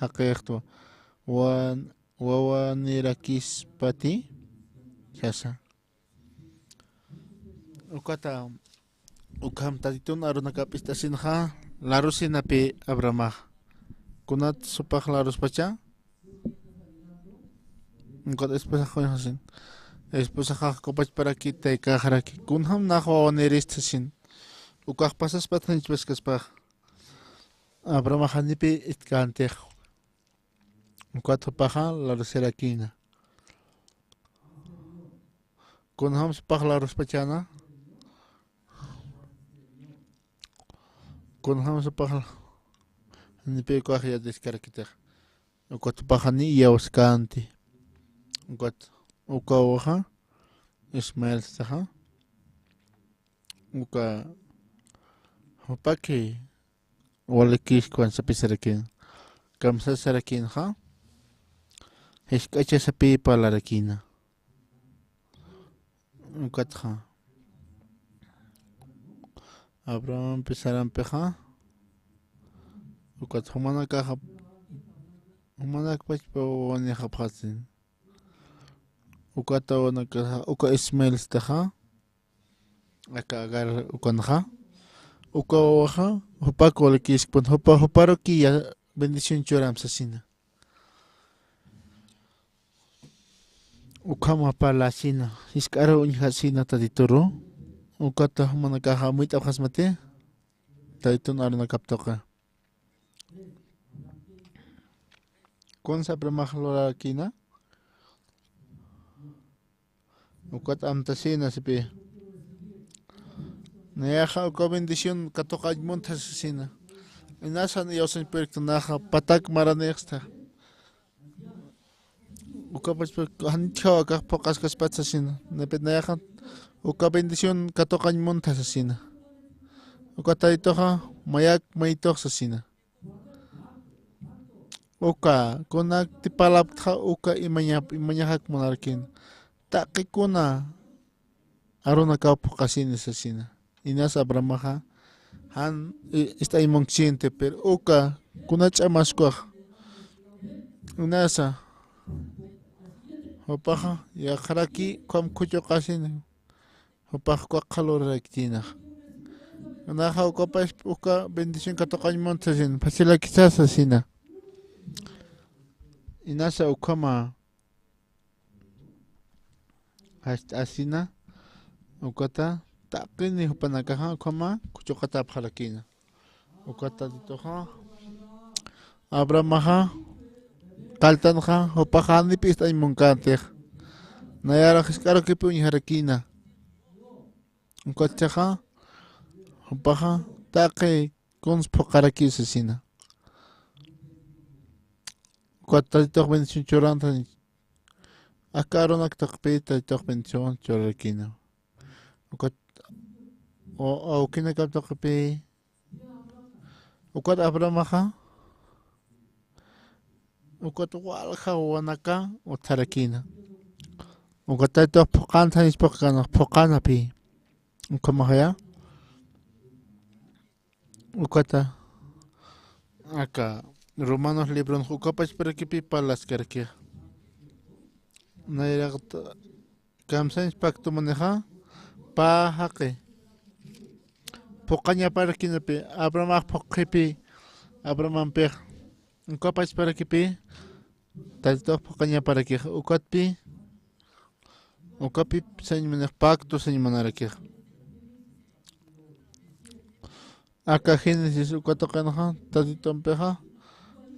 jaqïxtwa. Wan-, wawanirakispati sasa. Ukata, ukham Tatitun arunakap ist'asinxa, larusinapi Abrahamax. Kunat supax laruspacha? Ukat esposax uñjasin. Esposaxax ukapachparaki taykaxaraki. Kunjam nax wawanirïsta sasin. Ukax pasaspatxa jichpaskaspax. Abrahamax janipi ist'käntix. Ukat jupaxa larusirakïna. Kunjam supax laruspachäna. Kunjam supax la-, janipi ukax yatiskarakitix. Ukat jupax jani iyawskänti. Ukat uka wawaxa Ismael sasaxa. Uka jupaki walikïskwan sapisarakïn. Kamsasarakïnxa. Jisk'achasapï parlarakïna. Ukatxa. Abrahampi Sarampixa. Ukat jumanakaxa. Jumanakpachpa wawanïxapxasin. Ukat wawanakaxa. Uka Ismael sasaxa. Aka Agar ukanxa, uka wawaxa, jupak walikïskpun, jupa, juparuki ya bendición churam sasina. Ukhama parlasina, jisk'aru uñjasina Tatituru, ukata jumanakaxa amuyt'apxasmati, Tatitun arunakap tuqi. Kunsa Abrahamax lurarakïna, ukat amtasina sipi. Nayaxa uka bendición katuqañ muntha sasina. Inasan iyawsañ purikta naxa patak maranïxsta. Ukapachpa janithaw akax phuqaskaspat sasina. Napi nayaxa uka bendición katuqañ muntha sasina. Uka Tatituxa mayak maytux sasina. Uka, kunakti parlapktxa uka imaña-, imañaxak munarkïn. Taqi kuna arunakaw phuqasini sasina. Inas Abrahamaxa, jan, i-, ist'añ munksïnti, pero uka, kuna ch'amaskwax. Inasa, jupaxa, yaqharaki, ukham khuchuqasini. Jupax uka qhaluraraktïnax. Naxa ukapax uka bendición katuqañ muntha sasina, facilakisas sasina. Inasa ukhama, hasta asina, ukata, taqini jupanakaxa ukhama, khuchuqatapxarakïna. Ukat Tatituxa, Abrahamaxa, qalltanxa, jupaxa janipï ist'añ munkäntix. Nayarax jisk'arukipi uñjarakïna. Ukatchaxa, jupaxa, taqi kuns phuqarakï sasina. Ukat Tatitux bendición churantxa, aka arunak tuqipï Tatitux bendición churarakïna. Ukat, o, awkinakap tuqipï, ukat Abrahamaxa, ukat walja wawanaka utjarakïna. Ukat Tatitux phuqantxa nispax kana, phuqanapï. Ukhamaxaya. Ukata, aka Romanos libronxa ukapachparakipï parlaskarakixa. Nayraqta, kamsañs pacto manixa, pä jaqi. phuqañaparakinapi, Abrahamax phuqhipi, Abrahamampix, uka pachparakipï, Tatitux phuqañaparakix, ukatpï, ukapï sañ munix pacto sañ munarakix. Aka Génesis uka tuqinxa, Tatitumpixa,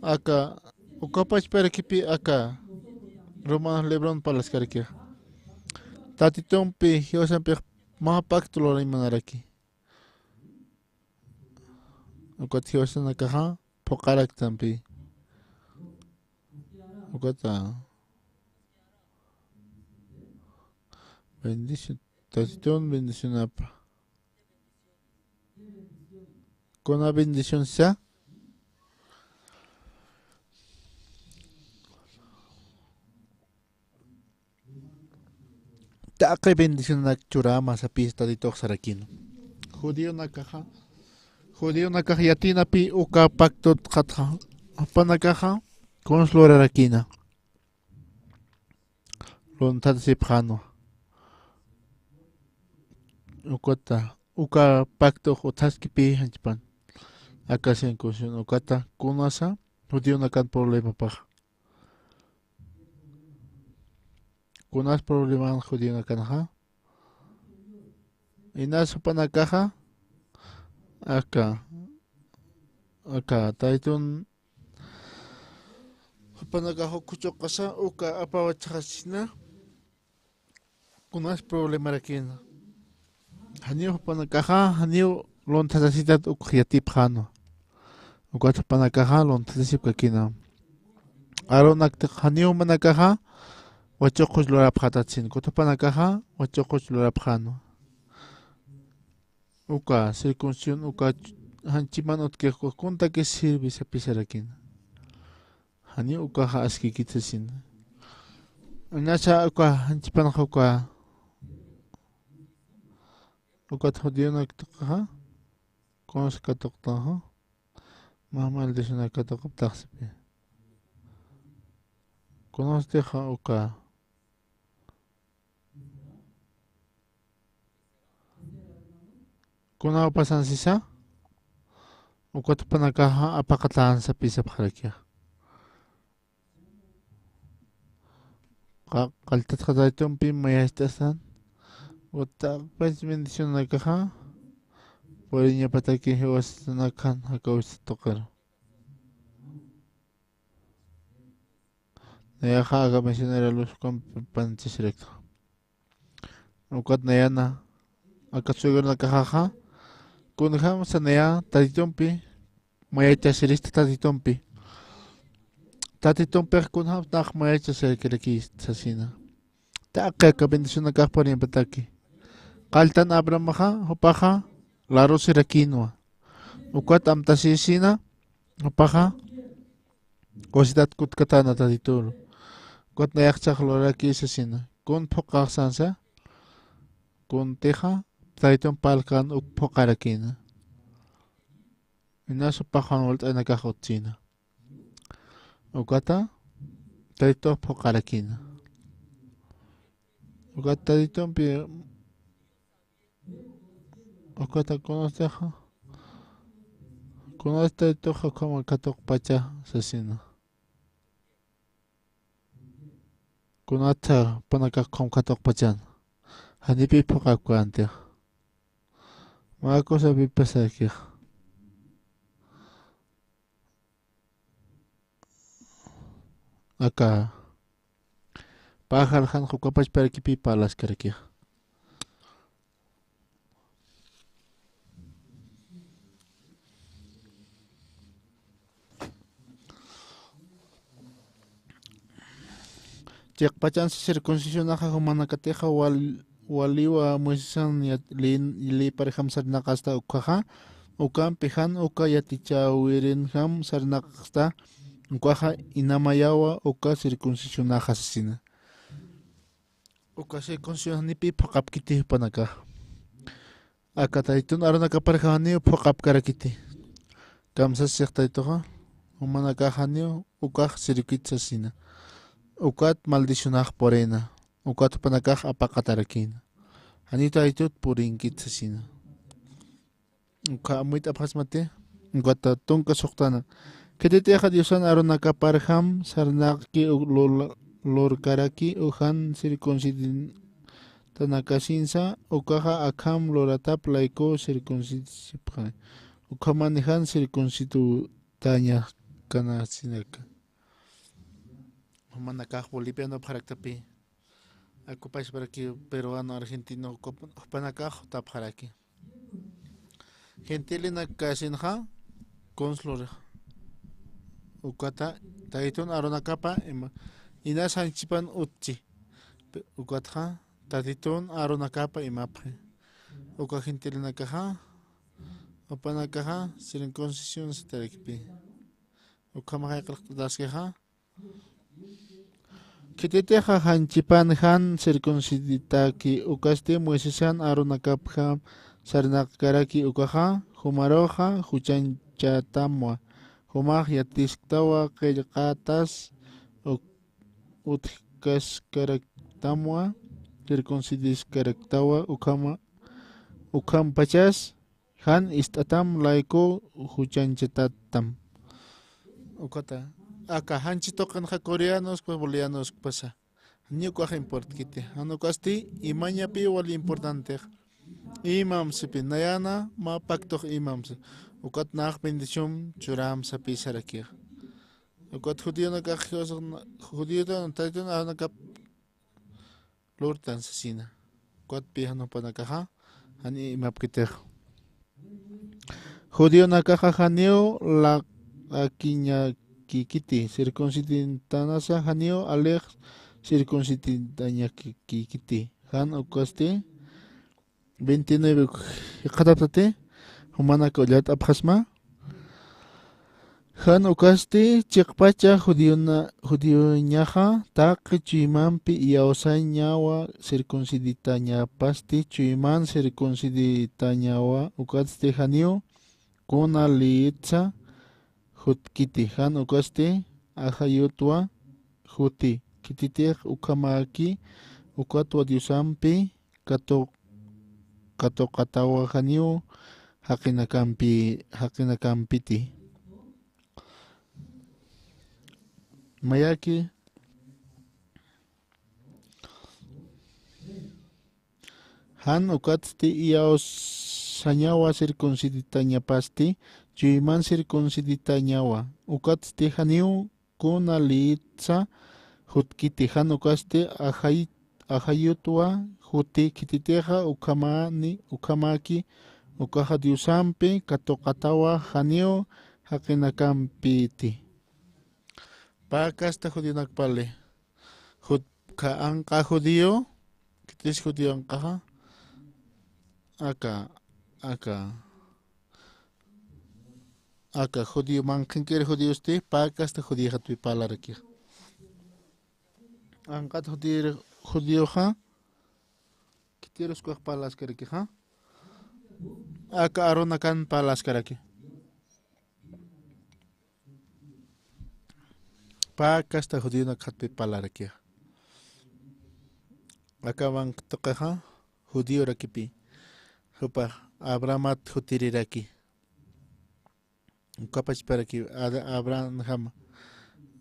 aka, uka pachparakipï aka Romanos libron parlaskarakixa. Tatitumpi jiwasampix mä pacto lurañ munaraki. Ukat jiwasanakaxa phuqaraktampï. Ukata bendición, Tatitun bendicionapa. Kuna bendición sisa. Taqi bendicionanak churama sapis Tatitux sarakina. Judionakaxa, judionakax yatinapi uka pactot qhatxa, jupanakaxa kuns lurarakina. Lunthatasipxänwa. Ukata, uka pactox utjaskipï janchpan. Aka circuncisión ukata, kunasa, judionakan problemapax. Kunas probleman judionakanxa. Inas jupanakaxa, aka, aka, Tatitun, jupanakax uk juchuqasa, uka apawachxasina, kunas problemarakina. Janiw jupanakaxa, janiw lunthatasitat uk yatipxänwa. Ukat jupanakaxa lunthatasipkakina. Arunaktix janiw jumanakaxa, wachuqus lurapxätat sina. Ukat jupanakaxa, wachuqus lurapxänwa. Uka circuncisión, uka ch-, janchiman utjkix, kuntakis sirvi sapisarakina. Janiw ukaxa askikit sasina. Inasa uka janchipanxa uka, ukat judionak tuqixa, kuns katuqtanxa, mä maldicionak katuqaptaxsipï. Kunstixa uka Kunaw pasan sisa, ukat jupanakaxa apaqatan sapi sapxarakixa. Qa-, qalltatxa Taytumpi mayach'asan, ukat bendicionakaxa, puriñapataki jiwasanakan jakawisa tuqiru. Nayaxa aka misionera Luzcampi panchasirakta. Ukat nayana, aka suegronakaxaxa, kunjamsa naya Tatitumpi, mayachasirista Tatitumpi. Tatitumpix kunjamsa nax mayachasirikiraki sasina. Taqi aka bendicionakax puriñapataki. Qalltan Abrahamaxa, jupaxa, larusirakinwa. Ukat amtasisina, jupaxa, cositat kutkatäna Tatituru. Ukat nayaxchax luraraki sasina. Kun phuqaxsansa, kuntixa, Tatitump parlkan uk phuqarakina. Inas jupax jan walt'aynakax utjchina. Ukata, Tatitux phuqarakina. Ukat Tatitumpi, ukata kunatixa, kunati Tatitux ukhama katuqpacha sasina. Kunatsa jupanakax ukham katuqpachan. Janipï phuqapkäntixa. Mä cosapï pasarakixa. Aka. Pajarxan jukapachparakipï parlaskarakixa. Chiqpachansa circuncisionaxa jumanakatixa wal-, waliwa Moisesan yat-, ley, ley parejam sarnaqasta ukkhaxa, ukampi jan uka yatichäwirinjam sarnaqasta ukkhaxa inamayawa uka circuncisionaxa sasina. Uka circuncisión janipï phuqapkiti jupanakaxa. Aka Tatitun arunakaparjaniw phuqapkarakiti. Kamsasix Tatituxa, jumanakax janiw ukax sirvikit sasina. Ukat maldicionax purina. Ukat jupanakax apaqatarakina. Janiw Tatitut purinkit sasina. Ukha amuyt'apxasmati, ukata tunka suxtana. Khititix Diosan Aaronakaparjam sarnaqki u-, lul-, lurkaraki ujan circuncidanakasinsa, ukaxa akham luratap layku circuncidasipxani. Ukhamanijan circuncidotañakanasinakan. Jumanakax boliviano pxaraktapi. Akupashparaki peruano, argentino, jup-, jupanakax jutapxaraki. Gentilenakasinxa consular. Ukata Tatitun Aaronakapa ima, inas janchipan utji. Pe-, ukatxa Tatitun Aaronakapa imapxi. Uka gentilenakaxa, jupanakaxa circuncisión satarakpi. Ukhamax jayq'irqtaskixa. Khititixa janchipan jan circunciditaki, ukasti Moisesan Aaronakapjam sarnaqkaraki ukaxa, jumaruxa juchañchatamwa, jumax yatisktawa qillqatas, uk-, utjkaskaraktamwa, circuncidiskaraktawa, ukhama, ukhampachas, jan ist'atam layku juchañchatatam. Ukata, aka janchi tuqinxa coreanos, pues bolivianos, pues, janiw ukax importkiti. Jan ukasti, imañapi wali importantex. Imam sipi, nayana, mä pactox imam si. Ukat nax bendición churam sapi sarakix. Ukat judionakax, judionakax, lurtan sasina. Ukatpi jan jupanakaxa, jani imapkitix. Judionakaxa janiw laq'akiñakikiti, circuncidanasa janiw alix circuncidañakikiti. Jan ukasti, veintinueve, jikxataptati, jumanaka ullart'apxasma. Jan ukasti chiqpacha judiona-, judioñaxa taqi chuymampi iyawsañawa circunciditañapasti, chuyman circunciditañawa, ukatsti janiw kuna leyitsa jutkiti, jan ukasti ajayutwa juti, khititix ukhamaki, ukatwa Diosampi katu-, katuqatawa janiw jaqinakampi, jaqinakampiti. Mayaki, jan ukatsti iyawsañawa circunciditañapasti, chuyman circunciditañawa, ukatsti janiw kuna leyitsa jutkiti, jan ukasti ajay-, ajayutwa juti, khititixa ukhamani, ukhamaki, ukaxa Diosampi katuqatawa janiw jaqinakampiti. Pä casta judionakpali. Jut-, ka anqa judío, khitis judío anqaxa. Aka, aka. Aka judío, manqhinkir judíosti, pä casta judíoxatpi parlarakix. Anqat judío, judíoxa, khitirus ukax parlaskarakixa. Aka Aaronakan parlaskaraki. Pä casta judionakatpi parlarakixa. Aka manq tuqixa judiorakipi. Jupax Abrahamat jutiriraki. Ukapachparaki Ad-, Abrahamjama.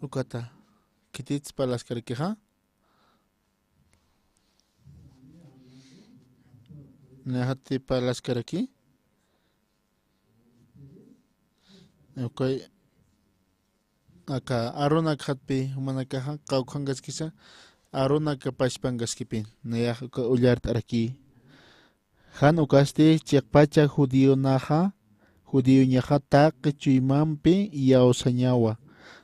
Ukata. Khitits parlaskarakixa. Nayjati parlaskaraki. Okay. Aka Aaronakatpi jumanakaxa qawkhankaskisa, Aaronaka pachpankaskipin, nayax uka ullart'araki. Jan ukasti chiqpacha judionaxa, judioñaxa taqi chuymampi iyawsañawa,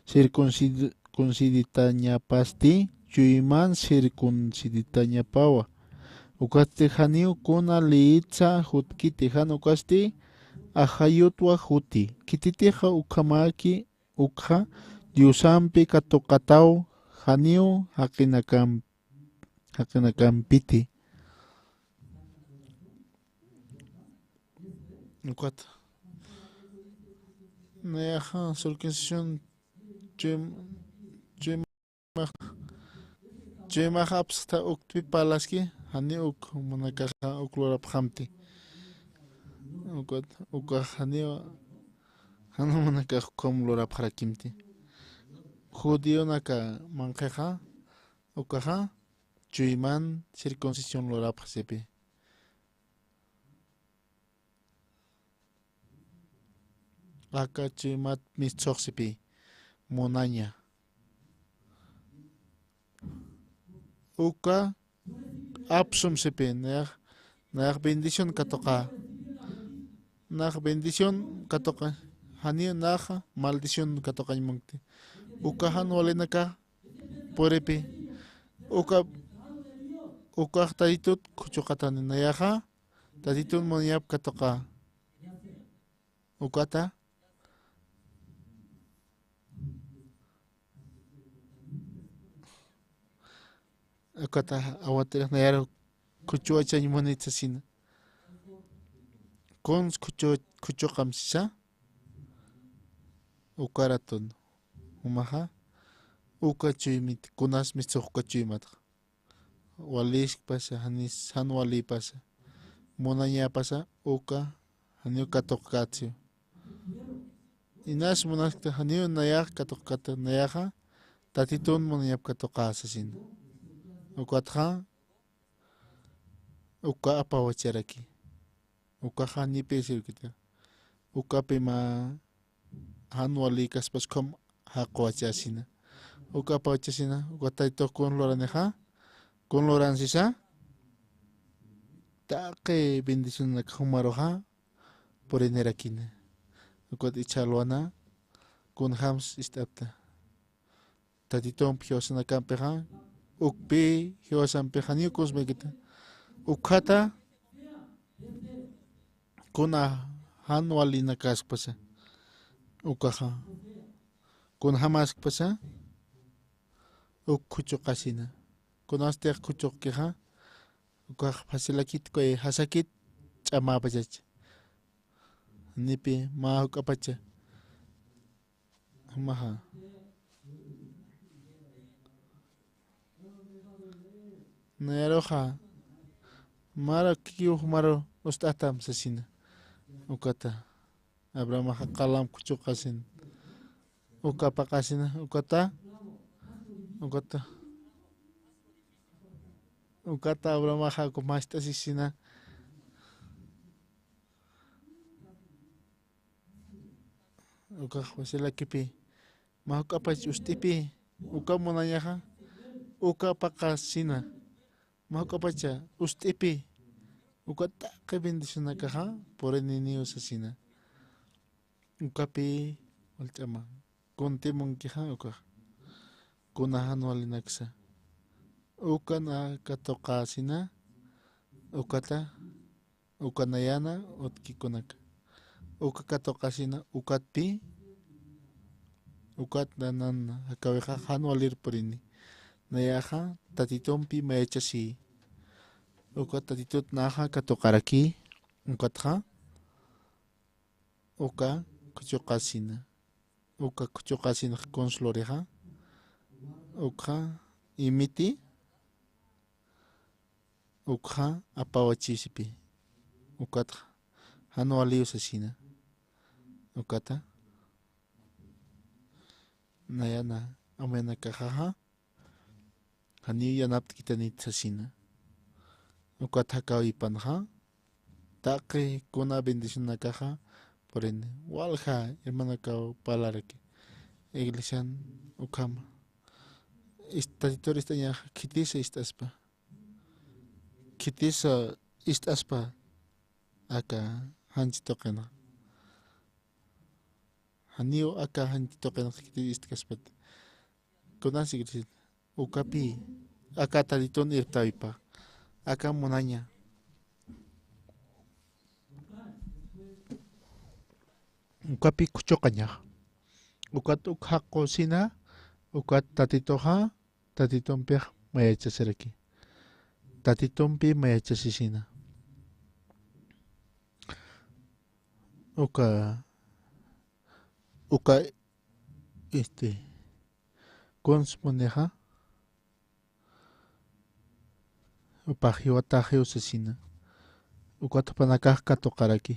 circuncid-, circunciditañapasti, chuyman circunciditañapawa. Ukatsti janiw kuna leyitsa jutkiti, jan ukasti ajayutwa juti. Khititixa ukhamaki ukxa Diosampi katuqataw janiw jaqinakam-, jaqinakampiti. Ukat. Nayaxa circuncisión chuym-, chuymax, chuymax apsxta uktpi parlaski, jani uk, jumanakaxa uk lurapxamti. Ukat, ukax janiw, jan jumanakax ukham lurapxarakimti. Judionaka manqhixa, ukaxa, chuyman circuncisión lurapxi sipi. Aka chuymat mistxuxsipi, munaña. Uka apsum sipi, nayax, nayax bendición katuqa. Nax bendición katuqa. Janiw naxa maldición katuqañ munkti. Uka jan walinaka puripi. Uka, ukax Tatitut khuchuqatani, nayaxa Tatitun munañap katuqa. Ukata. Ukata awatirix nayaru khuchuwachañ munit sasina. Kuns khuchu-, khuchuqam sisa. Ukaratun. Jumaxa. Uka chuymit. Kunas mistxux uka chuymatxa. Waliskpasa, janis, jan walipasa. Munañapasa, uka, janiw katuqkatsi. Inas munaskta, janiw nayax katuqkata, nayaxa, Tatitun munañap katuqa sasina. Ukatxa, uka apawacharaki. Ukaxa ni pesirkita. Ukapi mä jan wali kaspas ukham jaqwachasina. Uka apawachasina, uka Tatitux kun luranixa, kun luran sisa, taqi bendicionanak jumaruxa purinirakina. Ukat ichha alwana, kunjams ist'apta. Tatitump jiwasanakampixa, ukpi jiwasampixa, janiw kunsmaykita. Ukhata, kuna jan walinakaskpasa. Ukaxa. Kunjamaskpasa, uk khuchuqasina. Kunastix khuchuqkixa, ukax facilakit, kuy jasakit, ch'amapachacha. Nipi, mä juk'apacha. Jumaxa. Nayaruxa. Mara kikiw jumaru ust'atam sasina. Ukata. Abrahamaxa qalam khuchuqasin. Uka paqasina. Ukata. Ukata. Ukata Abrahamaxa uka mast'asisina. Ukax facilakipï. Mä juk'apach ust'ipï. Uka munañaxa. Uka paqasina. Mä juk'apacha ust'ipï. Uka taqi bendicionakaxa purininiw sasina. Ukapï wal ch'ama. Kunti munkixa ukax. Kuna jan walinaksa. Uka na katuqasina. Ukata. Uka nayana utjkikunaka. Uka katuqasina ukatpï, ukat nanan jakawixa jan walir purini. Nayaxa Tatitumpi mayachasï. Uka Tatitut naxa katuqaraki, ukatxa, uka khuchuqasina. Uka khuchuqasina kuns lurixa. Ukxa imiti, ukxa apawachisipï. Ukatxa jan waliw sasina. Ukata nayana amuyanakäxaxa janiw yanapt'kitanit sasina. Ukat jakawipanxa taqi kuna bendicionakäxa purini. Walja hermanakaw parlaraki. Iglesian ukhama. Ist-, Tatitur ist'añaxa khitisa ist'aspa. Khitisa ist'aspa aka janchi tuqinxa. Janiw aka janchi tuqinxa khitis ist'kaspat. Kunas iglesiat. Ukapï. Aka Tatitun irptawipa. Aka munaña. Ukapï khuchuqañax. Ukat uk jaqusina. Ukat Tatituxa. Tatitumpix mayachasiraki. Tatitumpi mayachasisina. Uka, uka, este, kuns munixa, jupax jiwataxiw sasina. Ukat jupanakax katuqaraki.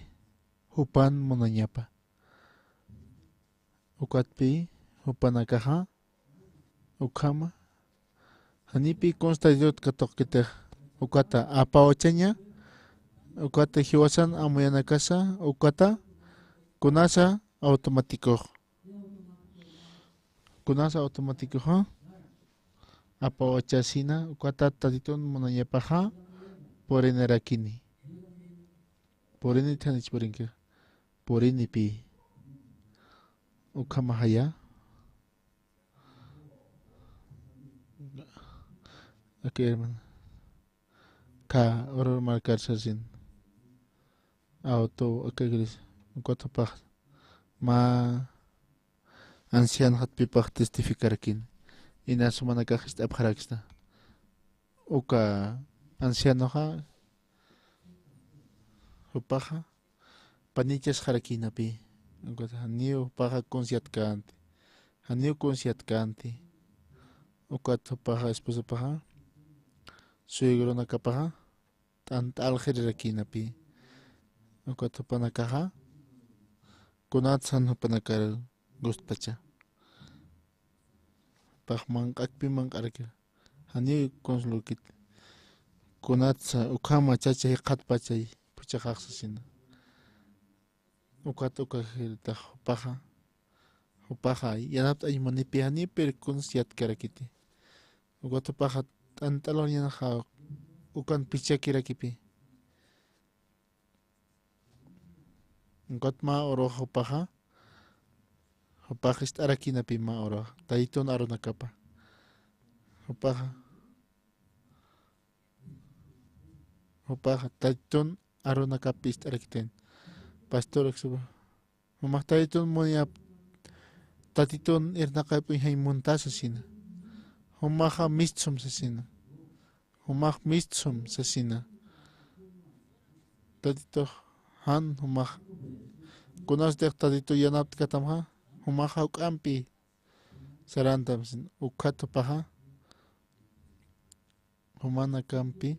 jupan munañapa. Ukatpï jupanakaxa ukhama, janipï kuns Tatitut katuqkitix, ukata apawachaña, ukata jiwasan amuyanakasa, ukata kunasa automático. Kunasa automático, ¿ja? Apawachasina, ukata Tatitun munañapaxa, purinirakini. Purinit janich purinki. Purinipï. Ukhamajaya. Aka hermana. Ka urur markar sasin. Auto, aka iglesia. Ukat jupax. Mä anciano jatpipax testificarakin. Inas jumanakax ist'apxarakista. Uka ancianoxa, jupaxa, panichasxarakïnapï. Ukat janiw jupaxa kuns yatkänti. Janiw kuns yatkänti. Ukat jupaxa esposapaxa, suegronakapaxa, t'ant'alxirirakïnapï. Ukat jupanakaxa, kunats jan jupanakar gustpacha. Pax manq'akpi manq'araki. Janiw kuns lurkit. Kunatsa ukhama chacha jikxatpachay, phuchhaxax sasina. Ukat uka jilatax jupaxa. Jupaxa, yanapt'añ munipï janiw pir kuns yatkarakiti. Ukat jupaxa, t'ant'alwañanaxa, ukan pichakirakipi. Ukat mä urux jupaxa, jupax ist'arakïnapï mä urux, Tatitun arunakapa. Jupaxa, jupaxa, Tatitun arunakapï ist'arakïtayna. Pastor, jumax Tatitun munya, Tatitun irnaqapxi uñjañ munta sasina. Jumaxa mistsum sasina. Jumax mistsum sasina. Tatitux jan jumax. Kunastix Tatitu yanaptkatamxa, jumaxa juk'ampi sarantam sasina. Ukat jupaxa, jumanakampi,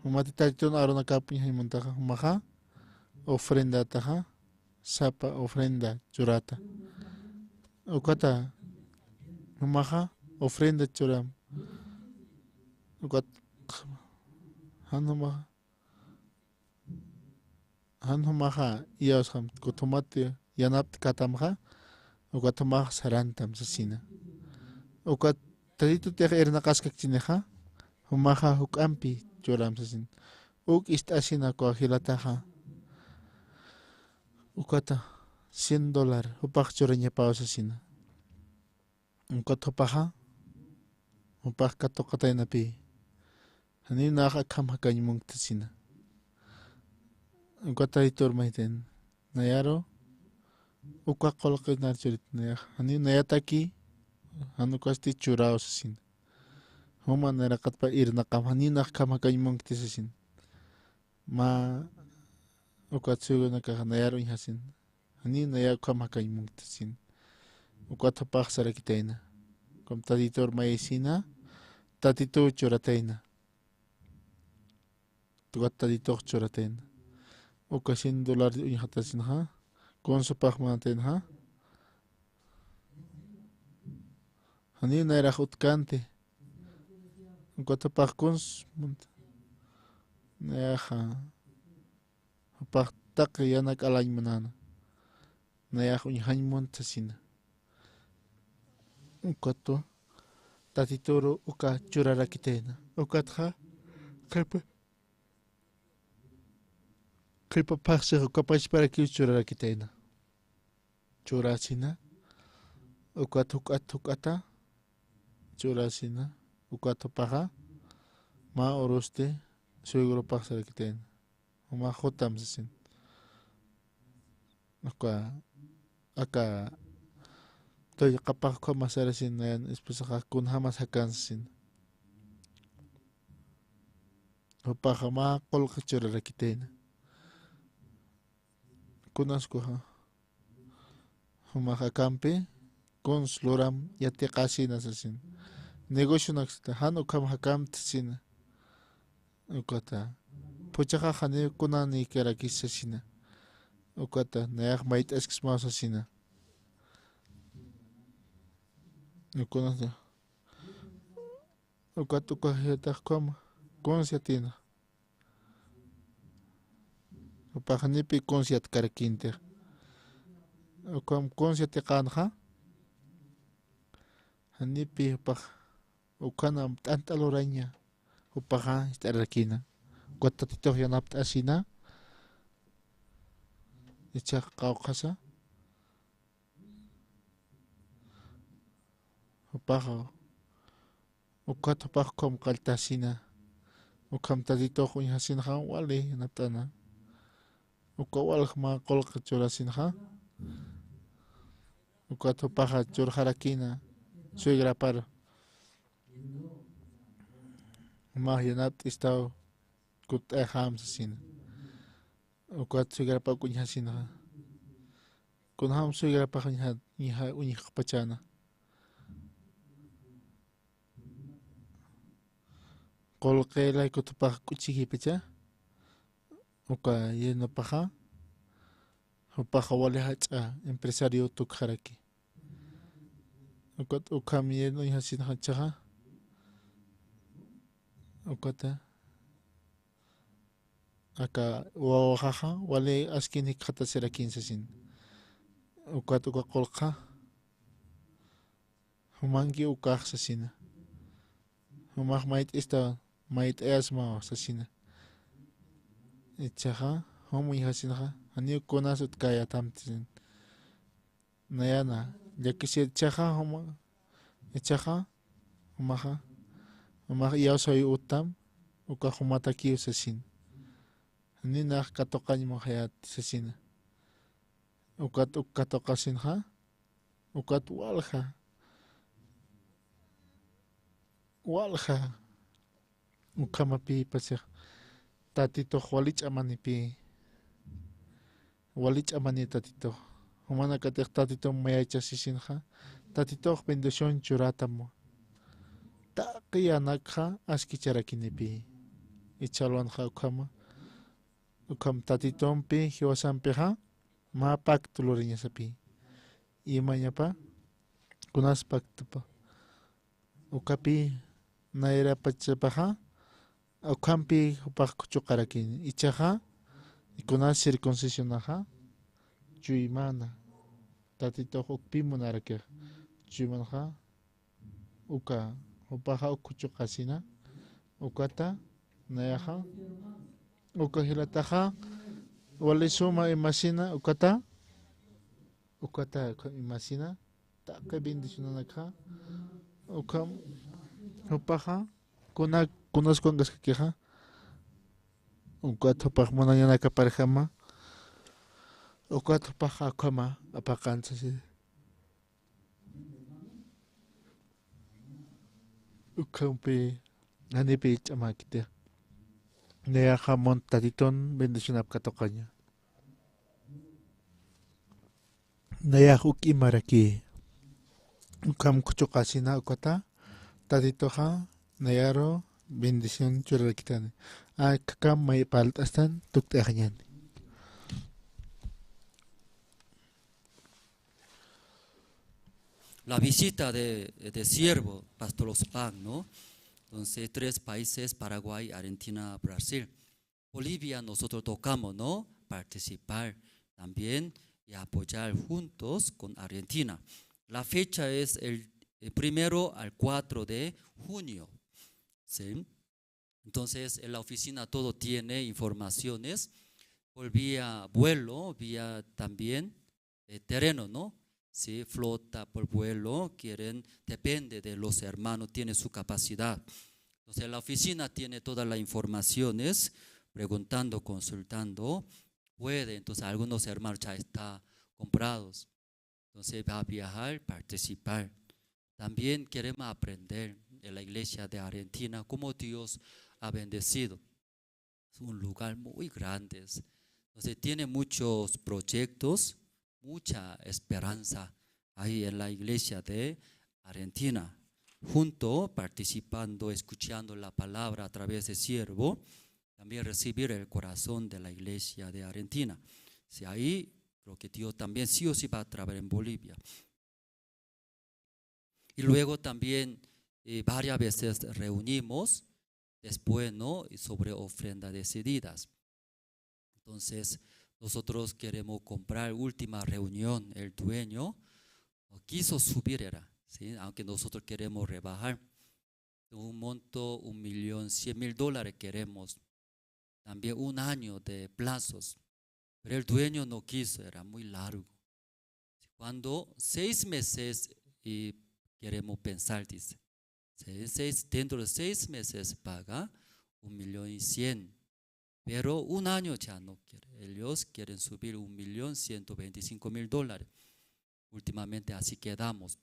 jumati Tatitun arunakapxi uñjañ muntaxa, jumaxa ofrendataxa, sapa ofrenda churata. Ukata, jumaxa ofrenda churam. Ukat, jan jumaxa, jan jumaxa iyawsxam, ukat jumati yanaptkatamxa, ukat jumax sarantam sasina. Ukat Tatitutix irnaqaskakchinixa, jumaxa juk'ampi churam sasina. Uk ist'asina uka jilataxa. Ukata cien dólar, jupax churañapaw sasina. Ukat jupaxa, jupax katuqataynapï. Janiw nayax akham jakañ munkti sasina. Ukat Tatitur mayt'añ. Nayaru, uka qullqi nar churit, nayax. Janiw nayataki, jan ukasti churaw sasina. Juma nayaraqatpa irnaqam, janiw nayax akham jakañ munkti sasina. Mä ukat suegronakax nayar uñjasina. Janiw nayax akham jakañ munkti sasina. Ukat jupax sarakitayna. Kum Tatitur mayisina, Tatituw churatayna. Ukat Tatitux churatayna. Uka cien dólar uñjatasina, jan. Kuns jupax munatayna, jan. Janiw nayarax utjkänti. Ukat jupax kuns munt-, nayaxa. Jupax taqi yana k'alañ munäna. Nayax uñjañ munt sasina. Ukatwa Tatituru uka churarakitayna. Ukatxa qhipa, qhipa phaxsix uka pachparakiw churarakitayna. Churasina. Ukat juk'at juk'ata churasina. Ukat jupaxa mä urusti suegropax sarakitayna. Jumax jutam sasin. Uka, aka, tullqapax ukhama sarasin, nayan esposaxa kunjamas jakan sasin. Jupaxa mä qullqi churarakitayna. Kunaskuxa. Jumax akampi, kuns luram yatiqasina sasin. Negocionaksita, jan ukham jakamti sasina. Ukata. Phuchhaxax janiw kunanïkarakis sasina. Ukata, nayax mayt'askismaw sasina. Ukunasa. Ukat uka jilatax ukham kuns yatina. Jupax janipi kuns yatkarakintix. Ukham kuns yatiqänxa. Janipi jupax ukhana amt'ant'a luraña. Jupaxa jist'ararakina. Ukat Tatitux yanapt'asina. Ichhax qawqhasa. Jupaxa. Ukat jupax ukham qalltasina. Ukham Tatitux uñjasinxa wali yanapt'ana. Uka walja mä qullqi churasinxa. Ukat jupaxa churxarakina suegrapar. Mä yanapt'istaw kutt'ayxam sasina. Ukat suegrapar uñjasinxa. Kunjam suegrapax uñja, uñja, uñjapachäna. Qullqi layku jupax k'uchijipacha. Uka yenopaxa. Jupaxa wali jach'a empresario tukxaraki. Ukat ukham yeno uñjasinxa jichhaxa. Ukata. Aka wawaxaxa wali askin jikxatasirakin sasina. Ukat uka qullqxa. Jumanki ukax sasina. Jumax mayt'ista mayt'ayasmaw sasina. Ichhaxa, jum uñjasinxa, janiw kunas utkäyatam sasina. Nayana, llakisir ichhaxa, juma, ichhaxa, jumaxa, jumax iyawsaw uttam, uka jumatakiw sasina. Janiw nax katuqañ munxayät sasina. Ukat uk katuqasinxa, ukat walja, walja, ukhamapï pasix, Tatitux wali ch'amanipï, wali ch'amani Tatitux. Jumanakatix Tatitump mayachasisinxa, Tatitux bendición churatam. Taqi yanakxa askicharakinipï. Ichhalwanxa ukhama, ukham Tatitumpi jiwasampixa, mä pacto lurañasapï. Imañapa, kunas pactopa. Ukapï nayrapachapaxa, ukhampi jupax khuchuqarakin. Ichhaxa, kunas circuncisionaxa, chuymana. Tatitux ukpï munarakixa. Chuymanxa, uka, jupaxa uk khuchuqasina. Ukata, nayaxa, uka jilataxa, wali suma imasina, ukata, ukata, uka imasina. Taqi bendicionanakxa, ukham, jupaxa, kuna, kunas kunkaskakixa, ukat jupax munañanakaparjama, ukat jupaxa ukhama apaqan sasi. Ukhampi, janipi ch'amäkiti. Nayaxa mun Tatitun bendicionap katuqaña. Nayax uk imaraki. Ukham khuchuqasina ukata, Tatituxa, nayaru bendición churarakitani. Akkham may parlt'astan tukt'ayañäni. La visita de, de siervo, Pastor Ospan, ¿no? Entonces, tres países, Paraguay, Argentina, Brasil. Bolivia, nosotros tocamos, ¿no? Participar también y apoyar juntos con Argentina. La fecha es el, el primero al cuatro de junio, ¿sí? Entonces, en la oficina todo tiene informaciones por vía vuelo, vía también eh, terreno, ¿no? Sí, flota, por vuelo, quieren, depende de los hermanos, tiene su capacidad. Entonces, la oficina tiene todas las informaciones, preguntando, consultando, puede, entonces algunos hermanos ya está comprados. Entonces, va a viajar, participar. También queremos aprender de la iglesia de Argentina, cómo Dios ha bendecido. Es un lugar muy grande. Entonces, tiene muchos proyectos, mucha esperanza ahí en la iglesia de Argentina. Junto, participando, escuchando la palabra a través de siervo, también recibir el corazón de la iglesia de Argentina. Si ahí, creo que Dios también sí o sí va a trabajar en Bolivia. Y luego también, eh, varias veces reunimos después, ¿no? Y sobre ofrenda decididas. Entonces, nosotros queremos comprar, última reunión, el dueño no quiso subir, era, ¿sí? Aunque nosotros queremos rebajar un monto, un millón cien mil dólares queremos, también un año de plazos, pero el dueño no quiso, era muy largo. Cuando seis meses y queremos pensar, dice, seis, seis, dentro de seis meses paga un millón y cien, pero un año ya no quiere. Ellos quieren subir un millón ciento veinticinco mil dólares. Últimamente así quedamos.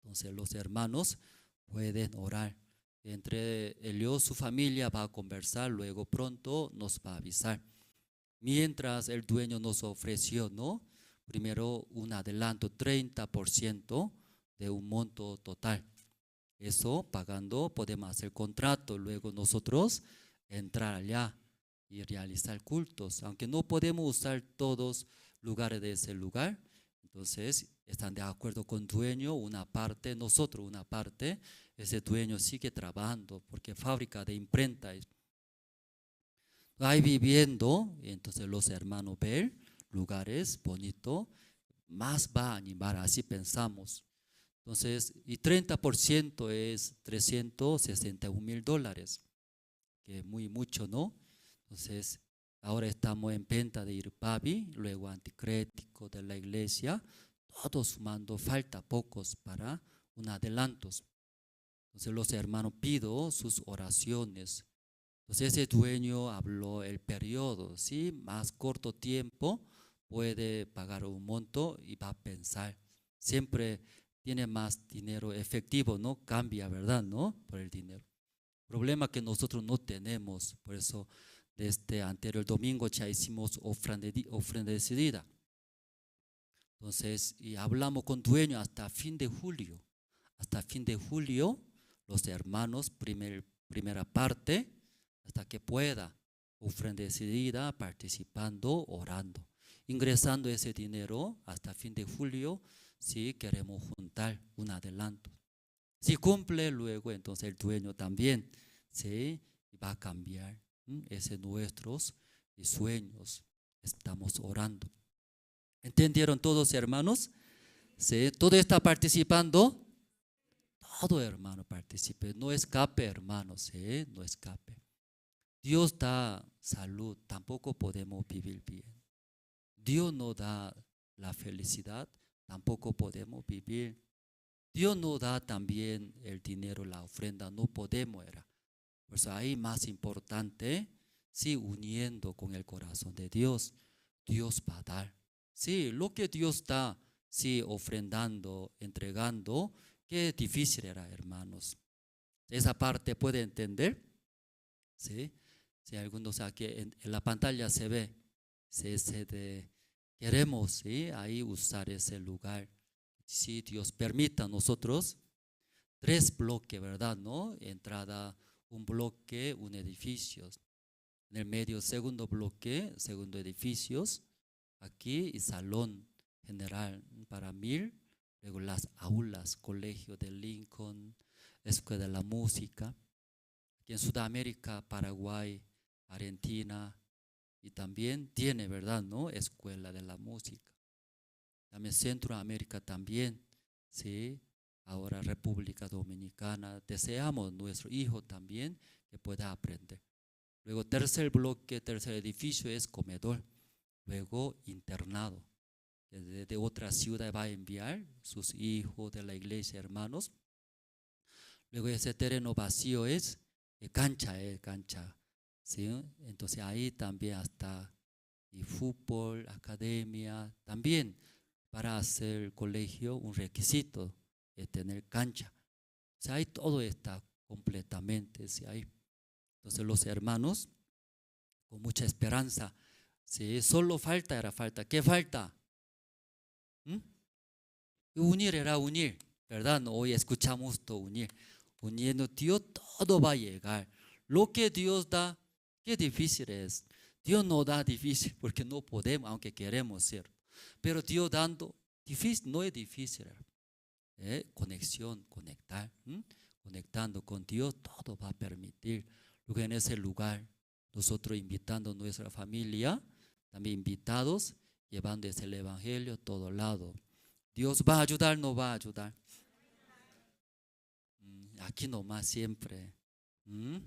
Entonces los hermanos pueden orar. Entre ellos, su familia va a conversar, luego pronto nos va a avisar. Mientras el dueño nos ofreció, ¿no? Primero un adelanto, treinta por ciento de un monto total. Eso pagando podemos hacer contrato, luego nosotros entrar allá y realizar cultos. Aunque no podemos usar todos lugares de ese lugar, entonces están de acuerdo con dueño, una parte, nosotros una parte, ese dueño sigue trabajando, porque fábrica de imprenta es. Ahí viviendo, entonces los hermanos ver lugares bonito, más va a animar, así pensamos. Entonces, y treinta por ciento es trescientos sesenta y un mil dólares, que es muy mucho, ¿no? Entonces, ahora estamos en venta de Irpavi, luego anticrético de la iglesia, todos sumando, falta pocos para un adelantos. Entonces, los hermanos pido sus oraciones. Entonces, ese dueño habló el periodo, ¿sí? Más corto tiempo puede pagar un monto y va a pensar. Siempre tiene más dinero efectivo, ¿no? Cambia, ¿verdad? ¿No? Por el dinero. Problema que nosotros no tenemos, por eso desde anterior domingo ya hicimos ofrenda, ofrenda decidida. Entonces, y hablamos con dueño hasta fin de julio. Hasta fin de julio, los hermanos, primer, primera parte, hasta que pueda, ofrenda decidida, participando, orando, ingresando ese dinero hasta fin de julio, si queremos juntar un adelanto. Si cumple, luego entonces el dueño también, ¿sí? Va a cambiar, ¿m? Ese nuestros y sueños. Estamos orando. ¿Entendieron todos, hermanos? ¿Sí? ¿Todo está participando? Todo hermano participe. No escape, hermano, ¿sí? No escape. Dios da salud, tampoco podemos vivir bien. Dios no da la felicidad, tampoco podemos vivir. Dios no da también el dinero, la ofrenda, no podemos, era. Por eso ahí más importante, sí, uniendo con el corazón de Dios, Dios va a dar. Sí, lo que Dios da, sí, ofrendando, entregando, qué difícil era, hermanos. Esa parte puede entender, ¿sí? Si algunos aquí en, en la pantalla se ve, se, se de, queremos, ¿sí? Ahí usar ese lugar. Si Dios permita, nosotros tres bloques, ¿verdad? ¿No? Entrada, un bloque, un edificio. En el medio, segundo bloque, segundo edificios. Aquí y salón general para mil. Luego las aulas, colegio de Lincoln, escuela de la música. Aquí en Sudamérica, Paraguay, Argentina, y también tiene, ¿verdad? ¿No? Escuela de la música. También Centroamérica también, ¿sí? Ahora República Dominicana, deseamos nuestro hijo también que pueda aprender. Luego tercer bloque, tercer edificio es comedor. Luego internado, que desde otra ciudad va a enviar sus hijos de la iglesia, hermanos. Luego ese terreno vacío es, eh, cancha, eh, cancha, ¿sí? Entonces ahí también hasta y fútbol, academia, también para hacer el colegio un requisito es tener cancha. O sea, ahí todo está completamente, ¿sí? Ahí. Entonces los hermanos, con mucha esperanza, ¿sí? Solo falta, era falta. ¿Qué falta? ¿Mm? Unir era unir, ¿verdad? No, hoy escuchamos todo unir. Uniendo Dios todo va a llegar. Lo que Dios da, qué difícil es. Dios no da difícil porque no podemos, aunque queremos, ¿cierto? Pero Dios dando difícil, no es difícil. ¿Eh? Conexión, conectar, ¿m? Conectando con Dios, todo va a permitir. Luego en ese lugar, nosotros invitando a nuestra familia, también invitados, llevando ese evangelio a todo lado. Dios va a ayudar, no va a ayudar. Mm, aquí nomás siempre. ¿Mm?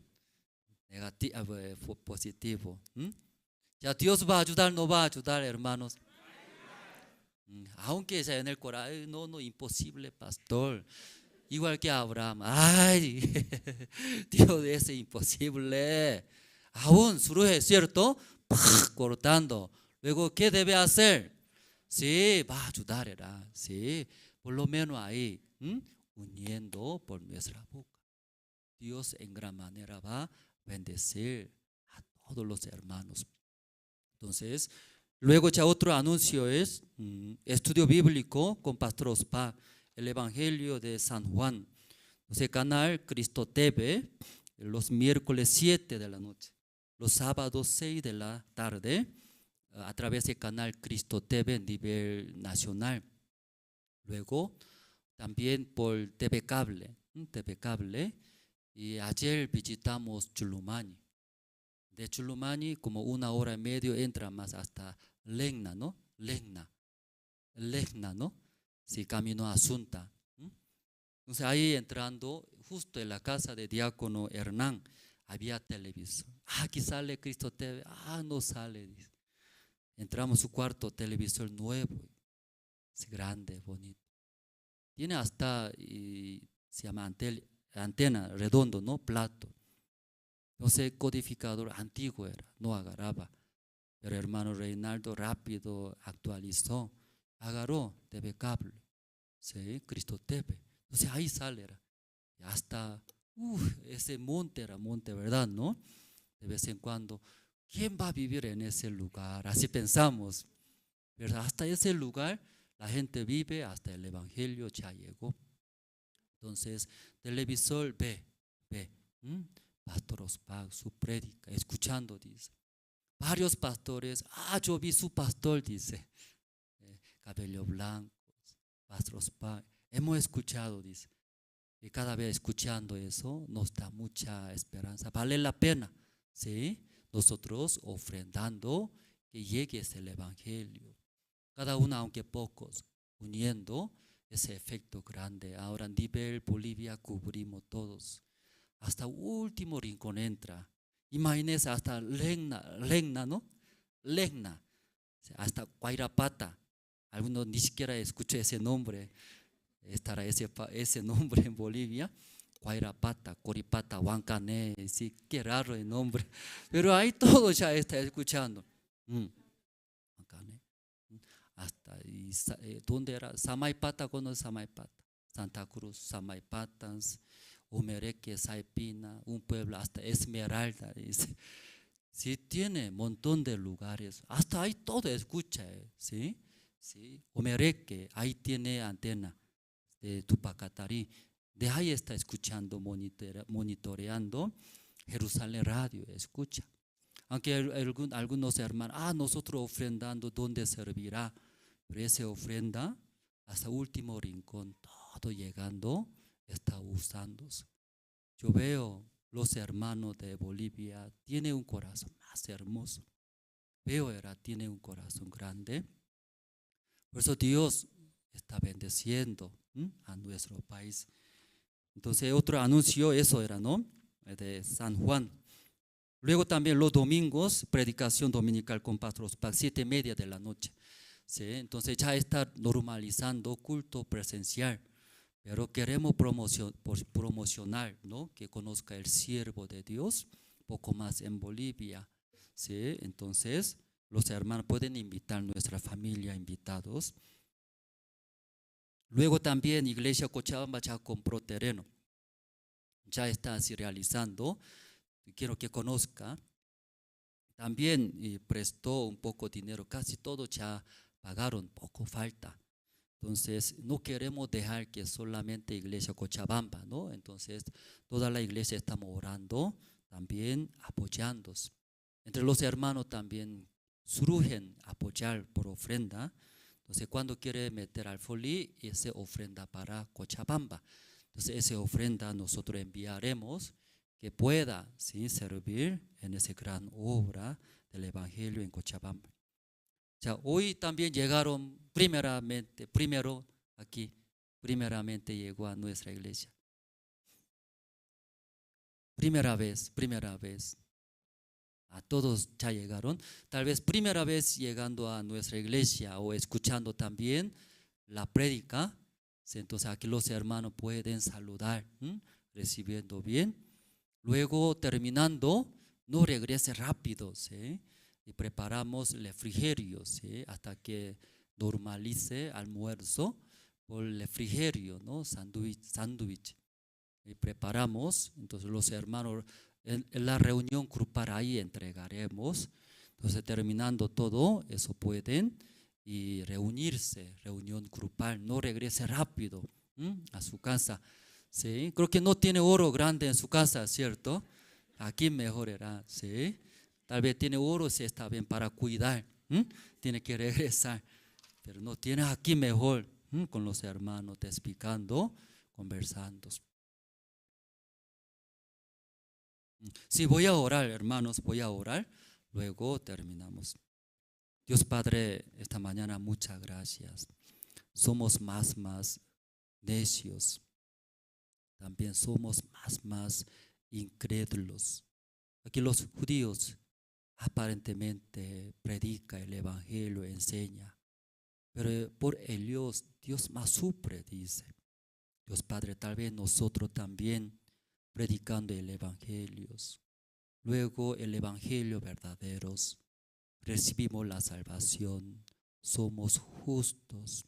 Negati-, a ver, fo-, positivo. ¿Mm? Ya Dios va a ayudar, no va a ayudar, hermanos. Mm, aunque sea en el corazón, "Ay, no, no, imposible, pastor. Igual que Abraham. Ay, Dios es imposible." Aún surge, ¿cierto? ¡Pah! Cortando. Luego, ¿qué debe hacer? Sí, va a ayudar, era. Sí, por lo menos ahí, ¿m? Uniendo por nuestra boca. Dios en gran manera va a bendecir a todos los hermanos. Entonces, luego ya otro anuncio es, mm, estudio bíblico con Pastor Ospa, el Evangelio de San Juan. O sea, canal Cristo T V, los miércoles siete de la noche, los sábados seis de la tarde, a través del canal Cristo T V a nivel nacional. Luego, también por T V Cable, ¿m? T V Cable. Y ayer visitamos Chulumañi. De Chulumañi, como una hora y medio entra más hasta Legna, ¿no? Legna. Legna, ¿no? Sí, camino a Asunta. ¿M? Entonces, ahí entrando, justo en la casa de diácono Hernán, había televisor. "Ah, aquí sale Cristo T V." "Ah, no sale", dice. Entramos su cuarto, televisor nuevo. Es grande, bonito. Tiene hasta, y se llama antel-, antena, redondo, ¿no? Plato. Entonces, codificador antiguo era, no agarraba. Pero hermano Reinaldo rápido actualizó, agarró T V Cable, ¿sí? Cristo T V. Entonces, ahí sale, era. Y hasta, uf, ese monte era monte, ¿verdad? ¿No? De vez en cuando, ¿quién va a vivir en ese lugar? Así pensamos, ¿verdad? Hasta ese lugar la gente vive, hasta el evangelio ya llegó. Entonces, televisor ve, ve, ¿m? Pastor Ospa, su prédica, escuchando, dice. Varios pastores, "Ah, yo vi su pastor", dice. Eh, cabello blanco, Pastor Ospa, "Hemos escuchado", dice. Y cada vez escuchando eso, nos da mucha esperanza. Vale la pena, ¿sí? Nosotros ofrendando que llegue ese evangelio. Cada uno, aunque pocos, uniendo ese efecto grande. Ahora a nivel Bolivia cubrimos todos. Hasta último rincón entra. Imagínese hasta Legna, Legna, ¿no? Legna. Hasta Cuairapata. Algunos ni siquiera escucho ese nombre. Estará ese pa-, ese nombre en Bolivia. Cuairapata, Coripata, Huancané. Sí, qué raro el nombre. Pero ahí todo ya está escuchando. Mm. Acá, ¿no? Hasta, y sa-, eh, ¿dónde era? Samaipata, ¿conoce Samaipata? Santa Cruz, Samaipatas, Umereque, Saipina, un pueblo hasta Esmeralda, dice. Sí, tiene montón de lugares. Hasta ahí todo escucha, eh, ¿sí? Sí. Umereque, ahí tiene antena de Tupac Katari. De ahí está escuchando, monitora-, monitoreando Jerusalén Radio, escucha. Aunque al-, algún, algunos hermanos, "Ah, nosotros ofrendando, ¿dónde servirá?". Pero esa ofrenda, hasta último rincón, todo llegando, está usándose. Yo veo los hermanos de Bolivia, tiene un corazón más hermoso. Veo, era, tiene un corazón grande. Por eso Dios está bendeciendo, ¿m? A nuestro país. Entonces, otro anuncio, eso era, ¿no? De San Juan. Luego también los domingos, predicación dominical con Pastor Ospa, siete y media de la noche. ¿Sí? Entonces, ya está normalizando culto presencial. Pero queremos promosio-, por-, promocionar, ¿no? Que conozca el siervo de Dios, poco más en Bolivia. ¿Sí? Entonces, los hermanos pueden invitar nuestra familia, invitados. Luego también Iglesia Cochabamba ya compró terreno. Ya está así realizando. Quiero que conozca. También, eh, prestó un poco dinero. Casi todo ya pagaron, poco falta. Entonces, no queremos dejar que solamente Iglesia Cochabamba, ¿no? Entonces, toda la iglesia estamos orando, también apoyando. Entre los hermanos también surgen apoyar por ofrenda. Entonces, cuando quiere meter al Foley, ese ofrenda para Cochabamba. Entonces, ese ofrenda nosotros enviaremos que pueda, ¿sí?, servir en esa gran obra del evangelio en Cochabamba. O sea, hoy también llegaron primeramente, primero aquí, primeramente llegó a nuestra iglesia. Primera vez, primera vez. A todos ya llegaron. Tal vez primera vez llegando a nuestra iglesia o escuchando también la prédica. Sí, entonces aquí los hermanos pueden saludar, ¿m? Recibiendo bien. Luego terminando, no regrese rápido, ¿sí? Y preparamos el refrigerio, ¿sí? Hasta que normalice almuerzo por el refrigerio, ¿no? Sándwich, sándwich. Y preparamos, entonces los hermanos, en, en la reunión grupal ahí entregaremos. Entonces, terminando todo, eso pueden y reunirse, reunión grupal, no regrese rápido, ¿m? A su casa. ¿Sí? Creo que no tiene oro grande en su casa, ¿cierto? Aquí mejor era, ¿sí? Tal vez tiene oro, sí, está bien para cuidar, ¿m? Tiene que regresar, pero no tiene aquí mejor, ¿m? Con los hermanos, explicando, conversando. Sí, voy a orar, hermanos, voy a orar, luego terminamos. Dios Padre, esta mañana muchas gracias. Somos más, más necios. También somos más, más incrédulos. Aquí los judíos aparentemente predica el evangelio, enseña, pero por ellos Dios más sufre, dice. Dios Padre, tal vez nosotros también predicando el evangelio, luego el evangelio verdaderos, recibimos la salvación, somos justos,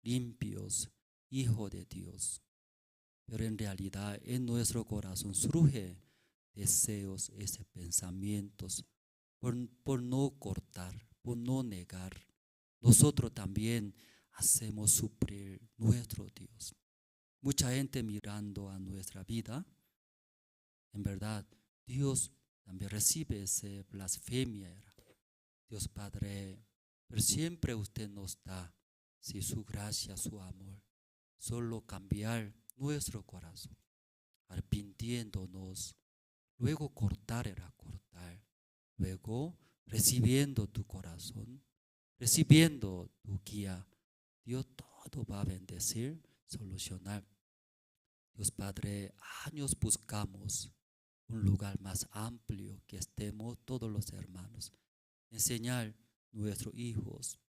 limpios, hijo de Dios. Pero en realidad en nuestro corazón surge deseos, ese pensamientos, por, por no cortar, por no negar. Nosotros también hacemos sufrir nuestro Dios. Mucha gente mirando a nuestra vida, en verdad, Dios también recibe ese blasfemia, era. Dios Padre, pero siempre usted nos da, si su gracia, su amor, solo cambiar nuestro corazón, arrepintiéndonos, luego cortar era cortar, luego recibiendo tu corazón, recibiendo tu guía, Dios todo va a bendecir, solucionar. Dios Padre, años buscamos un lugar más amplio que estemos todos los hermanos, enseñar nuestros hijos.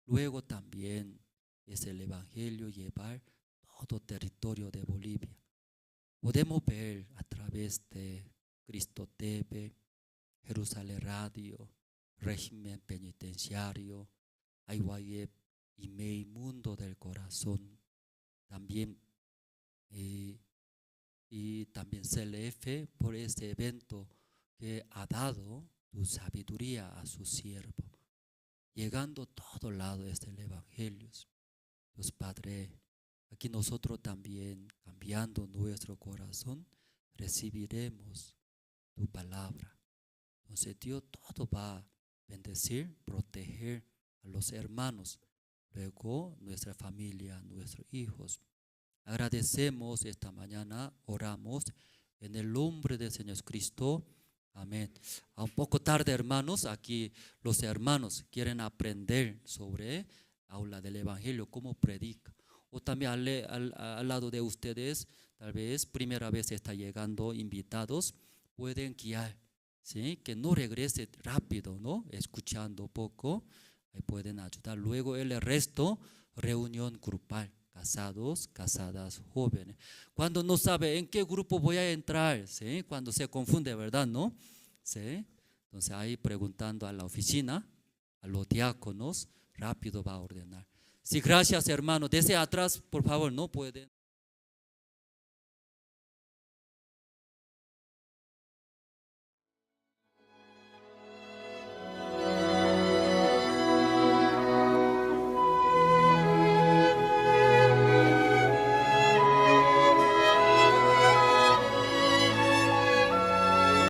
Luego también es el evangelio llevar todo territorio de Bolivia. Podemos ver a través de Cristo T V, Jerusalén Radio, Régimen Penitenciario, I Y F, IMEI, Mundo del Corazón, también, eh, y también C L F por este evento que ha dado tu sabiduría a su siervo, llegando todo lado este el evangelio. Dios Padre, aquí nosotros también, cambiando nuestro corazón, recibiremos tu palabra. Entonces Dios todo va a bendecir, proteger a los hermanos, luego nuestra familia, nuestros hijos. Agradecemos esta mañana, oramos en el nombre del Señor Jesucristo. Amén. Ah, un poco tarde, hermanos, aquí los hermanos quieren aprender sobre aula del evangelio, cómo predica. O también al, al, al lado de ustedes, tal vez primera vez está llegando invitados, pueden guiar, ¿sí? Que no regrese rápido, ¿no? Escuchando poco, ahí pueden ayudar. Luego el resto, reunión grupal, casados, casadas, jóvenes. Cuando no sabe en qué grupo voy a entrar, ¿sí? Cuando se confunde, ¿verdad? ¿No? ¿Sí? Entonces ahí preguntando a la oficina, a los diáconos, rápido va a ordenar. Sí, gracias, hermano. Desde atrás, por favor, no pueden.